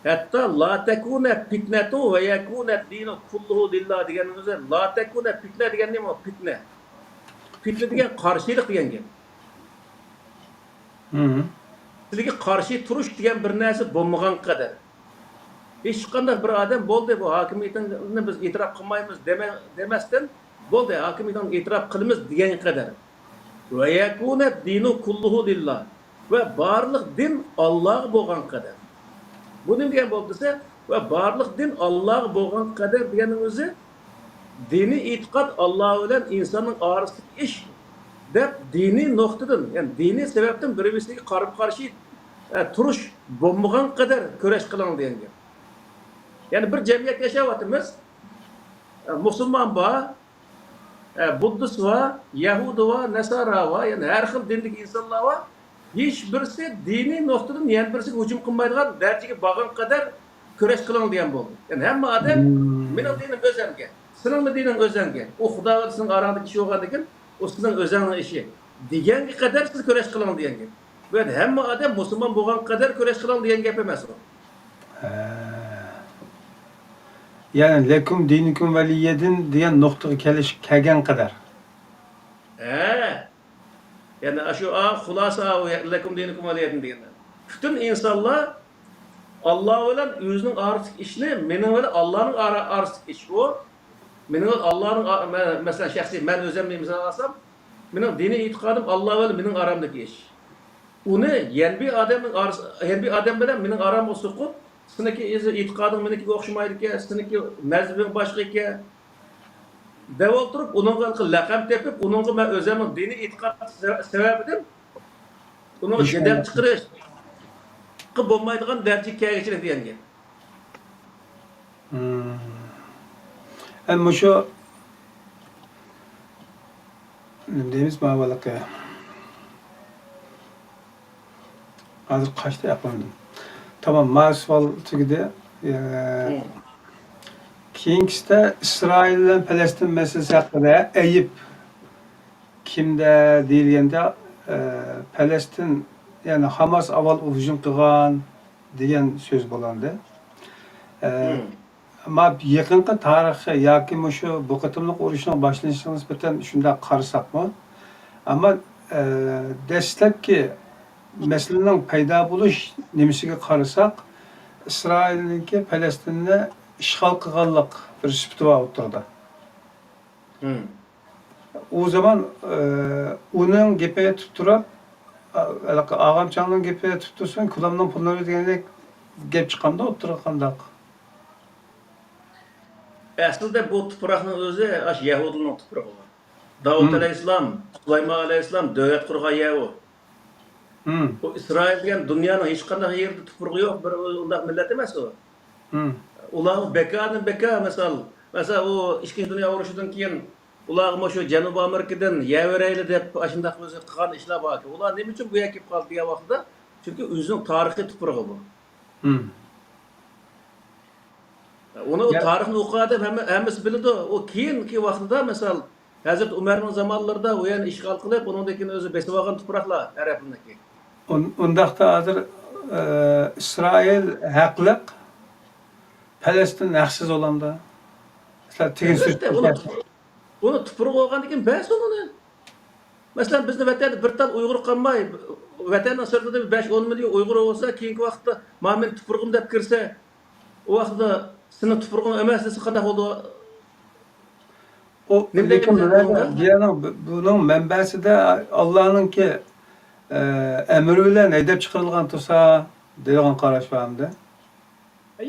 ھەتتا لا تەكۇنە پىتنەتۇ ۋە يەكۇنە دىنۇ كۇللۇھۇ لىللا دېگەننىڭ ئۆزى، لا تەكۇنە پىتنە دېگەن نېمە؟ پىتنە. پىتنە دېگەن قارشىلىق دېگەن گەپ. مم. سىلەرگە قارشى تۇرۇش دېگەن بىر نەرسە بولمىغان قەدەر. ھېچقانداق بىر ئادەم، بولدى، بۇ ھاكىمىيىتىڭنى بىز ئېتىراپ قىلمايمىز دېمە-، دېمەستىن، بولدى، ھاكىمىيىتىڭنى ئېتىراپ قىلىمىز دېگەنگە قەدەر. ۋە يەكۇنە دىنۇ كۇللۇھۇ لىللا. ۋە بارلىق دىن ئاللاغا بولغان قەدەر. بۇ نېمە دېگەن بولدى دېسە، ۋە بارلىق دىن ئاللاغا بولغان قەدەر دېگەننىڭ ئۆزى دىنىي ئېتىقاد ئاللا بىلەن ئىنساننىڭ ئارىسىدىكى ئىش دەپ دىنىي نۇقتىدىن، يەنى دىنىي سەۋەبتىن بىر-بىرسىگە قارىمۇ قارشى، ئە، تۇرۇش بولمىغان قەدەر كۈرەش قىلىڭ دېگەن گەپ. يەنى بىر جەمئىيەتتە ياشاۋاتىمىز. ئە، مۇسۇلمان بار، ئە، بۇددىست بار، يەھۇدىي بار، نەسارا بار، يەنى ھەر خىل دىندىكى ئىنسانلار بار. ھېچ بىرسى دىنىي نۇقتىدىن يەنە بىرسىگە ھۇجۇم قىلمايدىغان دەرىجىگە بارغان قەدەر كۈرەش قىلىڭ دېگەن بولدى. يەنى ھەممە ئادەم، مم، مېنىڭ دىنىم ئۆزەمگە، سېنىڭمۇ دىنىڭ ئۆزەڭگە. ئۇ خۇدا بىلەن سېنىڭ ئاراڭدىكى ئىش بولغاندىكىن، ئۇ سېنىڭ ئۆزەڭنىڭ ئىشى. دېگەنگە قەدەر سىز كۈرەش قىلىڭ دېگەن گەپ. بۇ يەردە ھەممە ئادەم مۇسۇلمان بولغان قەدەر كۈرەش قىلىڭ دېگەن گەپ ئەمەس ئۇ. ھە. يەنى لەكۇم دىنۇكۇم ۋەلىييەدىن دېگەن نۇقتىغا كېلىش، كەلگەن قەدەر. ھە. يەنى ئاشۇ، ئا، خۇلاسە، ئا، لەكۇم دىنۇكۇم ۋەلىييەدىن دېگەندە. پۈتۈن ئىنسانلار ئاللا بىلەن ئۆزىنىڭ ئارىسىدىكى ئىشنى، مېنىڭ بىلەن ئاللانىڭ ئارا-، ئارىسىدىكى ئىش ئۇ. مېنىڭ ئاللانىڭ ئا-، مە-، مەسىلەن، شەخسىي مەن ئۆزۈمنى مىسال ئالسام، مېنىڭ دىنىي ئېتىقادىم ئاللا بىلەن مېنىڭ ئارامدىكى ئىش. ئۇنى يەنە بىر ئادەمنىڭ ئارىسى، يەنە بىر ئادەم بىلەن مېنىڭ ئارامغا سوقۇپ، سېنىڭكى ئېتىقادىڭ مېنىڭكىگە ئوخشىمايدىكەن، سېنىڭكى مەزھىپىڭ باشقا ئىكەن، دەپ ئولتۇرۇپ، ئۇنىڭغا لەقەم تېپىپ، ئۇنىڭغا مەن ئۆزۈمنىڭ دىنىي ئېتىقاد سەۋەبىدىن ئۇنىڭغا جېدەل چىقىرىشقا بولمايدىغان دەرىجىگە كەلگۈچىلىك دېگەن گەپ. مم. ئە، مۇشۇ نېمە دەيمىز، ماۋۇلىقى. ھازىر قاچتى ئەقلىمدىن. تامام، ماۋۇ سوئال تۈگىدى. ئە، كېيىنكىسىدە ئىسرائىل بىلەن پەلەستىن مەسىلىسى ھەققىدە ئەيىب كىمدە دېيىلگەندە، ئە، پەلەستىن، يەنى ھاماس ئاۋۋال ھۇجۇم قىلغان دېگەن سۆز بولۇندى. ئە، ئەمما يېقىنقى تارىخى ياكى مۇشۇ بۇ قېتىملىق ئۇرۇشنىڭ باشلىنىشىغا نىسبەتەن شۇنداق قارىساقمۇ، ئەمما، ئە، دەسلەپكى مەسىلىنىڭ پەيدا بولۇش نېمىسىگە قارىساق، ئىسرائىلنىڭكى پەلەستىننى ئىشغال قىلغانلىق بىر سۈپىتى بار ئوتتۇرىدا. ئۇ زامان، ئە، ئۇنىڭ گېپىنى تۇتۇپ تۇرۇپ، ئا-، ھېلىقى ئاغامچاڭنىڭ گېپىنى تۇتۇپ تۇرسۇن، كۇلامنىڭ پۇللىرى دېگەندەك گەپ چىقامدۇ ئوتتۇرىغا قانداق؟ ئەسلىدە بۇ تۇپراقنىڭ ئۆزى ئاشۇ يەھۇدىيلارنىڭ تۇپرىقى. داۋۇت ئەلەيھىسسالام، سۇلايمان ئەلەيھىسسالام دۆلەت قۇرغان يەر ئۇ. ئۇ ئىسرائىل دېگەن دۇنيانىڭ ھېچقانداق يېرىدە تۇپرىقى يوق بىر ئۇنداق مىللەت ئەمەس ئۇ. ئۇلار بىكاردىن بىكار، مىسال، مەسىلەن، ئۇ ئىككىنچى دۇنيا ئۇرۇشىدىن كېيىن ئۇلارغا مۇشۇ جەنۇبىي ئامېرىكىدىن يەر بېرەيلى دەپ ئاشۇنداق ئۆزى قىلغان ئىشلار باركەن. ئۇلار نېمە ئۈچۈن بۇ يەرگە كېلىپ قالدى دېگەن ۋاقتىدا، چۈنكى ئۆزىنىڭ تارىخىي تۇپرىقى بۇ. ئۇنى، ئۇ تارىخنى ئوقۇغان ئادەم ھەممە، ھەممىسى بىلىدۇ. ئۇ كېيىنكى ۋاقتىدا، مىسال، ھەزرىتى ئۇمەرنىڭ زامانلىرىدا ئۇ يەرنى ئىشغال قىلىپ، ئۇنىڭدىن كېيىن ئۆزى بېسىۋالغان تۇپراقلار ئەرەبلەرنىڭكى. ئۇن-، ئۇنداقتا ھازىر، ئە، ئىسرائىل ھەقلىق، پەلەستىن ھەقسىز بولامدۇ؟ سىلەر تېگىن ئەلۋەتتە، ئۇنى، ئۇنى تۇپرىقى بولغاندىن كېيىن بەرسۇن ئۇنى. مەسىلەن، بىزنىڭ ۋەتەندە بىر تال ئۇيغۇر قالماي، ۋەتەننىڭ سىرتىدا بەش ئون مىليون ئۇيغۇر بولسا، كېيىنكى ۋاقىتتا، مانا مېنىڭ تۇپرىقىم دەپ كىرسە، ئۇ ۋاقىتتا سېنىڭ تۇپرىقىڭ ئەمەس دېسە، قانداق بولىدۇ؟ ئۇ، نېمە لېكىن دەيمىز بۇنىڭ، بۇنىڭ مەنبەسىدە ئاللانىڭكى، ئە، ئەمرى بىلەن ھەيدەپ چىقىرىلغان تۇرسا دەيدىغان قاراش بارمىدى؟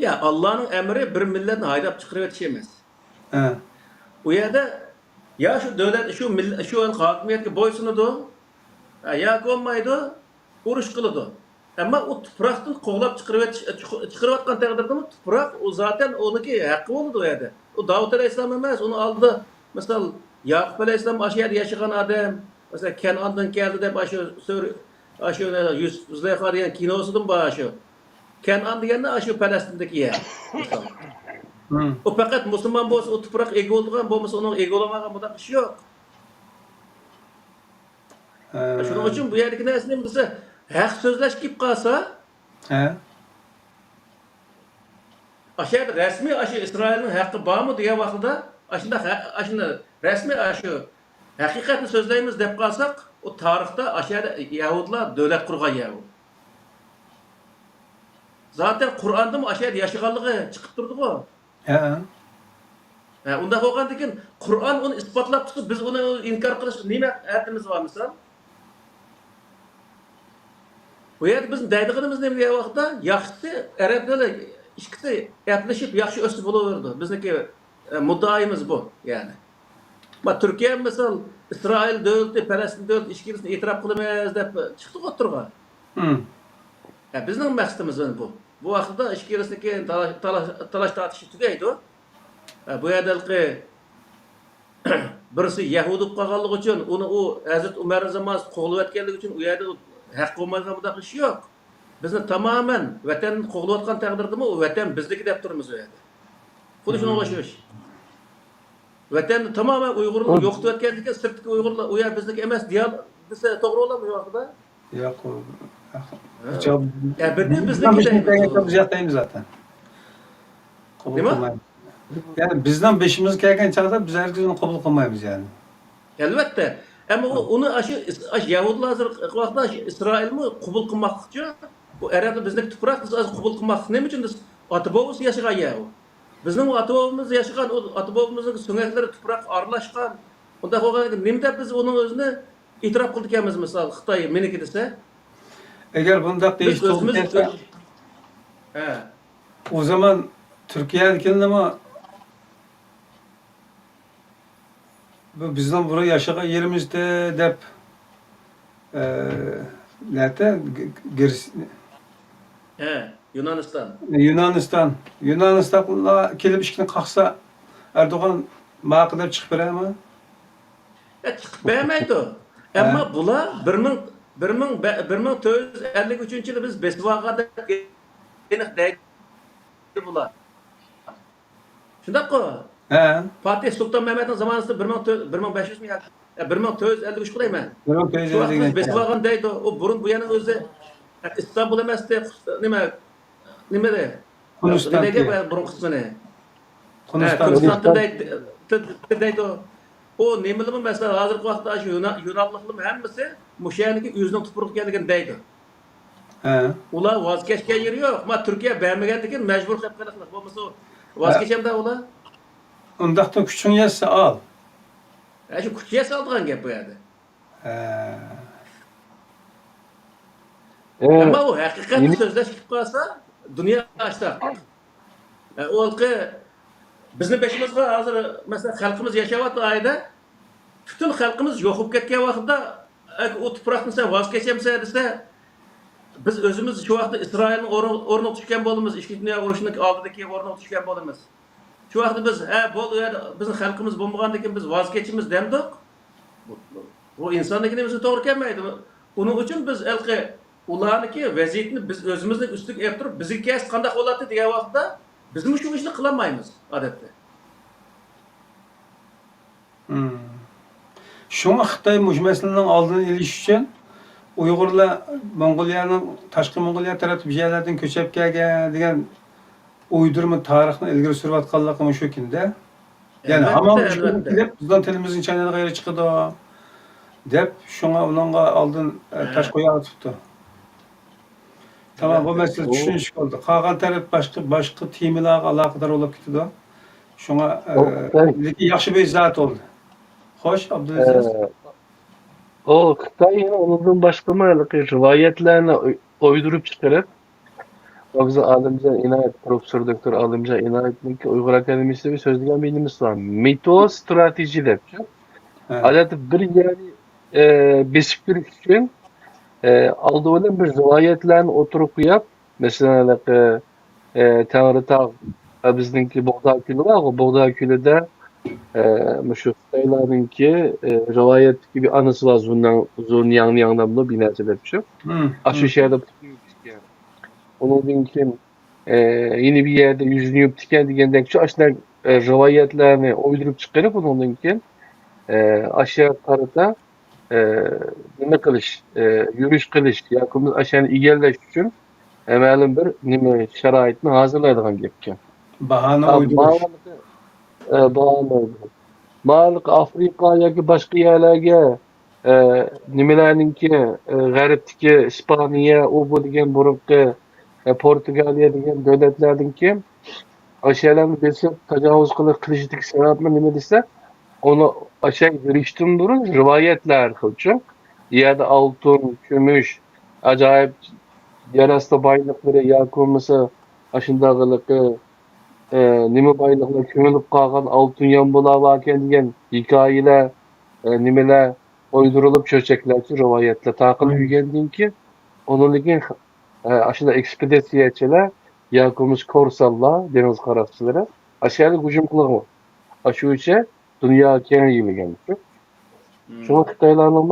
يا، ئاللانىڭ ئەمرى بىر مىللەتنى ھايداپ چىقىرىۋېتىش ئەمەس. ھە. ئۇ يەردە يا شۇ دۆلەت، شۇ مىل-، شۇ ھاكىمىيەتكە بويسۇنىدۇ، ھە، ياكى بولمايدۇ، ئۇرۇش قىلىدۇ. ئەمما ئۇ تۇپراقتىن قوغلاپ چىقىرىۋېتىش، چىق-، چىقىرىۋاتقان تەقدىردىمۇ تۇپراق ئۇ زاتەن ئۇنىڭكى ھەققى بولىدۇ ئۇ يەردە. ئۇ داۋۇت ئەلەيھىسسالام ئەمەس، ئۇنىڭ ئالدىدا، مىسال، ياقۇپ ئەلەيھىسسالام ئاشۇ يەردە ياشىغان ئادەم، مەسىلەن، كەنئاندىن كەلدى دەپ ئاشۇ سۆر-، ئاشۇ يۈسۈپ زۇلەيخا دېگەن كىنوسىدىمۇ بار ئاشۇ. كەنئان دېگەندە ئاشۇ پەلەستىندىكى يەر. مىسال. ئۇ پەقەت مۇسۇلمان بولسا ئۇ تۇپراق ئىگە بولىدىغان، بولمىسا ئۇنىڭ ئىگە بولالمايدىغان بۇنداق ئىش يوق. ھە. شۇنىڭ ئۈچۈن بۇ يەردىكى نەرسىنى بىلسە، ھەق سۆزلەش كېلىپ قالسا، ھە. ئاشۇ يەردە رەسمىي ئاشۇ ئىسرائىلنىڭ ھەققى بارمۇ دېگەن ۋاقتىدا، ئاشۇنداق ھە-، ئاشۇنى رەسمىي ئاشۇ ھەقىقەتنى سۆزلەيمىز دەپ قالساق، ئۇ تارىختا ئاشۇ يەردە يەھۇدىيلار دۆلەت قۇرغان يەر ئۇ. زاتەن قۇرئاندىمۇ ئاشۇ يەردە ياشىغانلىقى چىقىپ تۇرىدىغۇ. ھە. ھە، ئۇنداق بولغاندىكىن، قۇرئان ئۇنى ئىسپاتلاپ تۇرسا، بىز ئۇنى ئىنكار قىلىشقا نېمە ھەددىمىز بار، مىسال؟ بۇ يەردە بىز دەيدىغىنىمىز نېمە دېگەن ۋاقىتتا، ياخشىسى ئەرەب بىلەن ئىككىسى ئەپلىشىپ ياخشى ئۆتسە بولۇۋېرىدۇ. بىزنىڭكى، ئە، مۇددىئايىمىز بۇ، يەنى. ما، تۈركىيە، مىسال، ئىسرائىل دۆلىتى، پەلەستىن دۆلىتى ئىككىلىسىنى ئېتىراپ قىلىمىز دەپ چىقتىغۇ ئوتتۇرىغا. ھە، بىزنىڭ مەقسىتىمىز مانا بۇ. بۇ ۋاقىتتا ئىككىلىسىنىڭكى تالاش، تالاش، تالاش تارتىشى تۈگەيدۇ. ھە، بۇ يەردە ھېلىقى بىرسى يەھۇدىي بولۇپ قالغانلىقى ئۈچۈن، ئۇنى ئۇ ھەزرىتى ئۇمەر زامانىسىدا قوغلىۋەتكەنلىكى ئۈچۈن، ئۇ يەردە ھەق بولمايدىغان بۇنداق ئىش يوق. بىزنى تامامەن ۋەتەن قوغلىۋاتقان تەقدىردىمۇ، ئۇ ۋەتەن بىزنىكى دەپ تۇرىمىز ئۇ يەردە. خۇددى شۇنىڭغا ئوخشاش. ۋەتەننى تامامەن ئۇيغۇرلار يوقىتىۋەتكەندىكىن، سىرتتىكى ئۇيغۇرلار ئۇ يەر بىزنىكى ئەمەس دېيەل-، دېسە توغرا بولامدۇ شۇ ۋاقىتتا؟ ياق، ئۇ، يا، بىردىن بىزنىڭ بېشىمىزگە كەلگەن چاغدا بىز ياق دەيمىز زاتەن. قوبۇل قىلمايمىز. يەنى بىزنىڭ بېشىمىزغا كەلگەن چاغدا بىز ھەرگىز ئۇنى قوبۇل قىلمايمىز، يەنى. ئەلۋەتتە. ئەمما ئۇ، ئۇنى ئاشۇ ئىس-، ئاشۇ يەھۇدىيلار ھازىرقى ۋاقىتتا ئاشۇ ئىسرائىلمۇ قوبۇل قىلماسلىقچۇ؟ بۇ ئەرەبلەر بىزنىڭكى تۇپراق، بىز ھازىر قوبۇل قىلماسلىق. نېمە ئۈچۈن دېسە، ئاتا-بوۋىسى ياشىغان يەر ئۇ. بىزنىڭ ئاتا-بوۋىمىز ياشىغان، ئۇ ئاتا-بوۋىمىزنىڭ سۆڭەكلىرى تۇپراققا ئارىلاشقان. ئۇنداق بولغاندىكىن نېمە دەپ بىز ئۇنىڭ ئۆزىنى ئېتىراپ قىلىدىكەنمىز، مىسال، خىتاي مېنىڭكى دېسە؟ ئەگەر بۇنداق بىز دېيىش توغرا ئۆزىمىز كەلسە، ئۆز-، ھە. ئۇ زامان تۈركىيەدىكىلەرمۇ بۇ بىزنىڭ بۇرۇن ياشىغان يېرىمىزدە دەپ، ئە، نەتە، گ-، گ-، گىرس-، ھە، يۇنانىستان. يۇنانىستان. يۇنانىستانلار كېلىپ ئىشىكنى قاقسا، ئەردوغان ماقۇل دەپ چىقىپ بېرەرمۇ؟ ئە، چىقىپ بەرمەيدۇ. ھە. ئەمما بۇلار بىر مىڭ، بىر مىڭ بە-، بىر مىڭ تۆت يۈز ئەللىك ئۈچىنچى يىلى بىز بېسىۋالغان دەپ ئېنىق دەيدۇ بۇلار. شۇنداققۇ؟ ھە. پاتىھ سۇلتان مەمەتنىڭ زامانىسىدا بىر مىڭ تۆت، بىر مىڭ بەش يۈزمۇ ياكى، ئە، بىر مىڭ تۆت يۈز ئەللىك ئۈچ قىلايمەن. بىر مىڭ تۆت يۈز ئەللىك ئۈچ. شۇ ۋاقىت بىز بېسىۋالغان دەيدۇ. ئۇ بۇرۇن بۇ يەرنىڭ ئۆزى، ئە، ئىستانبۇل ئەمەستى، نېمە، نېمە ئىدى؟ قۇنۇستان نېمە دېگەن دېگەن. بۇرۇنقى ئىسمىنى؟ قۇنۇستان. ھە، قۇنۇستان دەيدۇ. ئۇ نېمىلىمۇ، مەسىلەن، ھازىرقى ۋاقىتتا شۇ يۇنا-، يۇنانلىقلىرىمۇ ھەممىسى مۇشۇ يەرنىڭكى ئۆزىنىڭ تۇپرىقى ئىكەنلىكىنى دەيدۇ. ھە. ئۇلار ۋاز كەچكەن يېرى يوق. ما تۈركىيە بەرمىگەندىكىن مەجبۇر قېلىپ قېلىقلىق. بولمىسا ۋاز ھە. كېچەمدە ئۇلار؟ ئۇنداقتا كۈچۈڭ يەتسە ئال. ھە، شۇ كۈچ يەتسە ئالىدىغان گەپ بۇ يەردە. ھە. ئەمما ئۇ ھەقىقەتنى سۆزلەش كېلىپ قالسا، دۇنيا ئاشتاق. ئە، ئۇ ھېلىقى بىزنىڭ بېشىمىزغا ھازىر، مەسىلەن، خەلقىمىز ياشاۋاتقان ئايدا، پۈتۈن خەلقىمىز يوق بولۇپ كەتكەن ۋاقىتتا، ئەگەر ئۇ تۇپراقنى سەن ۋاز كېچەمسەن دېسە، بىز ئۆزىمىز شۇ ۋاقىتتا ئىسرائىلنىڭ ئورنىغا، ئورنىغا چۈشكەن بولىمىز، ئىككىنچى دۇنيا ئۇرۇشىنىڭ ئالدىدىكى ئورنىغا چۈشكەن بولىمىز. شۇ ۋاقىتتا بىز، ھە، بولدى، ئۇ يەردە بىزنىڭ خەلقىمىز بولمىغاندىكىن بىز ۋاز كېچىمىز دەمدۇق. بۇ، بۇ ئىنساننىڭكى نېمىسى توغرا كەلمەيدۇ. ئۇنىڭ ئۈچۈن بىز ھېلىقى ئۇلارنىڭكى ۋەزىيىتىنى بىز ئۆزىمىزنىڭ ئۈستىگە ئېلىپ تۇرۇپ، بىزگە كەلسە قانداق بولاتتى دېگەن ۋاقىتتا، بىزمۇ شۇ ئىشنى قىلالمايمىز، ئادەتتە. مم. شۇڭا خىتاي مۇشۇ مەسىلىنىڭ ئالدىنى ئېلىش ئۈچۈن ئۇيغۇرلار موڭغۇلىيەنىڭ، تاشقى موڭغۇلىيە تەرەپتە بىر يەرلەردىن كۆچۈپ كەلگەن دېگەن ئۇيدۇرما تارىخنى ئىلگىرى سۈرۈۋاتقانلىقى مۇشۇ كۈندە. يەنى ھامان مۇشۇ كۈندە كېلىپ، بىزنىڭ تىلىمىزنى چاينايدىغان يېرى چىقىدۇ، دەپ، شۇڭا ئۇنىڭغا ئالدىن، ئە، تاش قويۇۋېتىپتۇ. تامام، بۇ مەسىلە چۈشىنىشلىك بولدى. قالغان تەرەپ باشقا، باشقا تېمىلارغا ئالاقىدار بولۇپ كېتىدۇ. شۇڭا، ئە، لېكىن ياخشى بىر ئىزاھات بولدى. خوش، ئابدۇلئەزىز. ئە، ئۇ خىتاي يەنە ئۇنىڭدىن باشقىمۇ ھېلىقى رىۋايەتلەرنى ئوي-، ئويدۇرۇپ چىقىرىپ، بىزنىڭ ئالىمجان ئىنايەت، پروفېسسور دوكتور ئالىمجان ئىنايەتنىڭكى ئۇيغۇر ئاكادېمىيەسىدە بىر سۆزلىگەن بىر نېمىسى بار. مىتوز ستراتېژى دەپچۇ. ھە. ئادەتتە بىر يەرنى، ئە، بېسىپ كىرىش ئۈچۈن، ئە، ئالدى بىلەن بىر رىۋايەتلەرنى ئوتتۇرىغا قويۇپ، مەسىلەن، ھېلىقى، ئە، تەڭرىتاغ، ئە، بىزنىڭكى بوغدا كۆلى بارغۇ، بوغدا كۆلىدە، ئە، مۇشۇ خىتايلارنىڭكى، ئە، رىۋايەتتىكى بىر ئانىسى بار، زۇنياڭ، زۇنياڭنياڭ ناملىق بىر نەرسە دەپچۇ. ئاشۇ شەھەردە پۇتىنى يۇيۇپتىكەن. ئۇنىڭدىن كېيىن، ئە، يەنە بىر يەردە يۈزىنى يۇيۇپتىكەن دېگەندەك شۇ ئاشۇنداق، ئە، رىۋايەتلەرنى ئويدۇرۇپ چىقىرىپ، ئۇنىڭدىن كېيىن، ئە، ئاشۇ يەرگە قارىتا، ئە، نېمە قىلىش، ئە، يۈرۈش قىلىش ياكى بولمىسا ئاشۇ يەرنى ئىگىلەش ئۈچۈن، ئە، مەلۇم بىر نېمە شارائىتنى ھازىرلايدىغان گەپكەن. باھانە ئۇيدۇرۇش. ئە، باھانە ئۇيدۇرۇش. ماۋۇ ئافرىقا ياكى باشقا يەرلەرگە، ئە، نېمىلەرنىڭكى، ئە، غەربتىكى ئىسپانىيە، ئۇ بۇ دېگەن بۇرۇنقى، ئە، پورتۇگالىيە دېگەن دۆلەتلەردىن كېيىن ئاشۇ يەرلەرنى بېسىپ تاجاۋۇز قىلىپ قىلىشىدىكى سەۋەبمۇ نېمە دېسە، ئۇنى ئاشۇ يەرگە بېرىشتىن بۇرۇن رىۋايەتلەر ھەر خىلچۇ. يەردە ئالتۇن، كۈمۈش، ئاجايىپ يەر ئاستى بايلىقلىرى ياكى بولمىسا ئاشۇنداق ھېلىقى، ئە، نېمە بايلىقلار كۆمۈلۈپ قالغان ئالتۇن يامبۇلار باركەن دېگەن ھېكايىلەر، ئە، نېمىلەر ئويدۇرۇلۇپ چۆچەكلەرچۇ رىۋايەتلەر تارقىلىپ يۈرگەندىن كېيىن ئۇنىڭدىن كېيىن ئە، ئاشۇنداق ئېكسپېدىتسىيەچىلەر ياكى بولمىسا كورسانلار، دېڭىز قاراقچىلىرى ئاشۇ يەرگە ھۇجۇم قىلغان. ئاشۇ بويىچە دۇنيا كېڭەيگەن. شۇڭا خىتايلارنىڭ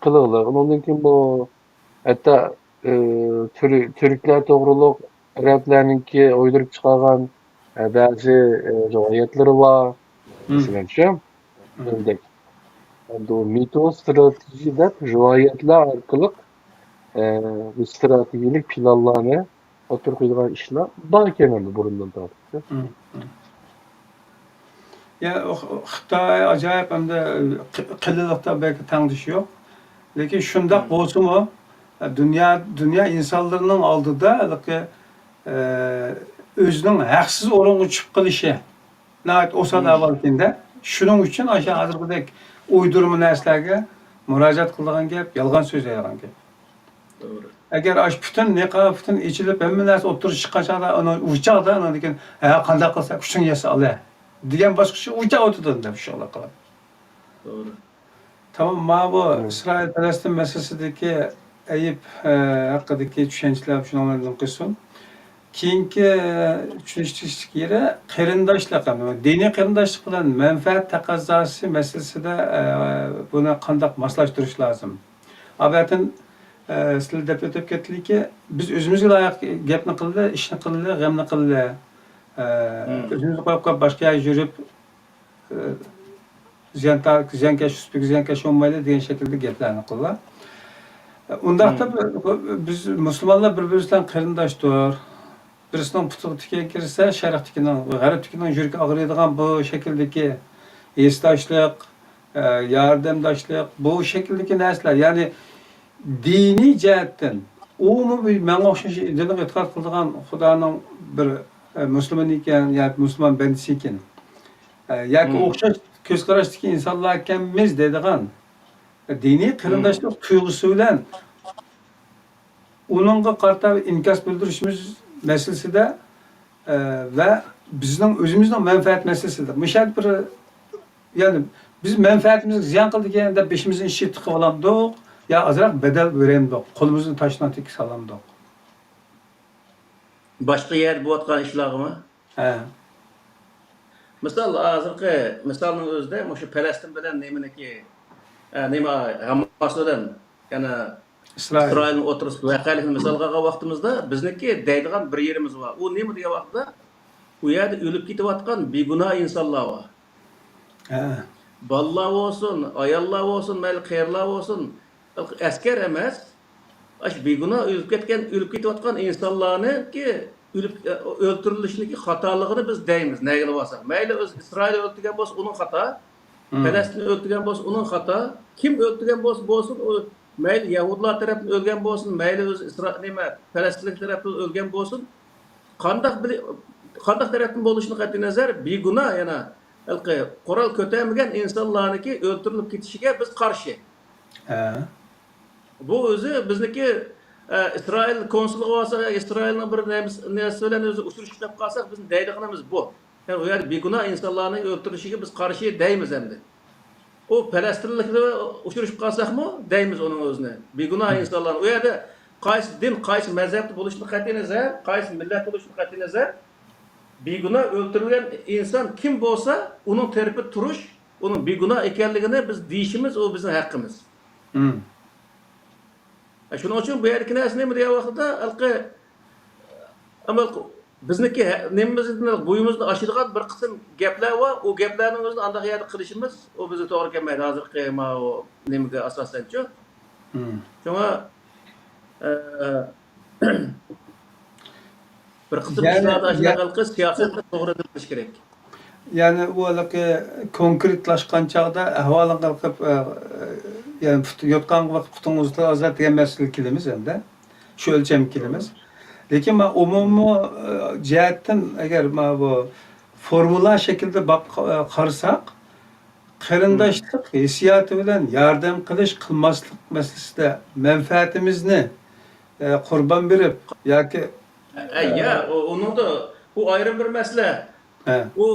قىلىغلىق. ئۇنىڭدىن كېيىن بۇ ھەتتا، ئە، تۈر-، تۈركلەر توغرۇلۇق ئەرەبلەرنىڭكى ئويدۇرۇپ چىقارغان، ئە، بەزى، ئە، رىۋايەتلىرى بار. مەسىلەن، شۇ. ئەمدى ئۇ مىتو ستراتېگىيە دەپ رىۋايەتلەر ئارقىلىق، ئە، بۇ ستراتېگىيەلىك پىلانلارنى ئوتتۇرىغا قويىدىغان ئىشلار بار ئىكەن ئەمدى بۇرۇندىن تارتىپ. مم، مم. يا، ئۇ خ-، خىتاي ئاجايىپ ئەمدى قى-، قېلىنلىقتا بەلكى تەڭدىشى يوق. لېكىن شۇنداق مم. بولسىمۇ، دۇنيا، دۇنيا ئىنسانلىرىنىڭ ئالدىدا ھېلىقى، ئە، ئۆزىنىڭ ھەقسىز ئورۇنغا چۈشۈپ قېلىشى ناھايىتى ئوسال مم. ئەھۋال ئىكەن-دە. شۇنىڭ ئۈچۈن ئاشۇ ھازىرقىدەك ئويدۇرما نەرسىلەرگە مۇراجىئەت قىلىدىغان گەپ، يالغان سۆزلەيدىغان گەپ. توغرا. ئەگەر ئاشۇ پۈتۈن نىقاب پۈتۈن ئېچىلىپ، ھەممە نەرسە ئوتتۇرىغا چىققان چاغدا، ئانا، ئۇ چاغدا ئاندىن كېيىن، ھە، قانداق قىلسا كۈچۈڭ يەتسە ئالە دېگەن باسقۇچ ئۇ چاغ ئۆتىدۇ دەپ شۇ قىلىپ. توغرا. تامام، مانا بۇ مم. ئىسرائىل پەلەستىن مەسىلىسىدىكى ئەيىب، ئە، ھەققىدىكى چۈشەنچىلەر شۇنىڭ بىلەن قىلسۇن. كېيىنكى، ئە، چۈشىنىشلىك يېرى قېرىنداشلىق، دىنىي قېرىنداشلىق بىلەن مەنپەئەت تەقەززاسى مەسىلىسىدە، ئە، بۇنى قانداق ماسلاشتۇرۇش لازىم؟ ئابەتىن، ئە، سىلەر دەپ ئۆتۈپ كەتتىلىكى، بىز ئۆزىمىزگە لايىق گەپنى قىلدى، ئىشنى قىلدى، غەمنى قىلدى. ئە، مم. ئۆزىمىزنى قويۇپ قويۇپ باشقا يەرگە يۈرۈپ، ئە، زىيان تا-، زىيانكەش، ئۈستىگە زىيانكەش بولمايدۇ دېگەن شەكىلدە گەپلەرنى قىلدى. ئۇنداقتا مم. بىر، بىز مۇسۇلمانلار بىر-بىرىمىز بىلەن قېرىنداشتۇر. بىرسىنىڭ پۇتىغا تىكەن كىرسە، شەرقتىكىنىڭ، غەربتىكىنىڭ يۈرىكى ئاغرىيدىغان بۇ شەكىلدىكى ھېسداشلىق، ئە، ياردەمداشلىق، بۇ شەكىلدىكى نەرسىلەر، يەنى دىنىي جەھەتتىن ئۇمۇ بىر ماڭا ئوخشاش دىنغا ئېتىقاد قىلىدىغان خۇدانىڭ بىر، ئە، مۇسۇلمان ئىكەن ياكى مۇسۇلمان بەندىسى ئىكەن، ئە، ياكى مم. ئوخشاش كۆز قاراشتىكى ئىنسانلار ئىكەنمىز دەيدىغان دىنىي مم. قېرىنداشلىق تۇيغۇسى بىلەن ئۇنىڭغا قارىتا ئىنكاس بىلدۈرۈشىمىز مەسىلىسىدە، ئە، ۋە بىزنىڭ ئۆزىمىزنىڭ مەنپەئەت مەسىلىسىدە. مۇشۇ يەردە بىر، يەنى بىز مەنپەئەتىمىزگە زىيان قىلىدىكەن دەپ بېشىمىزنى ئىچىگە تىقىۋالامدۇق يا ئازراق بەدەل بېرەمدۇق، قولىمىزنى تاشنىڭ تېگىگە سالامدۇق؟ باشقا يەردە بولۇۋاتقان ئىشلارغىمۇ؟ ھە. مىسال، ھازىرقى مىسالنىڭ ئۆزىدە مۇشۇ پەلەستىن بىلەن نېمىنىكى، ئە، نېمە، ھاماس بىلەن يەنە ئىسرائىل. ئىسرائىلنىڭ ئوتتۇرىسىدىكى ۋەقەلىكنى مىسالغا ئالغان ۋاقتىمىزدا، بىزنىڭكى دەيدىغان بىر يېرىمىز بار. ئۇ نېمە دېگەن ۋاقىتتا، ئۇ يەردە ئۆلۈپ كېتىۋاتقان بىگۇناھ ئىنسانلار بار. ھە. بالىلار بولسۇن، ئاياللار بولسۇن، مەيلى قېرىلار بولسۇن، ئەسكەر ئەمەس، ئاشۇ بىگۇناھ ئۆلۈپ كەتكەن، ئۆلۈپ كېتىۋاتقان ئىنسانلارنىڭكى ئۆلۈپ، ئۆلتۈرۈلۈشىنىڭكى خاتالىقىنى بىز دەيمىز، نەگىلا بارساق. مەيلى ئۆزى ئىسرائىل ئۆلتۈرگەن بولسا، ئۇنىڭ خاتا. مم. پەلەستىن ئۆلتۈرگەن بولسا، ئۇنىڭ خاتا. كىم ئۆلتۈرگەن بولسا بولسۇن، ئۇ مەيلى يەھۇدىيلار تەرەپتىن ئۆلگەن بولسۇن، مەيلى ئۆزى ئىسرا-، نېمە، پەلەستىنلىك تەرەپتىن ئۆلگەن بولسۇن، قانداق بىلى-، قانداق تەرەپتىن بولۇشىدىن قەتئىينەزەر، بىگۇناھ يەنە ھېلىقى قورال كۆتەرمىگەن ئىنسانلارنىڭكى ئۆلتۈرۈلۈپ كېتىشىگە بىز قارشى. ھە. بۇ ئۆزى بىزنىڭكى، ئە، ئىسرائىل كونسۇلىغا بارساق، ئىسرائىلنىڭ بىر نېمىس-، نېمىسى بىلەن ئۆزى ئۇچرىشىپ قېلىپ قالساق، بىزنىڭ دەيدىغىنىمىز بۇ. يەنى ئۇ يەردە بىگۇناھ ئىنسانلارنىڭ ئۆلتۈرۈلۈشىگە بىز قارشى دەيمىز ئەمدى. ئۇ پەلەستىنلىكلەر ئۇچرىشىپ قالساقمۇ دەيمىز ئۇنىڭ ئۆزىنى. بىگۇناھ مم. ئىنسانلار. ئۇ يەردە قايسى دىن، قايسى مەزھەپتە بولۇشىدىن قەتئىينەزەر، قايسى مىللەت بولۇشىدىن قەتئىينەزەر، بىگۇناھ ئۆلتۈرۈلگەن ئىنسان كىم بولسا، ئۇنىڭ تەرىپىدە تۇرۇش، ئۇنىڭ بىگۇناھ ئىكەنلىكىنى بىز دېيىشىمىز، ئۇ بىزنىڭ ھەققىمىز. مم. شۇنىڭ ئۈچۈن بۇ يەردىكى نەرسە نېمە دېگەن ۋاقىتتا، ھېلىقى، ئەمما بىزنىڭكى ھە-، نېمىمىزدىن، بويىمىزدىن ئاشىدىغان بىر قىسىم گەپلەر بار. ئۇ گەپلەرنىڭ ئۆزىنى ئانداق يەردە قىلىشىمىز، ئۇ بىزگە توغرا كەلمەيدۇ. ھازىرقى ماۋۇ نېمىگە ئاساسەنچۇ. مم. شۇڭا، ئە، بىر قىسىم يەنى، ئىشلاردا ئاشۇنداق يە-، ھېلىقى سىياسەتنى توغرا نېمە قىلىش كېرەك. يەنى ئۇ ھېلىقى كونكرېتلاشقان چاغدا ئەھۋالىڭ قىلىپ، ئە، يەنى پۇت-، يوتقانغا بېقىپ پۇتۇڭ ئۇزىتىۋالسا دېگەن مەسىلىگە كېلىمىز ئەمدى. شۇ ئۆلچەمگە كېلىمىز. لېكىن مانا ئومۇمىي، ئە، جەھەتتىن ئەگەر مانا بۇ فورمۇلا شەكلىدە باپ قا-، قارىساق، قېرىنداشلىق ھېسسىياتى بىلەن ياردەم قىلىش، قىلماسلىق مەسىلىسىدە مەنپەئەتىمىزنى، ئە، قۇربان بېرىپ ياكى، ئە، يا، ئۇ، ئۇنىڭدا ئۇ ئايرىم بىر مەسىلە. ھە. ئۇ،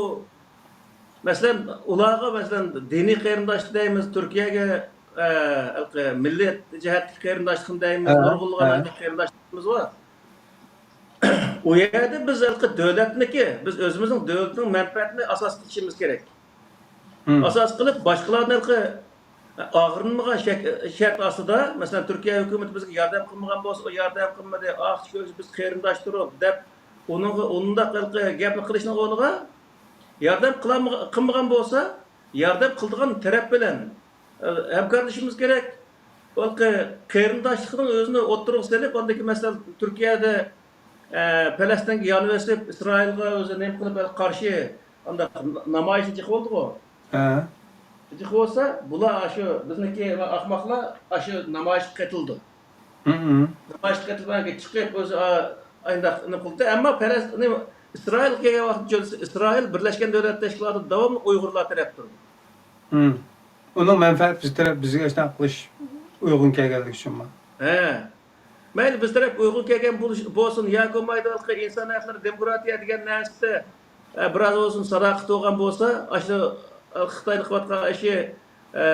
مەسىلەن، ئۇلارغا، مەسىلەن، دىنىي قېرىنداش دەيمىز، تۈركىيەگە، ئە، ھېلىقى مىللىي جەھەتتىكى قېرىنداشلىقنى دەيمىز، ھە، نۇرغۇنلىغان ھە. ھېلىقى قېرىنداشلىرىمىز بار. ئۇ يەردە بىز ھېلىقى دۆلەتنىكى، بىز ئۆزىمىزنىڭ دۆلىتىنىڭ مەنپەئەتىنى ئاساس قىلىشىمىز كېرەك. مم. ئاساس قىلىپ، باشقىلارنى ھېلىقى ئاغرىنمىغان شەك-، شەرت ئاستىدا، مەسىلەن، تۈركىيە ھۆكۈمىتى بىزگە ياردەم قىلمىغان بولسا، ئۇ ياردەم قىلمىدى، ئاھ، شۇ بىز قېرىنداش تۇرۇپ دەپ، ئۇنىڭغا ئۇنداق ھېلىقى گەپنى قىلىشنىڭ ئورنىغا، ياردەم قىلالمىغا-، قىلمىغان بولسا، ياردەم قىلىدىغان تەرەپ بىلەن، ھەمكارلىشىشىمىز كېرەك. بۇ قېرىنداشلىقنىڭ ئۆزىنى ئوتتۇرىغا سېلىپ، ئاندىكى مەسىلەن، تۈركىيەدە، ئە، پەلەستىنگە يانىۋېسىپ، ئىسرائىلغا ئۆزى نېمە قىلىپ، قارشى ئانداق نامايىش جىق بولدىغۇ. ھە. جىق بولسا، بۇلار ئاشۇ بىزنىكى ۋە ئاخماقلار ئاشۇ نامايىشقا قېتىلىدۇ. ھە، ھە. نامايىشقا قېتىلىپ، چىقىپ، ئۆزى، ئا، ئانداق نېمە قىلدى. ئەمما پەلەس-، نېمە، ئىسرائىل كەلگەن ۋاقىتتا، ئىسرائىل بىرلەشكەن دۆلەت تەشكىلاتىدا داۋاملىق ئۇيغۇرلار تەرەپ تۇرىدۇ. ھە. ئۇنىڭ مەنپەئەتى بىز تەرەپ، بىزگە شۇنداق قىلىش ئۇيغۇن كەلگەنلىكى ئۈچۈنمۇ؟ ھە. مەيلى، بىز تەرەپ ئۇيغۇن كەلگەن بولۇش-، بولسۇن ياكى بولمايدۇ، ھېلىقى ئىنسان ھەقلىرى، دېموكراتىيە دېگەن نەرسە، ئە، بىراز بولسۇن ساداقىتى بولغان بولسا، ئاشۇ، ئە، خىتاينىڭ قىلىۋاتقان ئىشى، ئە،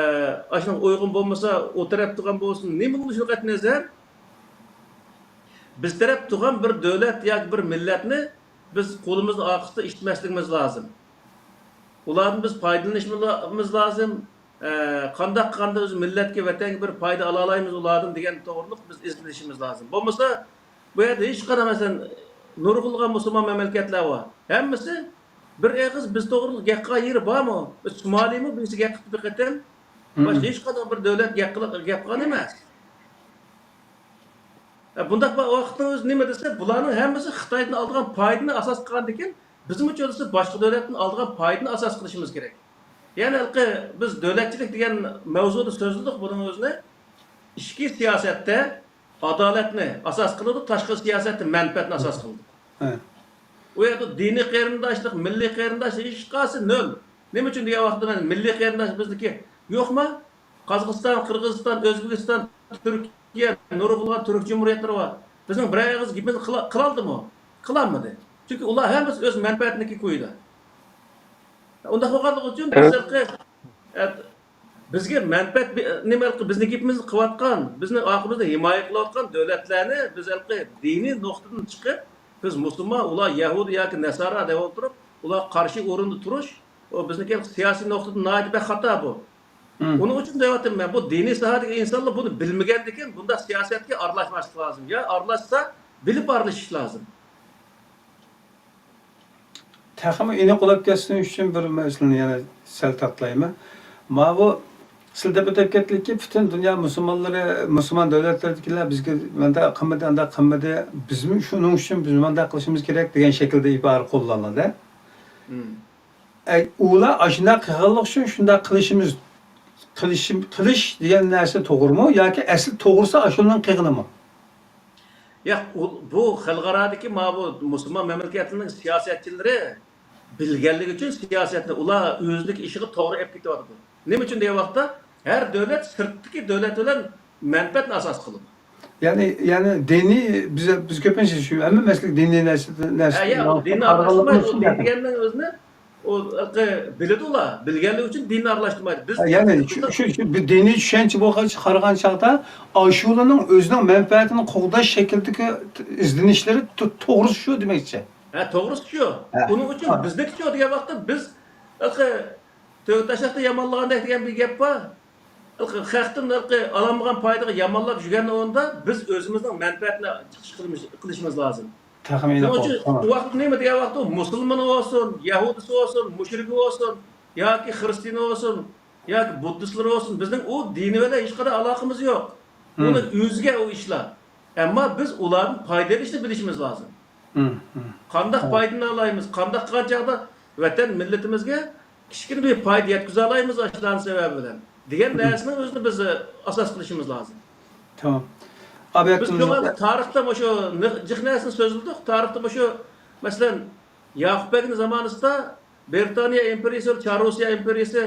ئاشۇنىڭغا ئۇيغۇن بولمىسا، ئۇ تەرەپ تۇرغان بولسۇن. نېمە بولۇشىغا قەتئىينەزەر، بىز تەرەپ تۇرغان بىر دۆلەت ياكى بىر مىللەتنى بىز قولىمىزنىڭ ئارقىسىدا ئىشلىتىمىز لازىم. ئۇلاردىن بىز پايدىلىنىشىمىز لازىم. ئە، قانداق قىلغاندا ئۆز مىللەتكە، ۋەتەنگە بىر پايدا ئالالايمىز ئۇلاردىن دېگەن توغرۇلۇق بىز ئىزدىنىشىمىز لازىم. بولمىسا، بۇ يەردە ھېچقانداق، مەسىلەن، نۇرغۇنلىغان مۇسۇلمان مەملىكەتلەر بار. ھەممىسى بىر ئېغىز بىز توغرۇلۇق گەپ قىلغان يېرى بارمۇ؟ بىز شۇمالىيمۇ بىرسى گەپ قىلىپ بىر قېتىم؟ باشقا ھېچقانداق بىر دۆلەت گەپ قىل-، گەپ قىلغان ئەمەس. ئە، بۇنداق بىر ۋاقىتنىڭ ئۆزى نېمە دېسە، بۇلارنىڭ ھەممىسى خىتايدىن ئالىدىغان پايدىنى ئاساس قىلغاندىكىن، بىزمۇچۇ دېسە باشقا دۆلەتتىن ئالىدىغان پايدىنى ئاساس قىلىشىمىز كېرەك. يەنى ھېلىقى بىز دۆلەتچىلىك دېگەن مەۋزۇدا سۆزلىدۇق بۇنىڭ ئۆزىنى. ئىچكى سىياسەتتە ئادالەتنى ئاساس قىلىدۇ، تاشقى سىياسەتتە مەنپەئەتنى ئاساس قىلىدۇ. ھە. ئۇ يەردە دىنىي قېرىنداشلىق، مىللىي قېرىنداشلىق ھېچقايسى نۆل. نېمە ئۈچۈن دېگەن ۋاقىتتا مەن مىللىي قېرىنداش بىزنىكى يوقما؟ قازاقىستان، قىرغىزىستان، ئۆزبېكىستان، تۈركىيە، نۇرغۇنلىغان تۈرك جۇمھۇرىيەتلىرى بار. بىزنىڭ بىرەر ئېغىز گېپىمىزنى قىلا-، قىلالدىمۇ؟ قىلالمىدى. چۈنكى ئۇلار ھەممىسى ئۆز مەنپەئەتىنىڭكى كويىدا. ئۇنداق بولغانلىقى ئۈچۈن بىز ھېلىقى، ئە، بىزگە مەنپەئەت بى-، نېمە ھېلىقى بىزنىڭ گېپىمىزنى قىلىۋاتقان، بىزنىڭ ئارقىمىزدا ھىمايە قىلىۋاتقان دۆلەتلەرنى بىز ھېلىقى دىنىي نۇقتىدىن چىقىپ، بىز مۇسۇلمان، ئۇلار يەھۇدىي ياكى نەسارا دەپ ئولتۇرۇپ، ئۇلارغا قارشى ئورۇندا تۇرۇش، ئۇ بىزنىڭكى سىياسىي نۇقتىدىن ناھايىتى بەك خاتا بۇ. مم. ئۇنىڭ ئۈچۈن دەۋاتىمەن، بۇ دىنىي ساھەدىكى ئىنسانلار بۇنى بىلمىگەندىكىن بۇنداق سىياسەتكە ئارىلاشماسلىق لازىم. يا ئارىلاشسا، بىلىپ ئارىلىشىش لازىم. تېخىمۇ ئېنىق بولۇپ كەتسۇن ئۈچۈن بىر مەسىلىنى يەنە سەل تاتىلايمەن. ماۋۇ سىز دەپ ئۆتۈپ كەتتىكى، پۈتۈن دۇنيا مۇسۇلمانلىرى، مۇسۇلمان دۆلەتلىرىدىكىلەر بىزگە مۇنداق قىلمىدى، ئانداق قىلمىدى، بىزمۇ شۇنىڭ ئۈچۈن بىز مۇنداق قىلىشىمىز كېرەك دېگەن شەكىلدە ئىبارە قوللانىلدى. مم. ئەي، ئۇلار ئاشۇنداق قىلغانلىقى ئۈچۈن شۇنداق قىلىشىمىز، قىلىشىم-، قىلىش دېگەن نەرسە توغرىمۇ ياكى ئەسلى توغرىسى ئاشۇنىڭ قىلغىنىمۇ؟ ياق، ئۇ، بۇ خەلقئارادىكى ماۋۇ مۇسۇلمان مەملىكەتلىرىنىڭ سىياسەتچىلىرى بىلگەنلىكى ئۈچۈن سىياسەتنى ئۇلار ئۆزىنىڭ ئىشىغا توغرا ئېلىپ كېتىۋاتىدۇ. نېمە ئۈچۈن دېگەن ۋاقىتتا، ھەر دۆلەت سىرتتىكى دۆلەت بىلەن مەنپەئەتنى ئاساس قىلىدۇ. يەنى، يەنى دىنىي، بىز، بىز كۆپىنچە شۇ ھەممە مەسىلە دىنىي نەرسە، نەرسە ھە، ياق، دىننى ئارىلاشتۇرمايدۇ. دىن دېگەننىڭ ئۆزىنى ئۇ، ئە، بىلىدۇ ئۇلار. بىلگەنلىكى ئۈچۈن دىننى ئارىلاشتۇرمايدۇ. بىز ھە، يەنى شۇ، شۇ، شۇ بىر دىنىي چۈشەنچە بولغاچ، قارىغان چاغدا ئاشۇلارنىڭ ئۆزىنىڭ مەنپەئەتىنى قوغداش شەكلىدىكى ئىزدىنىشلىرى تو-، توغرىسى شۇ دېمەكچى. ھە، توغرىسى شۇ. ھە. ئۇنىڭ ئۈچۈن ھە. بىزنىڭكىچۇ دېگەن ۋاقىتتا بىز، ئە، تۆگە تاشلىقتا يامانلىغاندەك دېگەن بىر گەپ بار. خەقتىن ئالالمىغان پايدىغا يامانلاپ يۈرگەننىڭ ئورنىدا بىز ئۆزىمىزنىڭ مەنپەئەتىنى چىقىش قىلىمىز-، قىلىشىمىز لازىم. تېخىمۇ شۇنىڭ ئۈچۈن بۇ ۋاقىتتا نېمە دېگەن ۋاقىتتا مۇسۇلمىنى بولسۇن، يەھۇدىيسى بولسۇن، مۇشرىكى بولسۇن، ياكى خىرىستىيىنى بولسۇن، ياكى بۇددىستلىرى بولسۇن، بىزنىڭ ئۇ دىنى بىلەن ھېچقانداق ئالاقىمىز يوق. مم. ئۇنىڭ ئۆزىگە ئۇ ئىشلار. ئەمما بىز ئۇلاردىن پايدىلىنىشنى بىلىشىمىز لازىم. مم، مم. قانداق پايدىلىنالايمىز، قانداق قىلغان چاغدا ۋەتەن مىللىتىمىزگە كىچىككىنە بىر پايدا يەتكۈزەلەيمىز ئاشۇلارنىڭ سەۋەبى بىلەن دېگەن نەرسىنىڭ ئۆزىنى بىز، ئە، ئاساس قىلىشىمىز لازىم. تامام. بىز شۇڭا تارىختا مۇشۇ نى-، جىق نەرسىنى سۆزلىدۇق. تارىختا مۇشۇ، مەسىلەن، ياقۇپ بەگنىڭ زامانىسىدا بىرىتانىيە ئىمپېرىيىسى، چاررۇسىيە ئىمپېرىيىسى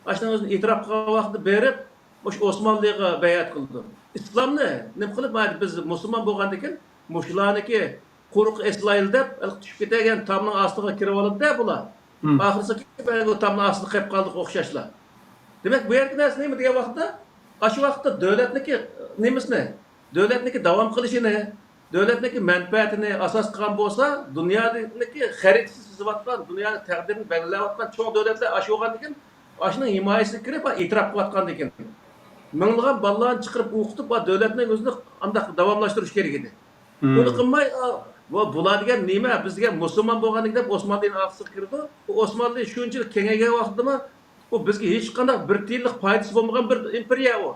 ئاشۇنىڭ ئۆزىنى ئېتىراپ قىلغان ۋاقتىدا بېرىپ، مۇشۇ ئوسمانلىغا بەيئەت قىلىدۇ. ئىسلامنى نېمە قىلىپ، مانا بىز مۇسۇلمان بولغاندىكىن، مۇشۇلارنىكى قۇرۇق ئېسىلايلى دەپ، چۈشۈپ كېتەلىگەن تامنىڭ ئاستىغا كىرىۋالىدۇ-دە بۇلار. مم. ئاخىرسى كېلىپ، ئۇ تامنىڭ ئاستىدا قېلىپ قالدۇق ئوخشاشلا. دېمەك، بۇ يەردىكى نەرسە نېمە دېگەن ۋاقىتتا، ئاشۇ ۋاقىتتا دۆلەتنىڭكى نېمىسىنى، دۆلەتنىڭكى داۋام قىلىشىنى، دۆلەتنىڭكى مەنپەئەتىنى ئاساس قىلغان بولسا، دۇنيانىڭكى خەرىتىسى سىزىۋاتقان، دۇنيانىڭ تەقدىرىنى بەلگىلەۋاتقان چوڭ دۆلەتلەر ئاشۇ بولغاندىكىن، ئاشۇنىڭ ھىمايىسىگە كىرىپ، ئېتىراپ قىلىۋاتقاندىكىن، مىڭلىغان بالىلارنى چىقىرىپ ئوقۇتۇپ، دۆلەتنى ئۆزىنى ئانداق داۋاملاشتۇرۇش كېرەك ئىدى. مم. ئۇنى قىلماي، ئا، بۇ، بۇلار دېگەن نېمە؟ بىز دېگەن مۇسۇلمان بولغاندىكىن دەپ ئوسمانلىنىڭ ئارقىسىغا كىرىدۇ. بۇ ئوسمانلى شۇنچىلىك كېڭەيگەن ۋاقتىدىمۇ ئۇ بىزگە ھېچقانداق بىر تىيىنلىق پايدىسى بولمىغان بىر ئىمپېرىيە ئۇ.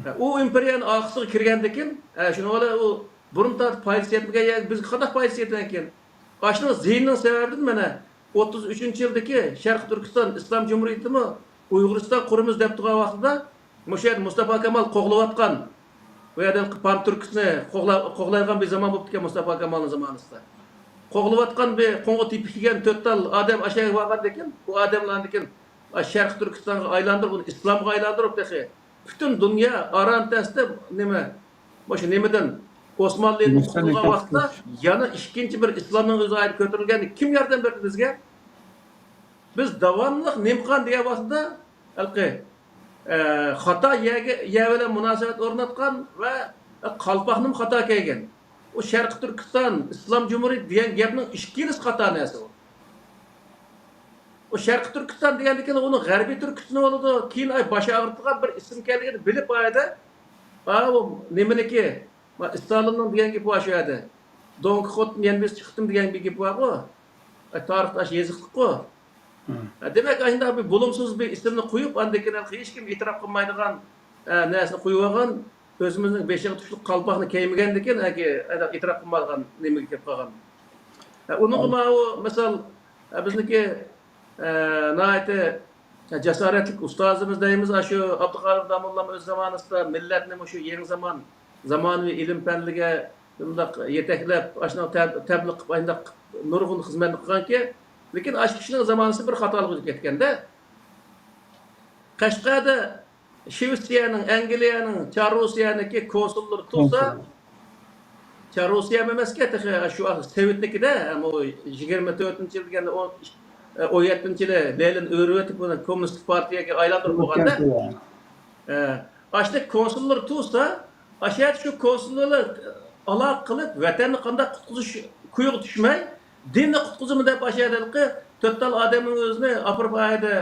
ھە، ئۇ ئىمپېرىيەنىڭ ئارقىسىغا كىرگەندىكىن، ھە، شۇنىڭ بىلەن ئۇ بۇرۇن تارتىپ پايدىسى يەتمىگەن يەرگە بىزگە قانداق پايدىسى يېتىدىكىن؟ ئاشۇنىڭ زىيىنىنىڭ سەۋەبىدىن مانا ئوتتۇز ئۈچىنچى يىلدىكى شەرقىي تۈركىستان ئىسلام جۇمھۇرىيىتىمۇ ئۇيغۇرىستان قۇرىمىز دەپ تۇرغان ۋاقتىدا، مۇشۇ يەردە مۇستاپا كامال قوغلىۋاتقان، بۇ يەردە پانتۈركىستنى قوغلا-، قوغلايدىغان بىر زامان بوپتىكەن مۇستاپا كامالنىڭ زامانىسىدا. قوغلىۋاتقان بىر قوڭغۇر تېپىك كىيگەن تۆت تال ئادەم ئاشۇ يەرگە بارغاندىكىن، ئۇ ئادەملەردىكىن، ئا، شەرقىي تۈركىستانغا ئايلاندۇرۇپ، ئۇنى ئىسلامغا ئايلاندۇرۇپ تېخى پۈتۈن دۇنيا ئارانتەستە نېمە، مۇشۇ نېمىدىن، ئوسمانلىدىن قۇتۇلغان ۋاقىتتا يەنە ئىككىنچى بىر ئىسلامنىڭ ئۆزى ئايدىن كۆتۈرۈلگەندە كىم ياردەم بەردى بىزگە؟ بىز داۋاملىق نېمە قىلغان دېگەن ۋاقتىدا، ھېلىقى، ئە، خاتا يەرگە، يەر بىلەن مۇناسىۋەت ئورناتقان ۋە قالپاقنىمۇ خاتا كىيگەن. ئۇ شەرقىي تۈركىستان ئىسلام جۇمھۇرىيىتى دېگەن گەپنىڭ ئىككىلىسى خاتا نەرسە ئۇ. ئۇ شەرقىي تۈركىستان دېگەندىكىن ئۇنىڭ غەربىي تۈركىستان بولىدۇ. كېيىن ئاي باش ئاغرىتىدىغان بىر ئىسىم ئىكەنلىكىنى بىلىپ ئايدا، ئا، ئۇ نېمىنىكى؟ ما، ستالىننىڭ دېگەن گېپى بار شۇ يەردە. دون كىخوتتىن يەنە بىز چىقتىم دېگەن بىر گېپى بارغۇ. ئە، تارىختا ئاشۇ يېزىقلىققۇ. ھە، دېمەك، ئاشۇنداق بىر بولۇمسىز بىر ئىسىمنى قويۇپ، ئاندىن كېيىن ھېچكىم ئېتىراپ قىلمايدىغان، ئە، نەرسىنى قويۇۋالغان، ئۆزىمىزنىڭ بېشىغا تۇشلۇق قالپاقنى كىيمىگەندىكىن، ئە، ئېتىراپ قىلمايدىغان نېمىگە كېلىپ قالغان. ئە، ئۇنىڭغا ماۋۇ، مىسال، ئە، بىزنىكى، ئە، ناھايىتى جاسارەتلىك ئۇستازىمىز دەيمىز، ئاشۇ ئابدۇقادىر داموللام ئۆز زامانىسىدا مىللەتنى مۇشۇ يېڭى زامان، زامانىۋى ئىلىم-پەنلىرىگە بۇنداق يېتەكلەپ، ئاشۇنداق تەب-، تەبلىغ قىلىپ، ئاشۇنداق نۇرغۇن خىزمەتنى قىلغانكى، لېكىن ئاشۇ كىشىنىڭ زامانىسى بىر خاتالىققا ئۆتۈپ كەتكەندە، قەشقەردە شىۋېتسىيەنىڭ، ئەنگلىيەنىڭ، چاررۇسىيەنىڭكى كونسۇللىرى تۇرسا، چاررۇسىيەمۇ ئەمەسكەن، تېخى شۇ سوۋېتنىكىدە، ئۇ يىگىرمە تۆتىنچى يىل دېگەندە، ئون، ئون يەتتىنچى يىلى لېنىن ئۆرۈۋېتىپ، بۇنى كوممۇنىستىك پارتىيەگە ئايلاندۇرۇپ بولغاندا، ئاشۇنداق كونسۇللار تۇرسا، ئاشۇ يەردە شۇ كونسۇللار ئالاقە قىلىپ، ۋەتەننى قانداق قۇتقۇزۇش كويىغا چۈشمەي، دىننى قۇتقۇزىمەن دەپ، ئاشۇ يەردە ھېلىقى تۆت تال ئادەمنىڭ ئۆزىنى ئاپىرىپ، ئۇ يەردە،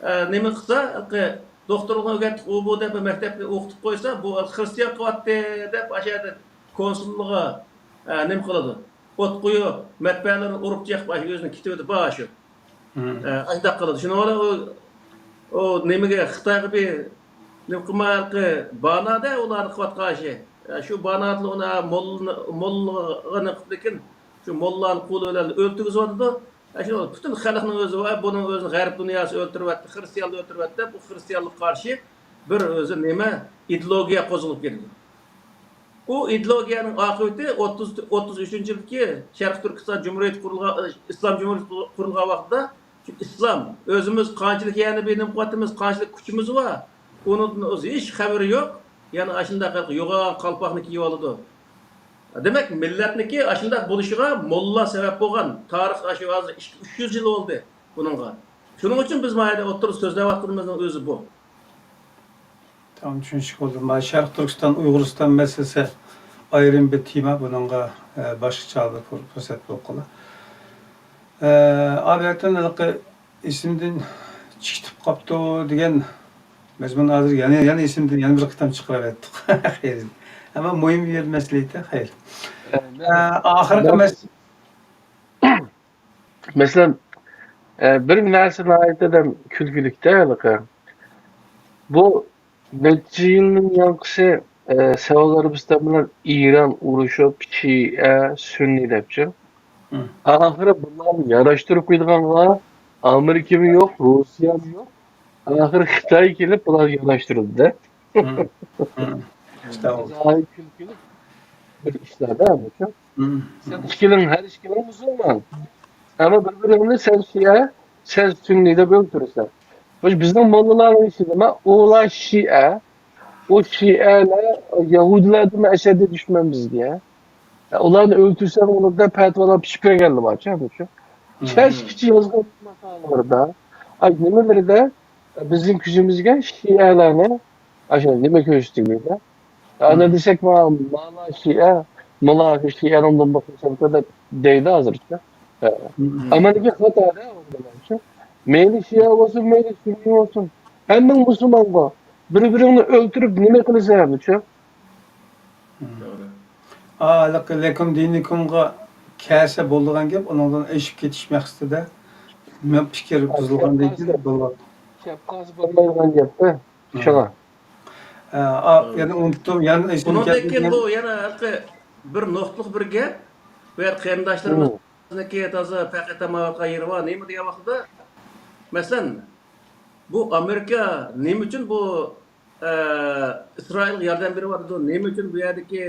ئە، نېمە قىلسا، ھېلىقى دوختۇرلۇقنى ئۆگەتتۇق، ئۇ بۇ دەپ، مەكتەپكە ئوقۇتۇپ قويسا، بۇ خىرىستىيان قىلىۋەتتى دەپ، ئاشۇ يەردە كونسۇللۇقىغا، ئە، نېمە قىلىدۇ؟ ئوت قويۇپ، مەتبەئەلەرنى ئۇرۇپ چېقىپ، ئاشۇ ئۆزىنىڭ كېتىۋېتىپ بار شۇ. ئە، ئاشۇنداق قىلىدۇ. شۇنىڭ بىلەن ئۇ، ئۇ نېمىگە، خىتايغا بىر نېمە قىلمايلىقى بانادە ئۇلارنى قىلىۋاتقان ئىشى. ئە، شۇ بانادىلا ئۇنى، ئە، موللا، موللىغا نېمە قىپتىكىن، شۇ موللانىڭ قولى بىلەن ئۆلتۈرگۈزۈۋاتىدۇ. ئە، شۇ پۈتۈن خەلقنىڭ ئۆزى بار، بۇنىڭ ئۆزىنى غەرب دۇنياسى ئۆلتۈرۈۋەتتى، خىرىستىيانلار ئۆلتۈرۈۋەتتى دەپ، ئۇ خىرىستىيانلىققا قارشى بىر ئۆزى نېمە، ئىدېئولوگىيە قوزغىلىپ كېتىدۇ. ئۇ ئىدېئولوگىيەنىڭ ئاقىۋىتى ئوتتۇز، ئوتتۇز ئۈچىنچى يىلدىكى شەرقىي تۈركىستان جۇمھۇرىيىتى قۇرۇلغان، ئىسلام جۇمھۇرىيىتى قۇرۇلغان ۋاقتىدا، شۇ ئىسلام، ئۆزىمىز قانچىلىك يەرنى بىنىم قىلىۋاتىمىز، قانچىلىك كۈچىمىز بار، ئۇنىڭدىن ئۆزى ھېچ خەۋىرى يوق. يەنە ئاشۇنداق يوغان قالپاقنى كىيىۋالىدۇ. دېمەك، مىللەتنىكى ئاشۇنداق بولۇشىغا موللا سەۋەب بولغان. تارىخ ئاشۇ ھازىر ئىككى، ئۈچ يۈز يىل بولدى بۇنىڭغا. شۇنىڭ ئۈچۈن بىز ما يەردە ئوتتۇرىدا سۆزلەۋاتقىنىمىزنىڭ ئۆزى بۇ. تامام چۈشىنىشلىك بولدى. مانا شەرقىي تۈركىستان، ئۇيغۇرىستان مەسىلىسى ئايرىم بىر تېما، بۇنىڭغا، ئە، باشقا چاغدا پۇر-، پۇرسەت بولۇپ قالار. ئە، ئابىدىن ھېلىقى ئېسىمدىن چىقىپ قاپتۇ دېگەن مەزمۇن ھازىر يەنە، يەنە ئېسىمدىن يەنە بىر قېتىم چىقىرىۋەتتۇق. خەير. ئەمما مۇھىم يەر مەسىلە ئىدى. خەير. ئە، ئاخىرقى مەس-، مەسىلەن، ئە، بىر نەرسە ناھايىتى ئادەم كۈلكىلىكتە ھېلىقى. بۇ نەچچە يىلنىڭ يانقىسى، ئە، سەئۇدى ئەرەبىستان بىلەن ئىران ئۇرۇشۇپ، شىئە، سۈننى دەپچۇ. ئاخىرى بۇلارنى ياناشتۇرۇپ قويىدىغانغا ئامېرىكىمۇ يوق، روسىيەمۇ يوق. ئاخىرى خىتاي كېلىپ بۇلارنى ياناشتۇرىدۇ-دە. ئىشتە بولدى. ناھايىتى كۈلكىلىك بىر ئىشلار-دە بۇ. سەن ئىككىلىڭ، ھەر ئىككىلىڭ مۇسۇلمان. ئەمما بىر-بىرىڭنى سەن شىئە، سەن سۈننى دەپ ئۆلتۈرىسەن. مۇشۇ بىزنىڭ موللىلارنىڭ ئىشى نېمە؟ ئۇلار شىئە، ئۇ شىئەلەر يەھۇدىيلاردىن ئەشەددىي دۈشمەن بىزگە. ئۇلارنى ئۆلتۈرسەڭ بولىدۇ دەپ پەتىۋالار پىشىپ بەرگەنلەر بارچۇ، ھەممىچۇ. كەچكىچە يازغان ماقالىلىرىدا، ئاي، نېمىلىرىدە بىزنىڭ كۆزىمىزگە شىئەلەرنى ئاشۇ نېمە كۆرسىتىلگەندە. ئانا دېسەك، ما-، مالا شىئە، مالا شىئەنىڭ دۇمبىقى دەپ دەيدۇ ھازىرچە. ئەمەلىيەتتە خاتا-دە، مەيلى شىئە بولسۇن، مەيلى سۈننىي بولسۇن. ھەممىڭ مۇسۇلمانغۇ. بىر-بىرىڭنى ئۆلتۈرۈپ نېمە قىلىسەن، ھەممىچۇ؟ توغرا. ئا، ھېلىقى لەكۇم دىنۇكۇمغا كەلسە بولىدىغان گەپ، ئۇنىڭدىن ئېشىپ كېتىش مەقسىتىدە مەن پىكىر بۇزۇلغاندىن كېيىن بولۇۋاتىدۇ. شەپقەسى بولمايدىغان گەپتە، شۇڭا. ئە، ئا، يەنە ئۇنتۇم، يەنە ئېسىمگە ئۇنىڭدىن كېيىن كەلگەن بۇ يەنە ھېلىقى بىر نۇقتىلىق بىر گەپ. بۇ يەر قېرىنداشلىرىمىزنىڭكى تازا پەخىر تاماۋاتقان يېرى بار. نېمە دېگەن ۋاقتىدا، مەسىلەن، بۇ ئامېرىكا نېمە ئۈچۈن بۇ، ئە، ئىسرائىلغا ياردەم بېرىۋاتىدۇ؟ نېمە ئۈچۈن بۇ يەردىكى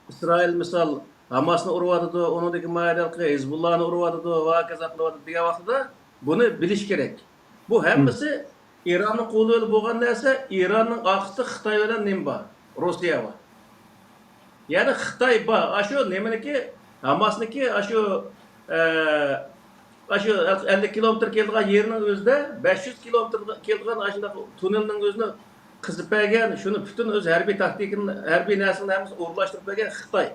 ئىسرائىل، مىسال، ھاماسنى ئۇرۇۋاتىدۇ، ئۇنىڭدىكى ما يەردىكى ھىزبۇللانى ئۇرۇۋاتىدۇ ۋە ھاكازا قىلىۋاتىدۇ دېگەن ۋاقتىدا، بۇنى بىلىش كېرەك. بۇ ھەممىسى ئىراننىڭ قولى بىلەن بولغان نەرسە. ئىراننىڭ ئارقىسىدا خىتاي بىلەن نېمە بار؟ روسىيە بار. يەنى خىتاي بار. ئاشۇ نېمىنىكى، ھاماسنىكى ئاشۇ، ئە، ئاشۇ ئەللىك كىلومېتىر كېلىدىغان يېرىنىڭ ئۆزىدە، بەش يۈز كىلومېتىر كېلىدىغان ئاشۇنداق توننېلنىڭ ئۆزىنى قېزىپ بەرگەن، شۇنى پۈتۈن ئۆز ھەربىي تاكتىكىنى، ھەربىي نەرسىنى ھەممىسىنى ئورۇنلاشتۇرۇپ بەرگەن خىتاي.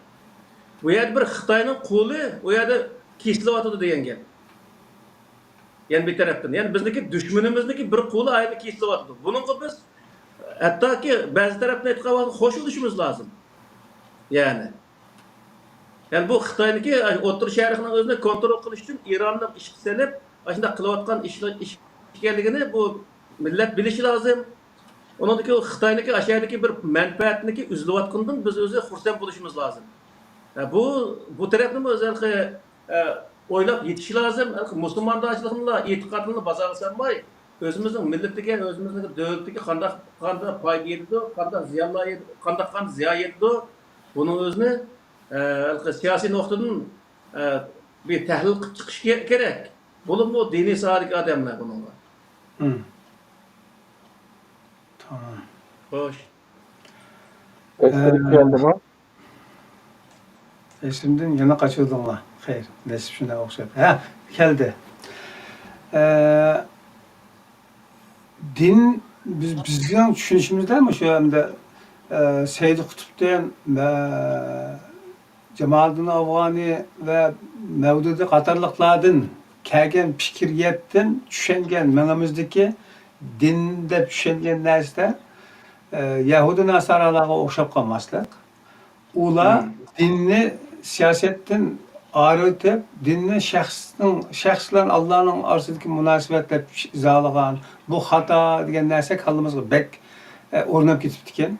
بۇ يەردە بىر خىتاينىڭ قولى ئۇ يەردە كېسىلىۋاتىدۇ دېگەن گەپ. يەنە بىر تەرەپتىن، يەنى بىزنىڭكى دۈشمىنىمىزنىڭكى بىر قولى ئايدا كېسىلىۋاتىدۇ. بۇنىڭغا بىز ھەتتاكى بەزى تەرەپتىن ئېيتقان ۋاقىتتا خوش بولۇشىمىز لازىم. يەنى، يەنى بۇ خىتاينىڭكى ئوتتۇرا شەرقنىڭ ئۆزىنى كونترول قىلىش ئۈچۈن ئىراننى ئىشقا سېلىپ، ئاشۇنداق قىلىۋاتقان ئىشلار، ئىش ئىكەنلىكىنى بۇ مىللەت بىلىشى لازىم. ئۇنىڭدىكى خىتاينىڭكى ئاشۇ يەردىكى بىر مەنپەئەتنىكى ئۈزۈلۈۋاتقىنىدىن بىز ئۆزى خۇرسەن بولۇشىمىز لازىم. ھە، بۇ، بۇ تەرەپنىمۇ ئۆزى ھېلىقى، ئە، ئويلاپ يېتىشى لازىم. ھېلىقى مۇسۇلماندارچىلىقنىلا، ئېتىقادنىلا بازارغا سالماي، ئۆزىمىزنىڭ مىللىتىگە، ئۆزىمىزنىڭ دۆلىتىگە قانداق، قانداق پايدا يېتىدۇ، قانداق زىيانلار يېتىدۇ، قانداق، قانداق زىيان يېتىدۇ، بۇنىڭ ئۆزىنى، ئە، ھېلىقى سىياسىي نۇقتىدىن، ئە، بىر تەھلىل قىلىپ چىقىش كېرەك. بولۇپمۇ دىنىي ساھەدىكى ئادەملەر بۇنىڭغا. مم. تامام. خوش. ئە، ئەسكەرتىپ كەلدىمۇ؟ ئېسىمدىن يەنە قاچۇردۇڭلار. خەير، نېسىپ شۇنداق ئوخشاپ. ھە، كەلدى. ئە، دىن، بىز، بىزنىڭ چۈشىنىشىمىزدە مۇشۇ ئەمدى، ئە، سەيدى قۇتۇپتىن ۋە جامالىدىن ئافغانى ۋە مەۋدۇدى قاتارلىقلاردىن كەلگەن پىكىرگەپتىن چۈشەنگەن مېڭىمىزدىكى دىن دەپ چۈشەنگەن نەرسىدە، ئە، يەھۇدىي ناسارالارغا ئوخشاپ قالماسلىق. ئۇلار دىننى سىياسەتتىن ئايرىۋېتىپ، دىننى شەخسنىڭ، شەخس بىلەن ئاللانىڭ ئارىسىدىكى مۇناسىۋەت دەپ ئىزاھلىغان، بۇ خاتا دېگەن نەرسە كاللىمىزغا بەك، ئە، ئورناپ كېتىپتىكەن.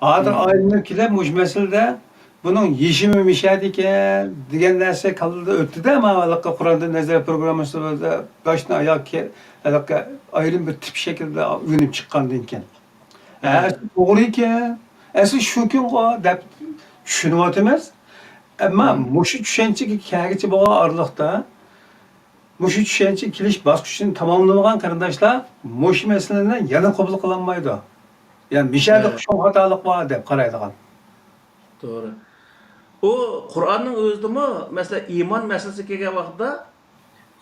ھازىر ئايلىنىپ كېلىپ مۇشۇ مەسىلىدە بۇنىڭ يېشىمۇ مىشەدىكەن دېگەن نەرسە كاللىدا ئۆتتى-دە، مانا ھېلىقى قۇرئاندىن نەزەر پروگراممىسىدا باشتىن ئاياغ ھېلىقى ئايرىم بىر تىپ شەكلىدە ئۆگىنىپ چىققاندىن كېيىن. ھە، ئەسلى توغرا ئىكەن، ئەسلى شۇ كۈنغۇ دەپ چۈشىنىۋاتىمىز. ئەمما مۇشۇ چۈشەنچىگە كەلگۈچە بولغان ئارىلىقتا، مۇشۇ چۈشەنچىگە كېلىش باسقۇچىنى تاماملىمىغان قېرىنداشلار مۇشۇ مەسىلىنى يەنە قوبۇل قىلالمايدۇ. يا مىشەدە شۇ خاتالىق بار دەپ قارايدىغان. توغرا. ئۇ قۇرئاننىڭ ئۆزىدىمۇ، مەسىلەن، ئىمان مەسىلىسىگە كەلگەن ۋاقىتتا،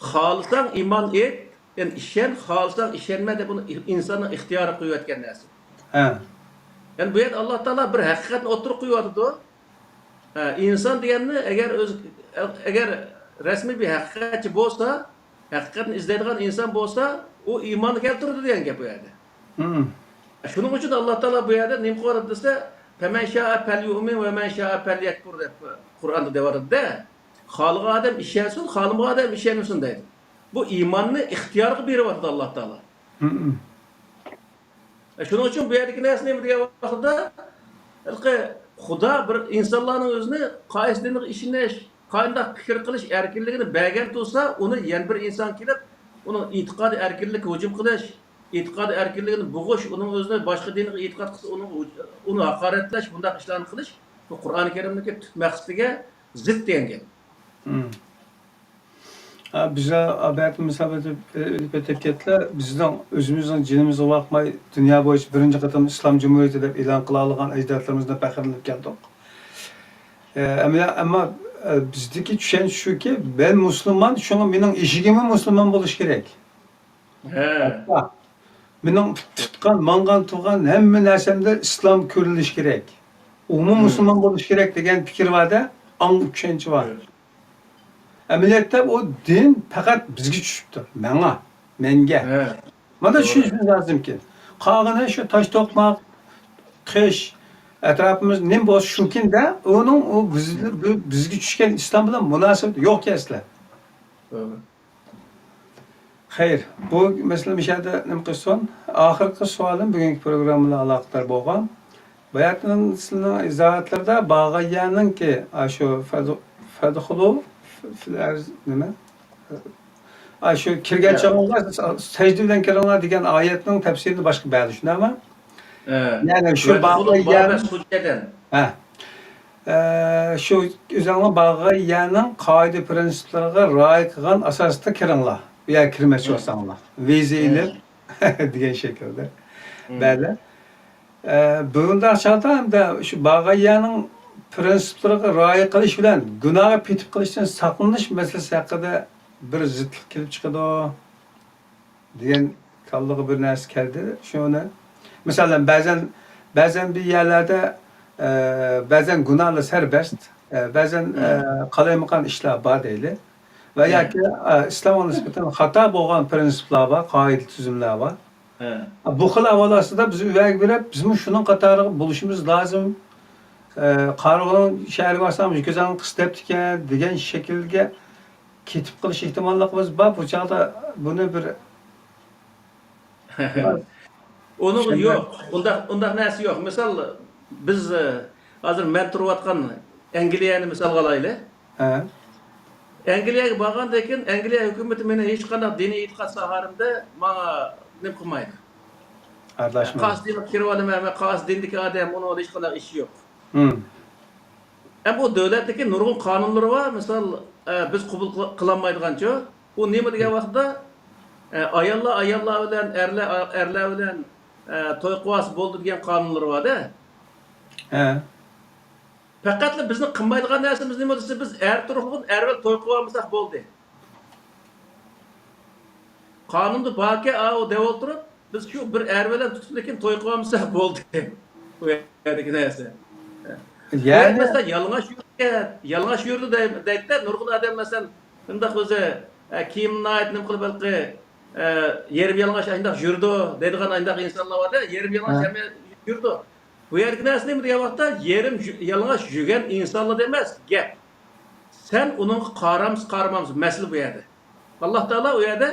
خالىساڭ ئىمان ئېيت، يەنى ئىشەن، خالىساڭ ئىشەنمە دەپ ئۇنى ئىنساننىڭ ئىختىيارىغا قويۇۋەتكەن نەرسە. ھە. يەنى بۇ يەردە ئاللا تائالا بىر ھەقىقەتنى ئوتتۇرىغا قويۇۋاتىدۇ. ھە، ئىنسان دېگەننى ئەگەر ئۆز، ئەگەر رەسمىي بىر ھەقىقەتچى بولسا، ھەقىقەتنى ئىزدەيدىغان ئىنسان بولسا، ئۇ ئىماننى كەلتۈرىدۇ دېگەن گەپ بۇ يەردە. شۇنىڭ ئۈچۈن ئاللا تائالا بۇ يەردە نېمە قىلىۋاتىدۇ دېسە، فەمەن شائە پەليۇئمىن ۋە مەن شائە پەليەكفۇر دەپ قۇرئاندا دەۋاتىدۇ-دە. خالىغان ئادەم ئىشەنسۇن، خالىمىغان ئادەم ئىشەنمىسۇن دەيدۇ. بۇ ئىماننى ئىختىيارغا بېرىۋاتىدۇ ئاللا تائالا. شۇنىڭ ئۈچۈن بۇ يەردىكى نەرسە نېمە دېگەن ۋاقىتتا، ھېلىقى خۇدا بىر ئىنسانلارنىڭ ئۆزىنى قايسى دىنغا ئىشىنىش، قانداق پىكىر قىلىش ئەركىنلىكىنى بەرگەن تۇرسا، ئۇنى يەنە بىر ئىنسان كېلىپ، ئۇنىڭ ئېتىقادىي ئەركىنلىكىگە ھۇجۇم قىلىش، ئېتىقادىي ئەركىنلىكىنى بۇغۇش، ئۇنىڭ ئۆزىنى باشقا دىنغا ئېتىقاد قىلسا، ئۇنىڭ، ئۇنى ھاقارەتلەش، بۇنداق ئىشلارنى قىلىش، بۇ قۇرئانى كەرىمدىكى تۈپ مەقسىتىگە زىت دېگەن گەپ. ھە، بىز ئابەتتە مۇسابىقە ئېلىپ ئۆتۈپ كەتتىلە. بىزنىڭ ئۆزىمىزنىڭ جېنىمىزغا باقماي، دۇنيا بويىچە بىرىنچى قېتىم ئىسلام جۇمھۇرىيىتى دەپ ئېلان قىلالىغان ئەجدادلىرىمىزدىن پەخىرلىنىپ كەلدۇق. ئە، ئەمما، ئەمما، ئە، بىزدىكى چۈشەنچە شۇكى، مەن مۇسۇلمان، شۇڭا مېنىڭ ئېشىكىممۇ مۇسۇلمان بولۇشى كېرەك. ھە. ھەتتا مېنىڭ تۇتقان، ماڭغان، تۇرغان ھەممە نەرسەمدە ئىسلام كۆرۈلۈشى كېرەك. ئۇمۇ مۇسۇلمان بولۇشى كېرەك دېگەن پىكىر بار-دە، ئاڭ چۈشەنچە بار. ئەمەلىيەتتە ئۇ دىن پەقەت بىزگە چۈشۈپتۇ. ماڭا، مەنگە. مانا چۈشىنىشىمىز لازىمكى، قالغىنى شۇ تاش توقماق، قىش، ئەتراپىمىز نېمە بولسا شۇكىن-دە، ئۇنىڭ ئۇ بىز-، بىزگە چۈشكەن ئىسلام بىلەن مۇناسىۋىتى يوقكەن ئەسلى. خەير، بۇ مەسىلە مۇشۇ يەردە نېمە قىلسۇن؟ ئاخىرقى سوئالىم بۈگۈنكى پروگرامما بىلەن ئالاقىدار بولغان. باياتىن سىلەرنىڭ ئىزاھاتلىرىدا باغاييەنىڭكى، ئاشۇ فەد-، فەدخۇلۇ فىل ئەرز نېمە؟ ئاشۇ كىرگەن يا. چاغىڭلار سەجدە بىلەن كىرىڭلار دېگەن ئايەتنىڭ تەپسىرىنى باشقا بەردى، شۇنداقمۇ؟ ئە، يەنى شۇ فەدخۇلۇ باغاييەن بابە سۇججەدەن. ھە. ئە، شۇ ئۆزۈڭلار باغاييەنىڭ قائىدە پىرىنسىپلىرىغا رىئايە قىلغان ئاساستا كىرىڭلار. بۇ يەرگە كىرمەكچى مم. بولساڭلار. ۋىزا مم. ئېلىپ دېگەن شەكىلدە. مم. بەلى. ئە، بۇنداق چاغدا ھەمدە شۇ باغاييەنىڭ پىرىنسىپلىرىغا رىئايە قىلىش بىلەن گۇناھقا پېتىپ قېلىشتىن ساقلىنىش مەسىلىسى ھەققىدە بىر زىتلىق كېلىپ چىقىدۇ دېگەن كاللىغا بىر نەرسە كەلدى. شۇنى، مىسالەن، بەزەن، بەزەن بىر يەرلەردە، ئە، بەزەن گۇناھلار سەربەست، ئە، بەزەن، ئە، مم. قالايمىقان ئىشلار بار دەيلى. ۋە مم. ياكى، ئە، ئىسلامغا نىسبەتەن خاتا بولغان پىرىنسىپلار بار، قائىدە تۈزۈملەر بار. ھە. بۇ خىل ئەھۋال ئاستىدا بىز ئۆيگە بېرىپ، بىزمۇ شۇنىڭ قاتارىغا بولۇشىمىز لازىم. ئە، قارىغۇنىڭ شەھىرىگە بارسام، كۆزۈڭنى قىس دەپتىكەن دېگەن شەكىلگە كېتىپ قېلىش ئېھتىماللىقىمىز بار. بۇ چاغدا بۇنى بىر ئۇنىڭ شۇنداق. يوق. ئۇنداق، ئۇنداق نەرسە يوق. مىسال، بىز، ئە، ھازىر مەن تۇرۇۋاتقان ئەنگلىيەنى مىسالغا ئالايلى. ھە. ئەنگلىيەگە بارغاندىن كېيىن، ئەنگلىيە ھۆكۈمىتى مېنى ھېچقانداق دىنىي ئېتىقاد ساھەمدە ماڭا نېمە قىلمايدۇ. ئارىلاشمايدۇ. قايسى دىنغا كىرىۋالىمەن، مەن قايسى دىندىكى ئادەم، ئۇنىڭ بىلەن ھېچقانداق ئىشى يوق. ھىم. ئەمما ئۇ دۆلەتنىڭكى نۇرغۇن قانۇنلىرى بار، مىسال، ئە، بىز قوبۇل قىل-، قىلالمايدىغانچۇ. ئۇ نېمە دېگەن ھىم. ۋاقىتتا، ئە، ئاياللار ئاياللار بىلەن، ئەرلەر ئەرلەر بىلەن، ئە، توي قىلىۋالسا بولدى دېگەن قانۇنلىرى بار-دە. ھە. پەقەتلا بىزنىڭ قىلمايدىغان نەرسىمىز نېمە دېسە، بىز ئەر تۇرۇقلۇق ئەر بىلەن توي قىلىۋالمىساق بولدى. قانۇندا باركەن، ئاۋۇ دەپ ئولتۇرۇپ، بىز شۇ بىر ئەر بىلەن تۇتۇپ، لېكىن توي قىلىۋالمىساق بولدى. بۇ يەردىكى نەرسە. يەنى مەسىلەن، يالىڭاچ يۈرگەن، يالىڭاچ يۈردى دەي-، دەيدۇ-دە، نۇرغۇن ئادەم، مەسىلەن، شۇنداق ئۆزى، ئە، كىيىم ناھايىتى نېمە قىلىپ، ھېلىقى، ئە، يېرىم يالىڭاچ ئاشۇنداق يۈرىدۇ دەيدىغان ئانداق ئىنسانلار بار-دە، يېرىم يالىڭاچ ھە. ھەممە يۈرىدۇ. بۇ يەردىكى نەرسە نېمە دېگەن ۋاقىتتا، يېرىم يۇ-، يالىڭاچ يۈرگەن ئىنسانلار ئەمەس گەپ. سەن ئۇنىڭغا قارامسىز قارىمامسىز، مەسىلە بۇ يەردە. ئاللا تائالا ئۇ يەردە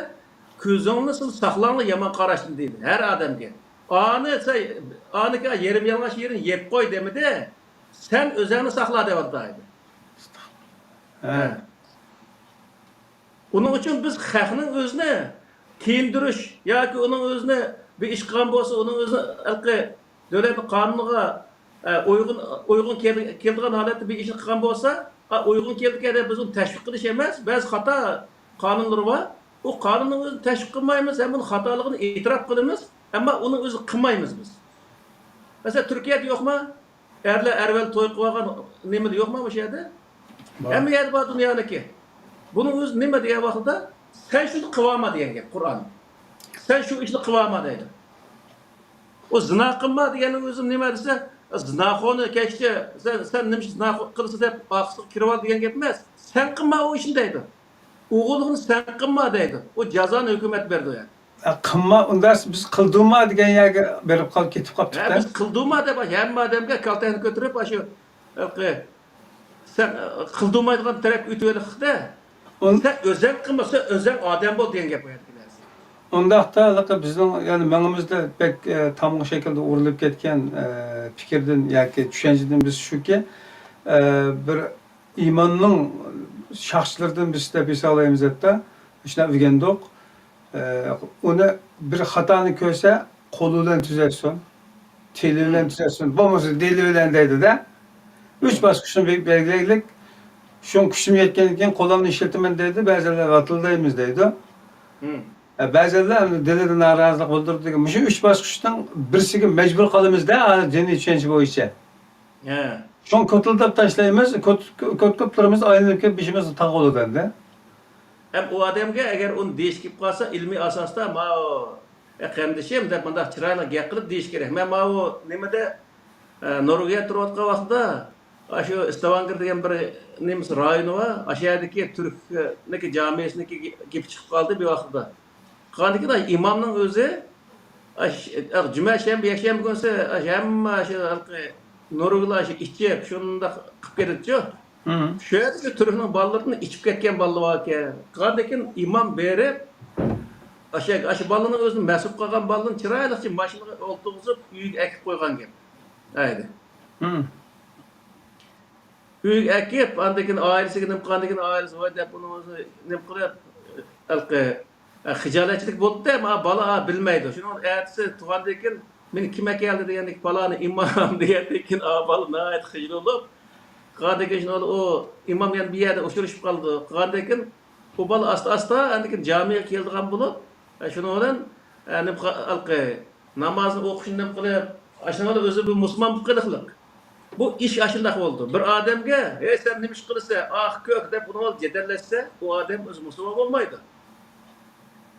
كۆزۈڭنى سىل ساقلاڭلار يامان قاراشتىن دېدى ھەر ئادەمگە. ئانى سەن، ئانىكى يېرىم يالىڭاچ يېرىنى يەپ قوي دېمىدى. سەن ئۆزۈڭنى ساقلا دەۋاتىدۇ. ھە. ئۇنىڭ ئۈچۈن بىز خەقنىڭ ئۆزىنى كىيىندۈرۈش ياكى ئۇنىڭ ئۆزىنى بىر ئىش قىلغان بولسا، ئۇنىڭ ئۆزىنى ھېلىقى دۆلەت قانۇنىغا، ئە، ئۇيغۇن، ئۇيغۇن كېلى-، كېلىدىغان ھالەتتە بىر ئىشنى قىلغان بولسا، ئا، ئۇيغۇن كېلىدىكەن دەپ بىز ئۇنى تەشۋىق قىلىش ئەمەس، بەزى خاتا قانۇنلىرى بار. ئۇ قانۇننىڭ ئۆزىنى تەشۋىق قىلمايمىز، ھەم ئۇنىڭ خاتالىقىنى ئېتىراپ قىلىمىز، ئەمما ئۇنىڭ ئۆزىنى قىلمايمىز بىز. مەسىلەن، تۈركىيەدە يوقما؟ ئەرلەر ئەر بىلەن توي قىلىۋالغان نېمىدە يوقما مۇشۇ يەردە؟ بار. ھەممە يەردە بار دۇنيانىڭكى. بۇنىڭ ئۆزى نېمە دېگەن ۋاقىتتا، سەن شۇنى قىلىۋالما دېگەن گەپ قۇرئان. سەن شۇ ئىشنى قىلىۋالما دەيدۇ. ئۇ زىنا قىلما دېگەننىڭ ئۆزى نېمە دېسە، زىناخورنى كەچتە، سەن، سەن نېمە ئىش زىنا قىلىسەن دەپ ئارقىسىغا كىرىۋال دېگەن گەپ ئەمەس. سەن قىلما ئۇ ئىشنى دەيدۇ. ئوغۇللۇقنى سەن قىلما دەيدۇ. ئۇ جازانى ھۆكۈمەت بەردى ئۇ يەردە. ئە، قىلما، ئۇنداق بىز قىلدۇما دېگەن يەرگە بېرىپ قال-، كېتىپ ھە، قاپتۇق-تە. بىز قىلدۇما دەپ ھەممە ئادەمگە كالتەكنى كۆتۈرۈپ، ئاشۇ، ھېلىقى، سەن، ئە، قىلدۇمايدىغان تەرەپكە ئۆتۈۋېلىقتە. ئۇن- سەن ئۆزەڭ قىلما، سەن ئۆزەڭ ئادەم بول دېگەن گەپ بۇ يەردىكى نەرسە. ئۇنداقتا، ھېلىقى بىزنىڭ، يەنى، مېڭىمىزدە بەك، ئە، تامغا شەكىلدە ئۇرۇلۇپ كەتكەن، ئە، پىكىردىن ياكى چۈشەنچىدىن بىز شۇكى، ئە، بىر ئىماننىڭ شاخچىلىرىدىن بىرسى دەپ ھېسابلايمىز ھەتتا. شۇنداق ئۆگەندۇق. ئە، ئۇنى بىر خاتانى كۆرسە، قولى بىلەن تۈزەتسۇن، تىلى بىلەن تۈزەتسۇن، بولمىسا دىلى بىلەن دەيدۇ-دە. ئۈچ باسقۇچنى بەلگىلەيلىك. شۇڭا كۈچۈم يەتكەندىن كېيىن قولۇمنى ئىشلىتىمەن دەيدۇ، بەزىلەر ۋاتىلدايمىز دەيدۇ. ئە، بەزىلەر ئەمدى دىلىدا نارازىلىق بىلدۈرىدۇ دېگەن. مۇشۇ ئۈچ باسقۇچنىڭ بىرسىگە مەجبۇر قالىمىز-دە، ھازىر دىنىي چۈشەنچە بويىچە. ھە. شۇڭا كوتۇلداپ تاشلايمىز، كوت-، كوتكوپلىرىمىز ئايلىنىپ كېلىپ بېشىمىزغا تاغىلىدۇ ئەمدى. ھەم ئۇ ئادەمگە ئەگەر ئۇنى دېيىش كېلىپ قالسا، ئىلمىي ئاساستا، ماۋۇ، ئە، قېرىندىشىم دەپ مۇنداق چىرايلىق گەپ قىلىپ دېيىش كېرەك. مەن ماۋۇ نېمىدە، ئە، نورۋېگىيەدە تۇرۇۋاتقان ۋاقتىدا، ئاشۇ ستاۋانگېر دېگەن بىر نېمىس رايونى بار. ئاشۇ يەردىكى تۈركنىڭكى جامىسىنىڭكى گېپى چىقىپ قالدى بىر ۋاقىتتا. قالغاندىن كېيىن ئىمامنىڭ ئۆزى، ئاش-، جۈمە، شەنبە، يەكشەنبە كۈنسى، ئاش-، ھەممە شۇ ھېلىقى نورۋېگلار ئىچىپ، شۇنداق قىلىپ كېتىدىچۇ. مم. شۇ يەردىكى تۈركنىڭ بالىلىرىدىن ئىچىپ كەتكەن بالىلار باركەن. قالغاندىن كېيىن ئىمام بېرىپ، ئاشۇ، ئاشۇ بالىنىڭ ئۆزىنى مەس بولۇپ قالغان بالىنى چىرايلىقچە ماشىنىغا ئولتۇرغۇزۇپ، ئۆيگە ئەكىپ قويغان گەپ. ھەيدە. ئۆيگە ئەكىپ، ئاندىن كېيىن ئائىلىسىگە نېمە قىلغاندىن كېيىن، ئائىلىسى ۋاي دەپ ئۇنى ئۆزى نېمە قىلىپ، ھېلىقى، ئە، خىجالەتچىلىك بولدى، ئەمما بالا بىلمەيدۇ. شۇنىڭ ئەتىسى تۇغاندىن كېيىن، مېنى كىم ئەكەلدى دېگەندىن كېيىن، پالانى ئىمام دېگەندىن كېيىن، ئا، بالا ناھايىتى خىجىل بولۇپ، قالغاندىن كېيىن شۇنى ئۇ ئىمام يەنە بىر يەردە ئۇچرىشىپ قالىدۇ. قالغاندىن كېيىن، بۇ بالا ئاستا-ئاستا ئاندىن كېيىن جامىغا كېلىدىغان بولۇپ، ئە، شۇنىڭ بىلەن، ئە، نېمە قا-، ھېلىقى نامازنى ئوقۇشنى نېمە قىلىپ، ئاشۇنىڭ بىلەن ئۆزى بىر مۇسۇلمان بولۇپ قېلىقلىق. بۇ ئىش ئاشۇنداق بولىدۇ. بىر ئادەمگە، «ھەي، سەن نېمە ئىش قىلىسەن؟ ئاق، كۆك» دەپ ئۇنىڭ بىلەن جېدەللەشسە، ئۇ ئادەم ئۆزى مۇسۇلمان بولمايدۇ.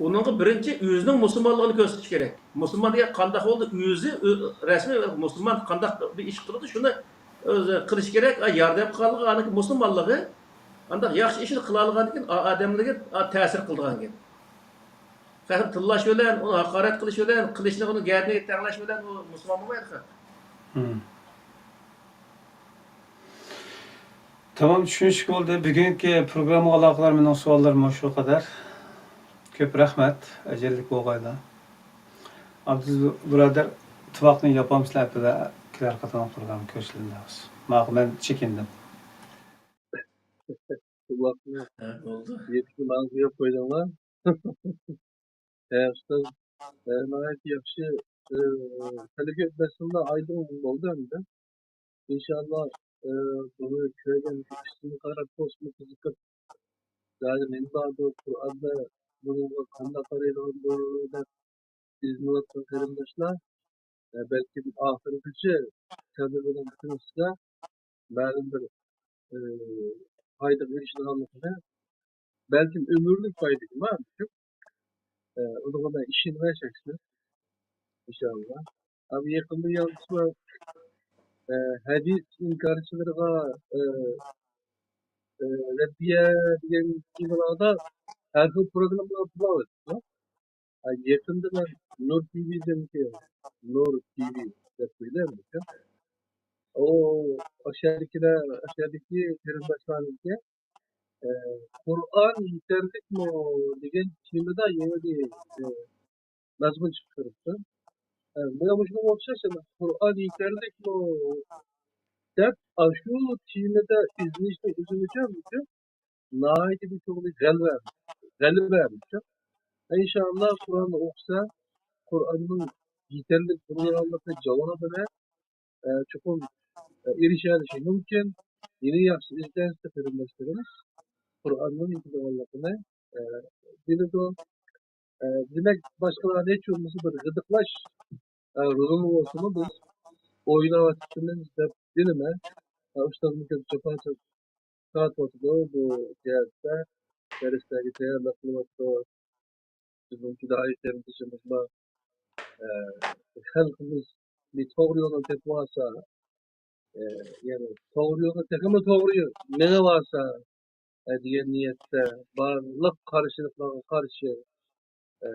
ئۇنىڭغا بىرىنچى ئۆزىنىڭ مۇسۇلمانلىقىنى كۆرسىتىش كېرەك. مۇسۇلمان دېگەن قانداق بولدى؟ ئۆزى ئۆ-، رەسمىي مۇسۇلمان قانداق بىر ئىش قىلىدۇ، شۇنى ئۆزى قىلىش كېرەك. ئا، ياردەم قىلغانلىقى، ئاندىن كېيىن مۇسۇلمانلىقى، قانداق ياخشى ئىشنى قىلالىغاندىن كېيىن، ئا، ئادەملەرگە، ئا، تەسىر قىلىدىغان گەپ. خەقنى تىللاش بىلەن، ئۇنى ھاقارەت قىلىش بىلەن، قىلىچنى ئۇنىڭ گەدىنىگە تەڭلەش بىلەن ئۇ مۇسۇلمان بولمايدۇ خەق. مم. تامام چۈشىنىشلىك بولدى. بۈگۈنكى پروگراممىغا ئالاقىدار مېنىڭ سوئاللىرىم مۇشۇ قەدەر. كۆپ رەھمەت. ئەجەللىك بولغايلا. ئابدۇز بۇرادەر، تۇۋاقنى ياپامسىلەر ھەپتىدە كېلەر قېتىملىق پروگرامما كۆرۈشىدىن دەيمىز. ماقۇل، مەن چېكىندىم. تۇۋاقنى ھە، بولدى. يېپىشنى ماڭا قويۇپ قويدۇڭلار. ھە، ئۇستاز، ھە، ناھايىتى ياخشى. ئى، خېلى كۆپ مەسىلىلەر ئايدىڭ بولدى ئەمدى. ئىنشاللا، ئى، بۇنى كۆرگەن كىشىنى قاراپ بولسىمۇ قىزىقىپ، زادى نېمە باردۇ، قۇرئاندا بۇنىڭغا قانداق قارايدىغاندۇ دەپ ئىزدىنىۋاتقان قېرىنداشلار، ئە، بەلكىم ئاخىرغىچە سەۋرى بىلەن تىڭشىسا، مەلۇم بىر، ئى، پايدىغا ئېرىشىدىغانلىقىنى، بەلكىم ئۆمۈرلۈك پايدىغىمۇ، ئى، ئۇنىڭغا مەن ئىشىنىمەن شەخسەن، ئىنشاللا. ئەمما يېقىندا يالتىسما، ئى، ھەدىس ئىنكارچىلىرىغا، ئى، ئى، رەددىيە دېگەن تېمىلاردا ھەر خىل پروگراممىلار بولۇۋاتىدۇ. ھە، يېقىندا مەن نۇر تىۋىدىن كېيىن، نۇر تىۋى دەپ قويىلى ئەمدى. ئۇ ئاشۇ يەردىكىلەر، ئاشۇ يەردىكى قېرىنداشلارنىڭكى، ئە، «قۇرئان يېتەرلىكمۇ؟» دېگەن تېمىدا يەنە بىر، ئە، مەزمۇن چىقىرىپتۇ. ئە، مانا مۇشۇنىڭغا ئوخشاش، يەنە «قۇرئان يېتەرلىكمۇ؟» دەپ، ئاشۇ تېمىدا ئىزدىنىشنىڭ ئۆزىمۇچە ناھايىتى بىر چوڭ بىر غەلىبە، غەلىبە. ئىنشائاللا، قۇرئاننى ئوقۇسا، قۇرئاننىڭ يېتەرلىك بولىدىغانلىقى جاۋابىنى، ئە، چوقۇم، ئە، ئېرىشەلىشى مۇمكىن. يەنە ياخشى ئىزدەنسە قېرىنداشلىرىمىز قۇرئاننىڭ يېتىدىغانلىقىنى، ئە، بىلىدۇ. ئە، دېمەك، باشقىلارنى ھېچ بولمىسا بىر غىدىقلاش، ئە، رولىنى بولسىمۇ بىز ئويناۋاتىمىز دەپ بىلىمەن. ئە، ئۇستازمۇ كۆپ جاپا تارتىۋاتىدۇ بۇ جەھەتتە. دەرسلەرگە تەييارلىق قىلىۋاتىدۇ. بىزنىڭ پىدائىي قېرىندىشىمىز بار. ئە، خەلقىمىز بىر توغرا يولنى تېپىۋالسا، ئە، يەنى توغرا يولنى تېخىمۇ توغرا يول مېڭىۋالسا، ئە، دېگەن نىيەتتە بارلىق قارشىلىقلارغا قارشى، ئە،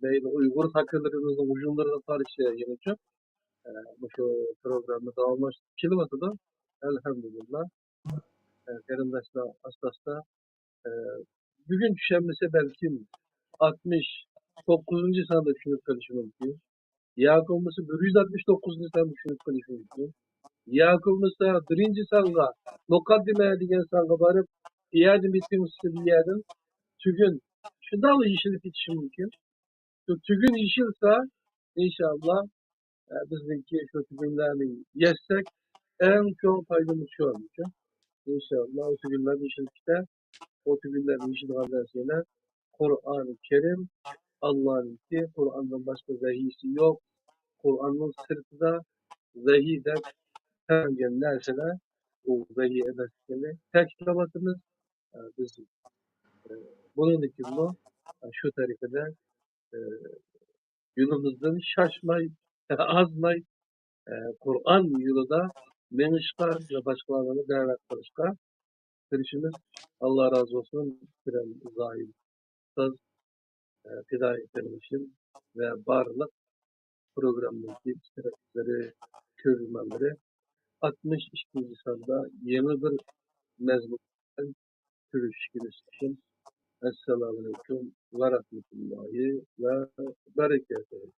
مەيلى ئۇيغۇر خاكىلىرىمىزنىڭ ھۇجۇملىرىغا قارشى يەنىچۇ، ئە، مۇشۇ پروگرامما داۋاملاشتۇرۇپ كېلىۋاتىدۇ. ئەلھەمدۇلىللا. ئە، قېرىنداشلار ئاستا-ئاستا، ئە، بۈگۈن چۈشەنمىسە بەلكىم ئاتمىش توققۇزىنچى ساندا چۈشىنىپ قېلىشى مۇمكىن. ياكى بولمىسا بىر يۈز ئاتمىش توققۇزىنچى ساندا چۈشىنىپ قېلىشى مۇمكىن. ياكى بولمىسا بىرىنچى سانغا، مۇقەددىمە دېگەن سانغا بارىپ، ئۇ يەردىن بىر تىڭشىسا بۇ يەردىن تۈگۈن شۇنداقلا يېشىلىپ كېتىشى مۇمكىن. شۇ تۈگۈن يېشىلسا، ئىنشائاللا، ئە، بىزنىڭكى شۇ تۈگۈنلەرنى يەشسەك، ئەڭ چوڭ پايدىمىز شۇ. ئىنشائاللا، ئۇ تۈگۈنلەرنى يېشىلىپ كېتە. ئۇ تۈگۈنلەرنى يېشىدىغان نەرسىلەر قۇرئانى كەرىم، ئاللانىڭكى، قۇرئاندىن باشقا ۋەھىيسى يوق. قۇرئاننىڭ سىرتىدا ۋەھىي دەپ سەنگەن نەرسىلەر ئۇ ۋەھىي ئەمەسلىكىنى تەكىتلەۋاتىمىز. ئە، بىز، ئە، بۇنىڭدىن كېيىنمۇ، ئە، شۇ تەرىقىدە، ئە، يولىمىزدىن شاشماي، ئازماي، ئە، قۇرئان يولىدا مېڭىشقا ۋە باشقىلارنى دەۋەت قىلىشقا تىرىشىمىز. ئاللا رازى بولسۇن، مۇھتەرەم زاھىد ئۇستاز، ئە، پىدائىي قېرىندىشىم ۋە بارلىق پروگراممىدىكى ئىشتىراكچىلىرى، كۆرۈرمەنلىرى. ئاتمىش ئىككىنچى ساندا يېڭى بىر مەزمۇن بىلەن كۆرۈشۈشكە نېسىپ قىلسۇن. ئەسسالامۇئەلەيكۇم ۋە رەھمەتۇللاھى ۋە بەرىكاتۇھۇ.